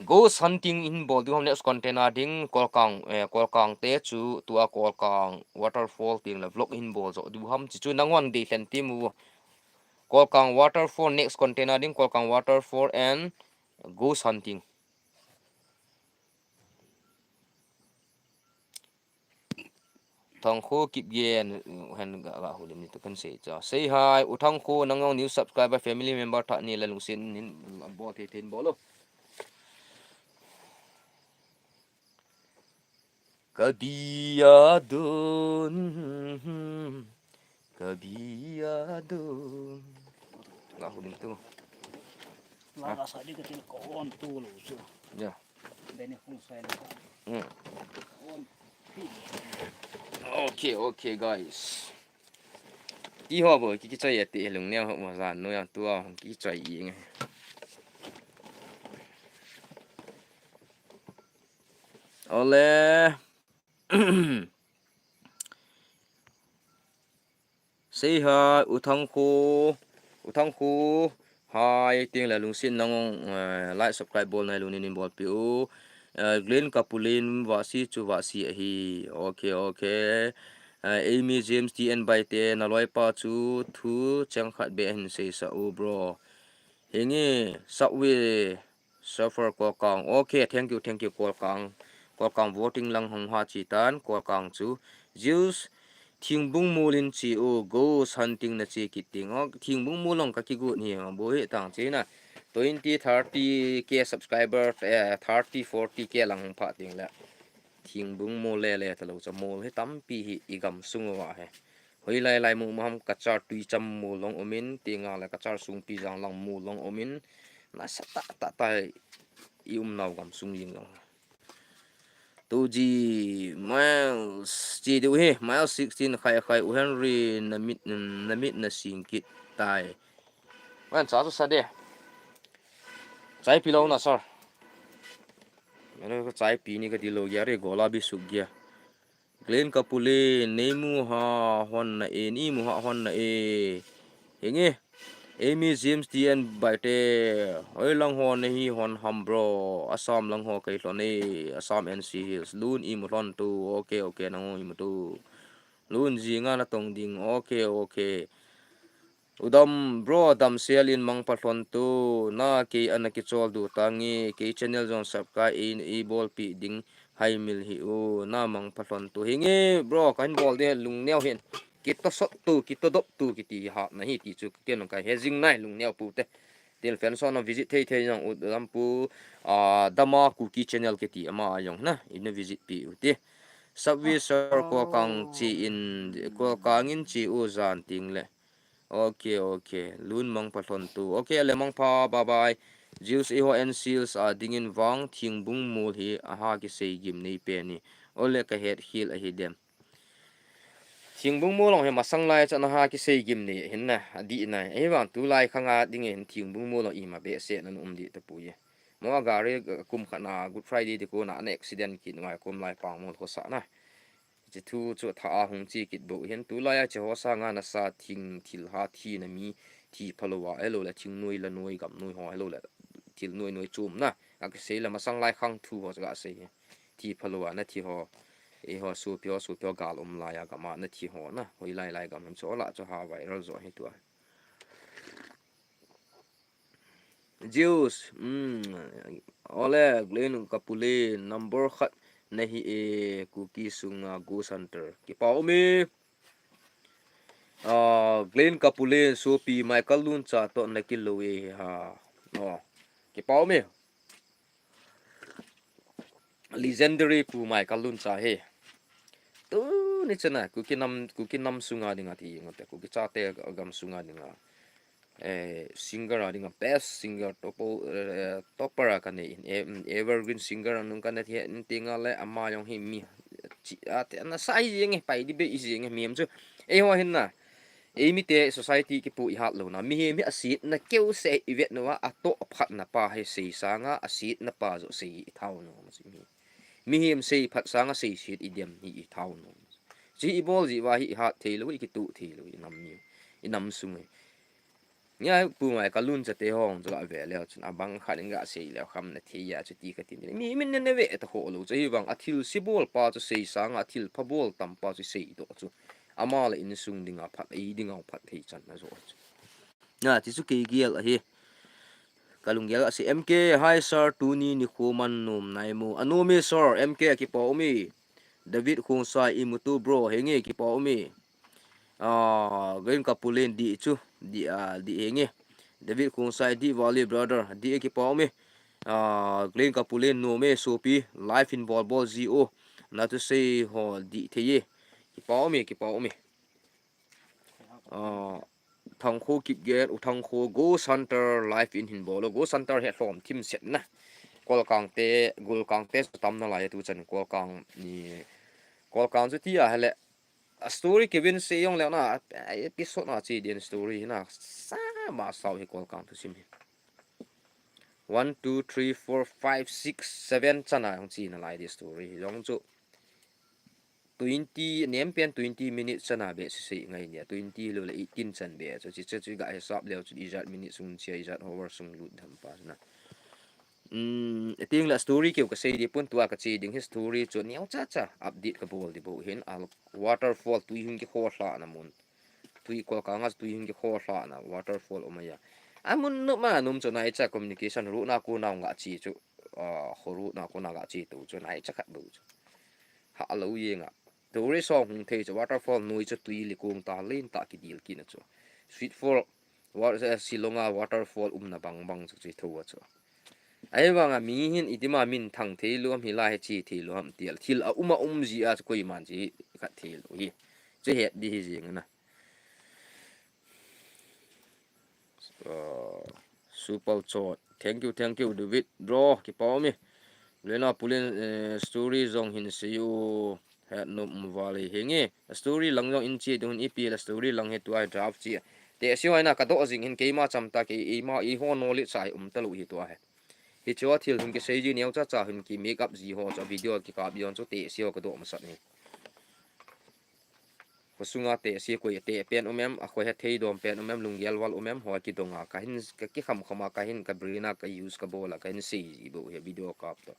Ghost hunting hin bol diu ham next content a ding Kolkang, eh, Kolkang te chu tua Kolkang waterfall ting le vlog hin bol jo diu ham chi chu nang wan dei thlen ti mu. Kolkang waterfall next content a ding Kolkang waterfall and ghost hunting. Thangkho Kipgen, hen ga, ga hulim ni tu kan sei cha. Say hi, U Thangkho, nang jong new subscriber, family member tha ni la lungsin nin bol thei thei bol o. Ka bia dun, ka bia dun. Ga hulim tu. La ga sa di ka tin ko on tu lo chu. Ya. Beni khung sai lo. Hmm. Okay, okay, guys. Ti ho bo, ki, kichoi ati lung neo ho mo jan no yang tua, kichoi i nge. Ole. Say hi, U Thangkho, U Thangkho, hi, ting le lungsin nang jong, eh, like, subscribe bol nai lou nin bol pi u. Eh, Glenn Kapulin, vasi chu vasi ahi. Okay, okay. Eh, Amy James T N Bai te, na loipa chu thu cheng khat be hin sei sa u, bro. Hinge, Subway, Surfer Kolkang. Okay, thank you, thank you, Kolkang. Kolkang voting lang hung ha chi tan, Kolkang chu. Zeus, Thingbung Mol in chi u, ghost hunting na chi kit ding. Oh, Thingbung Mol long ka kigot ni, bo hi tang chi na. Twenty, thirty K subscriber, eh, thirty, forty K lang hung pha ding le. Thingbung Mol le le ta lo cha Mol hi tampi hi i gam sung uva he. Hoilai lai mu maham Cachar Tuicham mol jong umin, tinga le Cachar Sungpi Janglang mol jong umin, nasa tah tah tah i umnau gamsung jing jong. Two G miles chi diu hi, mile sixteen khai khai u Henry na mit, na mit na sing kit tai. Wan cha chu sa de. Chai pi lo na sir. Mene ko chai pi ni ka di lo ya re gola bi suk ya. Glen Kapule, nei mu ha hon na e, ni mu ha hon na e. Henge. Amy James T N Baite, hoilang ho nei hi hon ham bro, Assam lang ho kei lhon e, Assam N C Hills, lun i mu lhon tu, ok, ok, nang i mu tu. Lun ji nga na tong ding, ok, ok. Udam bro, dam sel in mangpha lhon tu, na kei ana kichol du tangi, kei channel jong subscribe i, i bol pi ding, hai mil hi u, na mangpha lhon tu. Hinge bro, kahin bol de lungneo hin. Kito sot tu, kito dop tu, kiti hat na hi ti chu, kiti nung kai he jing nai lungneo pu te. Til fan son na visit thei thei jong u dam pu, a, Dama Kuki channel kiti ama jong na, ina visit pi u ti. Subwi sir ko kang chi in, ko kang in chi u jan ting le. Ok, ok. Lun mangpha lhon tu. Ok, le mangpha, bye bye. Jews iho and seals a dingin vang, thingbung mol hi, aha kisei gim nei pe ni. Ole ka het hil ahi dem. Thingbung mol long hi masang lai chan aha kisei gim nei hin na, adi nai. Ahi vang tu lai khanga ding hin thingbung mol long ima be se nan um di ta pu ye. Mo a gari kum khat na Good Friday di ko na an accident kit ngai kum lai pang mol ko sa na. Chi thu chu tha a hung chi kit bo hin tu lai a chi ho sa nga na sa thing thil ha thi na mi thi phalo wa elo le thing noi la noi gam noi ho elo le thil noi noi chum na. A kisei la masang lai khang thu ho ga sei. Thi phalo wa na thi ho. E ho su pio su pio gal um lai a gam a na thi ho na. Hoi lai lai gam chu la chu ha viral jo hi tu a. Jews, um, ole, Glen Kapule, number khat na hi e, Kuki sunga Ghost Hunter. Kipa um e. Ah, Glen Kapule, sopi Michael Luncha to na kilo e ha. Oh, kipa um e. Legendary Pu Michael Luncha hi. Tu ni chana, Kuki nam, Kuki nam sunga dinga ti ngote, Kuki chate gam sunga dinga. Eh, singer a dinga best singer topo, eh, topper a ka nei in, eh, evergreen singer anung ka na thi in tinga le ama jong hi mi chi a te na sai jeng e pai di be i jeng e mi em chu. Ei ho hin na. Ei mi te society kipu i hat lo na. Mi hi mi a sit na keu se i vet no a to phat na pa he sei sanga a sit na pa jo sei i thau no ma si mi. Mi hi em sei phat sanga sei sit i dem hi i thau no. Chi i bol ji wa hi i hat thei lo i kitu thei lo i nam mi. I nam sung e. Nia Pu Michael Luncha te hong chu la ve leo chun abang khat in ga sei leo kham na thei ya chu ti ka tin. Mi min ne ve ta ho lo chu hi vang a thil si bol pa chu sei sanga a thil pha bol tam pa chu sei do chu. Ama le insung dinga phat, ei dinga phat thei chan na jo chu. Na ti chu kei gel ahi. Ka lunggel a si M K, hi sir, tuni nikho man nom nai mo. A nom e sir, M K kipa um e. David Khongsai i mu tu bro, henge kipa um e. Ah, Glen Kapule di chu, di, ah, di henge. David Khongsai di vale brother, di e kipa um e. Ah, Glen Kapule nom e sopi, live in bol bol ji o. Na tu sei ho di thei e. Kipa um e, kipa um e. Ah, Thangkho Kipgen, U Thangkho, Ghost Hunter, live in hin bol o, Ghost Hunter he hlom thim set na. Kolkang te, Golkang te chu tam na lai tu chan Kolkang ni, Kolkang chu ti a hele. A story Kevin se jong le na, a episode na chi din story na, sa ma sau hi Kolkang tu sim hi. One, two, three, four, five, six, seven chana hung chi na lai di story. Jong chu twenty, nem pen twenty minutes chana be si sei ngai nia. Twenty lo le eighteen chan be chu chi chu ga hisap leo chu ijat minute sung chia ijat hour sung lut dham pa na. Um, ting la story keu ka sei di pun tua ka chi ding hi story chu neo cha cha update ka bol di bo hin a waterfall tui hung ki kho hla na mun. Tui Kolkang a tui hung ki kho hla na waterfall um a ya. A mun no ma num chu nai cha communication ru na ku na nga chi chu. Ah, kho ru na ku na ga chi tu chu nai cha khat bo chu. Ha lo ye nga. Tourist hung thei chu waterfall noi chu tui li kung ta len ta ki dil ki na chu. Street fall, wa-, eh, Shillong a waterfall um na bang bang chu chi tho a chu. Ai vang a mi hin i ti ma min thang thei lo am hi la he chi thei lo am ti al. Thil a um a um ji a chu koi man chi khat thei lo hi. Chu het di hi jing na. Uh, Super Chot. Thank you, thank you, David. Bro, kipa ume. Lena Pulin, eh, story jong hin sei u. Hetnom um vale hinge. Story lang jong in chi dun ipi la story lang hi tua draft chi. Te si hoi na ka do jing hin keima cham ta kei ima i ho no lit sa hi um ta lu hi tua hi. Hi chua thil hin kisei ji neo cha cha hin ki make up ji ho cha video ki kap yon chu te si ho ka do ma sat ni. Ko sunga te si ko te pen um em, a ko he thei dom pen um em, lunggel val um em, ho ki donga ka hin ka ki kham khama ka hin ka brina ka use ka bola ka hin sei ji bo he video kap to.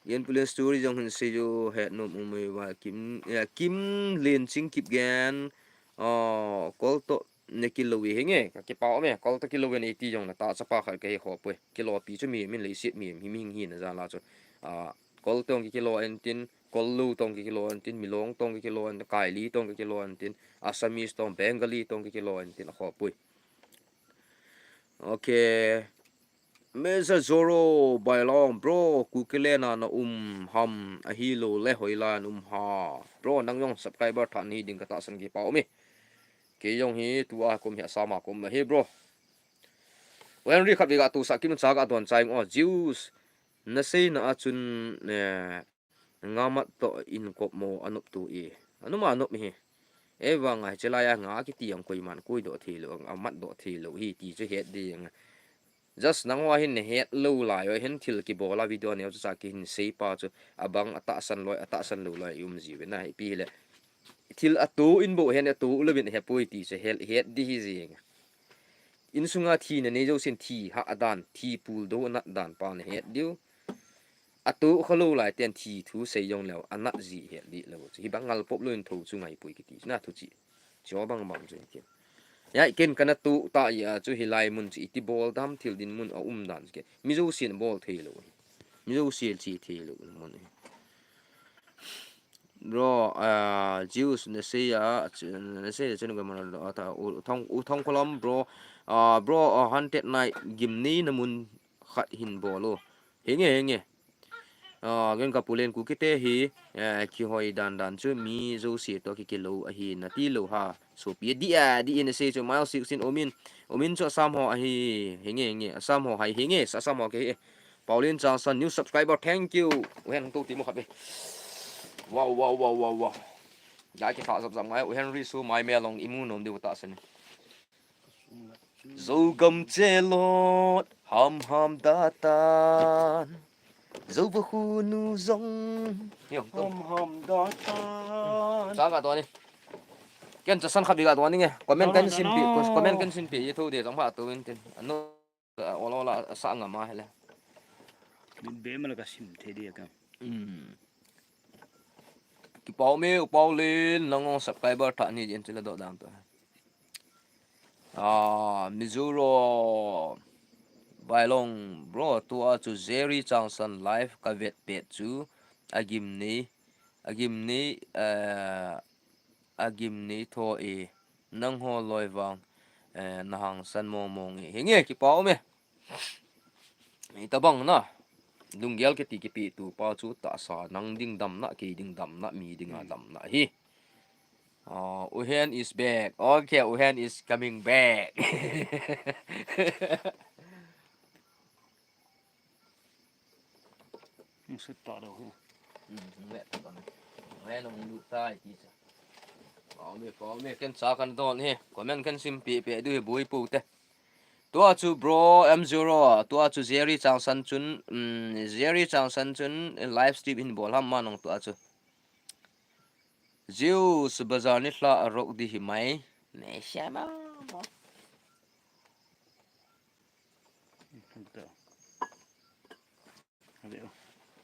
Yen Pulin story jong hin sei u hetnom um e va Kim, eh, Kim Len Ching Kipgen, oh, kol to ne kilo e hinge, ka kipa ume, kol to kilo e ne ti jong na ta chapa khat ka he ho poi. Kilo pi chu mi min lei sit mi, hi mi hing hi na ja la chu. Ah, kol tong ki kilo en tin, kol lu tong ki kilo en tin, milong tong ki kilo en, kaili tong ki kilo en tin, Assamese tong, Bengali tong ki kilo en tin, a ho poi. Okay. Mister Zoro, Bailong, bro, Kuki le na na um ham, ahilou le hoilan um ha. Bro, nang jong subscriber than hi ding ka tahsan kipa ume. Kei jong hi tua kum hi Assam a kum hi, bro. Wen ri khat vi ga tu sa kim cha ga don chai ngo, Jews. Na sei na a chun, eh, nga mat to in kop mo anop tu i. Anuma anop hi. E vang a chelai a nga kiti ang koi man koi do thei lo, a mat do thei lo hi ti chu het ding. Just nang ho hin het lo lai, o hin thil ki bola video neo chu cha ki hin sei pa chu abang a tahsan loi, a tahsan lo loi um ji ve na hi pi le. Thil a tu in bo hen a tu lo vin he poi ti chu het, het di hi jing. Insunga thi na nei jo sin thi ha a dan, thi pul do na dan pa na het diu. A tu kha lo lai ten thi thu sei jong leo, a nat ji het di lo. Hi bang ngal pop lo in tho chu ngai poi kiti na thu chi. Cho bang bang chu ken. Ya ken kana tu ta ya chu hi lai mun chi iti bol dam thil din mun a um dan ke. Mi jo sin bol thei lo. Mi jo sil chi thei lo mun. Bro, ah, Jews na sei a, na sei a chun ka man a ta, u thong, u thong kolam, bro. Ah, bro, ah, haunted night gimnei na mun khat hin bol u. Hinge, hinge. Ah, gen ka pulen Kuki te hi, eh, ki hoi dan dan chu mi jo si to ki ki lo a hi na ti lo ha. So pi di a, di in sei chu mile six in omin. Omin chu Assam ho a hi, hinge, hinge. Assam ho hai hinge, Assam ho ke hi. Pauline Changsan, new subscriber, thank you. Uhen tu ti mo khat be. Wow, wow, wow, wow, wow. Dai ki kha zap zap ngai, uhen ri su mai me long imu nom de uta sen. Zogam chelot, ham ham datan. Zo ba khu nu zong. Yo, to. Ham ham datan. Sa ka to ni. Ken cha san khat bi ka to ni nge. Comment kan sin pi, comment kan sin pi, ye tho de zong ba to in tin. Ano. Ola ola sa nga ma hele. Min be ma la ka sim the dia ka. Hmm. Kipau me, upau len, nang ong subscriber tha ni din chila do dang to. Ah, Mizuro. Bailong, bro, tua chu Jerry Changsan live ka vet pet chu. Agim ni, agim ni, eh, agim ni tho e. Nang ho loi vang, eh, na hangsan mong mong e. Hinge kipau me. Ita bang na. Lunggel kiti kipi tu pa chu tahsa nang ding damna, kei ding damna, mi ding a damna hi. Uh, Uhen is back. Okay, Uhen is coming back. Nung set ta do hi. Hmm, nung let ta do. Ngai nung lu tai ti cha. Pau me, pau me, ken cha kan don hi. Comment kan sim pi pi du hi bui pu te. Tua chu bro M zero, tua chu Jerry Changsan chun, um, Jerry Changsan chun live stream in bol ham ma nong tua chu. Jews bazar ni hla a rok di hi mai. Ne sha ma.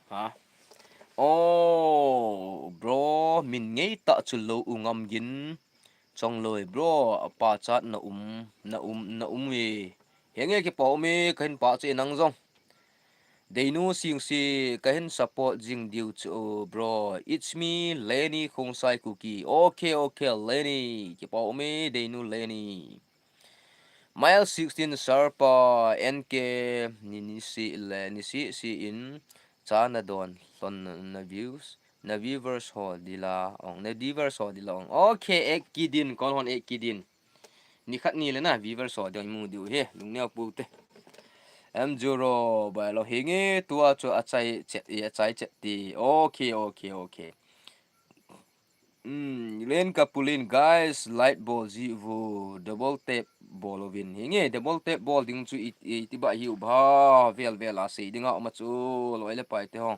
Ha? Oh, bro, min ngei ta chu lo u ngam gin. Chong loi, bro, pa chat na um, na um, na um e. Henge kipau me, ka hin pa chu nang jong. Deinu sing si, ka hin support jing diu chu, bro. It's me, Lenny Khongsai Kuki. Okay, okay, Lenny. Kipau me, Deinu Lenny. Mile sixteen Sarpa N K ni, ni si le, ni si si in cha na don lhon na, na views, na viewers ho dila ong, na viewers ho dila ong. Okay, ek kidin, kon hon ek kidin. Nikhat ni le na viewers ho ding imu diu hi, lungneo pou te. M zero, bai lo hinge, tua chu achai chet, achai chet ti. Okay, okay, okay. Hmm, len ka pulin, guys, like bol ji uvo, double tap bol uvin. Hinge, double tap bol ding chu i, i, iti ba hi u ba, vel vel a sei dinga um a chu, loi le pai te ho.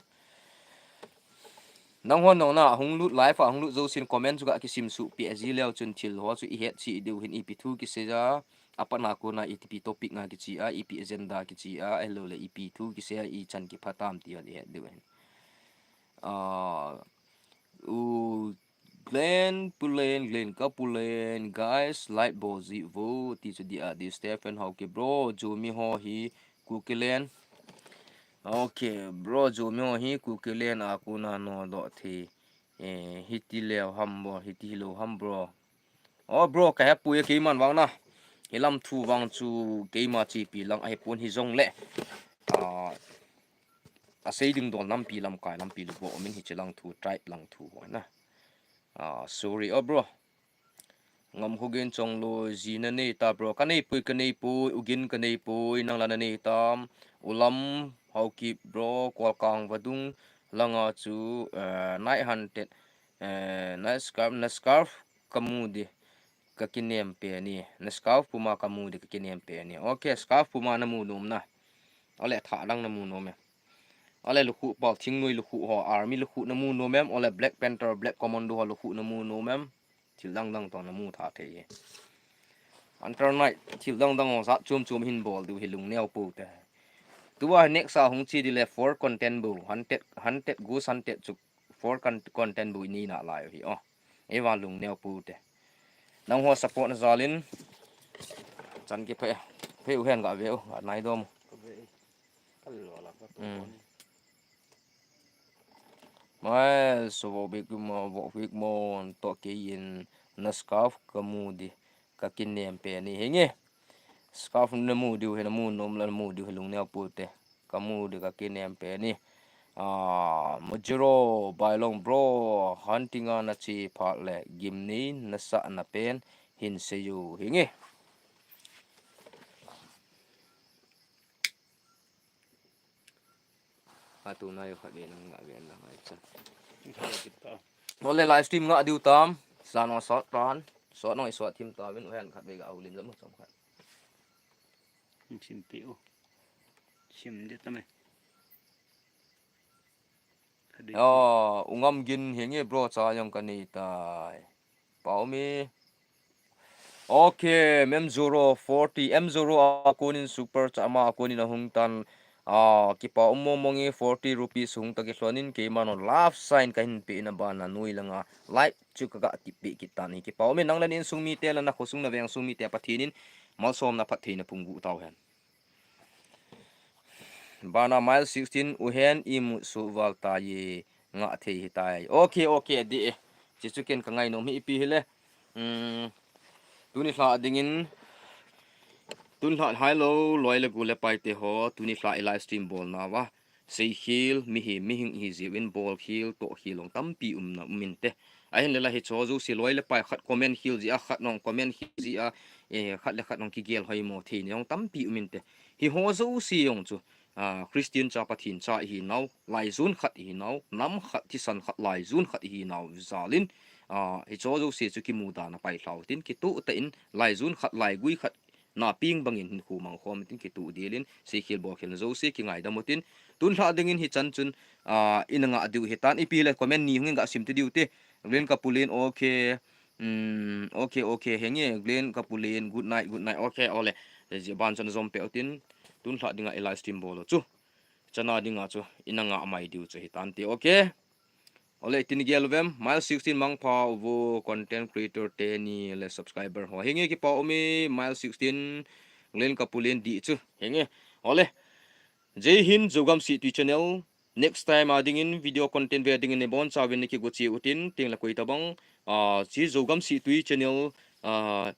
Nang hon nong na, hung lut live a, hung lut jousen comment chu ga kisim suh pi a ji leu chun thil ho chu i het chi diu hin ipi thu kisei a, a pat na kona iti pi topic nga kichi a, ipi agenda kichi a, ahilou le ipi thu kisei a, i chan kipha tam ti ho i het diu hin. Ah, u Glenn Pulen, Glenn ka Pulen, guys, like bol ji uvo, ti chu di a di Stephen Hauke bro, Jumi ho hi Kukiland. Okay, bro, Jumi ho hi Kukiland a kona no do thi. Eh, hiti leu ham bro, hiti hilou ham bro. Oh, bro, ka hepui e keiman vang na. Hilam thu vang chu keima chepi lang ahipon hijong le. Ah, asei ding dol nampi lamkai, lampi lu bo min hiche lang thu, tribe lang thu ho na. Ah, sorry, oh, bro. Ngam Khogin Chongloi, ji na nei ta bro. Ka nei pui, ka nei pui, ugin ka nei pui, nang la na nei tam. Ulam Haokip bro, Kolkang vadung langa chu, eh, nine hundred, eh, na scarf, na scarf ka mu di, ka kinem pe ni. Na scarf puma ka mu di, ka kinem pe ni. Okay, scarf puma na mu nom na. Ole tha dang na mu nom e. Ole lukhu pal thingnoi lukhu ho, army lukhu na mu nom em. Ole Black Panther, Black Commando ho lukhu na mu nom em. Thil dang dang tong na mu tha thei hi. Hunter Knight, thil dang dang ho sat chum chum hin bol diu hi lungneo pou te. Tua next a hung chi di le four content bu, hunted, hunted, goose hunted chu four con-, content bu i nei na lai u hi, oh. Ei vang lungneo pou te. Nang ho support na jal in. Chan kiphe, phe u hen ga ve u, ga nai dom. Ka ve e. Ka lo la ka to. Mm. Mai, so vo bik mo, vo bik mo, to kei in na scarf ka mu di, ka kinem pe ni hinge. Scarf na mu diu hi na mu nom la na mu diu hi lungneo pou te. Ka mu di ka kinem pe ni. Ah, Mojiro, Bailong bro, hunting a na chi phat le, gimnei na sa na pen, hin sei u hinge. Atu na yo khat ve nang na ve nang ai cha. Ole live stream nga diu tam. Sa no sot tan. Sot no i sot thim ta vin u hen khat ve ga u lin jam chom khat. Chim pi u. Chim di ta me. Khat di. Yo, u Ngam Gin hinge bro cha jong ka nei tai. Pau mi. Okay, M zero forty, M zero a konin super chat ma a konin a hung tan. Ah, kipa um mong mong e forty rupees hung ta kilhonin keiman love sign ka hin pe in a bana nui langa like chu ka ga ti pe kit tan hi. Kipa um e nang le na insung mite le na khosung na vengsung mite Pathen in malsomna phattheina pung gu tau hen. Bana mile sixteen u hen i mu su val ta ye nga thei hi tai. Okay, okay, di e. Chi chu ken ka ngai nom hi ipi hi le. Um, tuni lha dingin, tun lha hai lo, loi le gu le pai te ho, tuni lha i live stream bol na va. Seikhel, mihem, mihing hi jiu in bolkhel, tohkhel long tampi um na um in te. Ahin le la hi cho jouse loi le pai khat comment khel ji a, khat nong comment khel ji a, eh, khat le khat nong kigel hoi mo thei ni long tampi um in te. Hi ho jouse jong chu, ah, Christian cha Pathen cha ihi nau, laijun khat ihi nau, nam khat thisan khat laijun khat ihi nau jal in, ah, hi cho jouse chu kimu dan a pai lhau tin kitu ta in laijun khat laigui khat na ping bangin hin khu mang khom tin kitu dil in seikhel bolkhel na jouse kingaidam u tin tun lha dingin hi chan chun, ah, in nga diu hi tan ipi le comment ni hung in ga sim ti diu te. Glen ka pulin, okay. Um, okay, okay, henge, Glen ka pulin, good night, good night, okay, ole. Ji ban chan jom pe u tin, tun lha dinga i live stream bol u chu. Chana dinga chu, in nga mai diu chu hi tan te, okay. Ole, tin gel vem, mile sixteen mangpha uvo content creator te ni le subscriber ho. Henge kipa um e, mile sixteen, Glen ka pulin di chu. Henge, ole. Jai Hind, Zogam Sihtui channel. Next time a dingin video content ve dingin nei bon chauvin nei kigu chi u tin, ting la koi ta bang, ah, chi Zogam Sihtui channel, ah,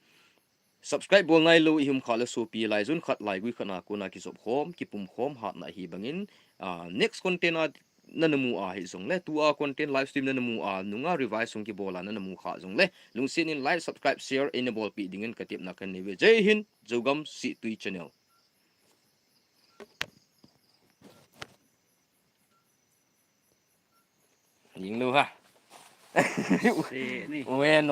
subscribe bol nai lo i hum kha le sopi laijun khat laigui khat na kona kijop khom, kipum khom hatna hi bangin, ah, next content a nana mu ahi jongle, tua content live stream nana mu a nunga revise hung kibol a nana mu kha jongle, lungset in like, subscribe, share eina bolpeh dingin katepna kanei ve. Jai Hind, Zogam Sittui Channel. Jing lou ha. Se ni. Wen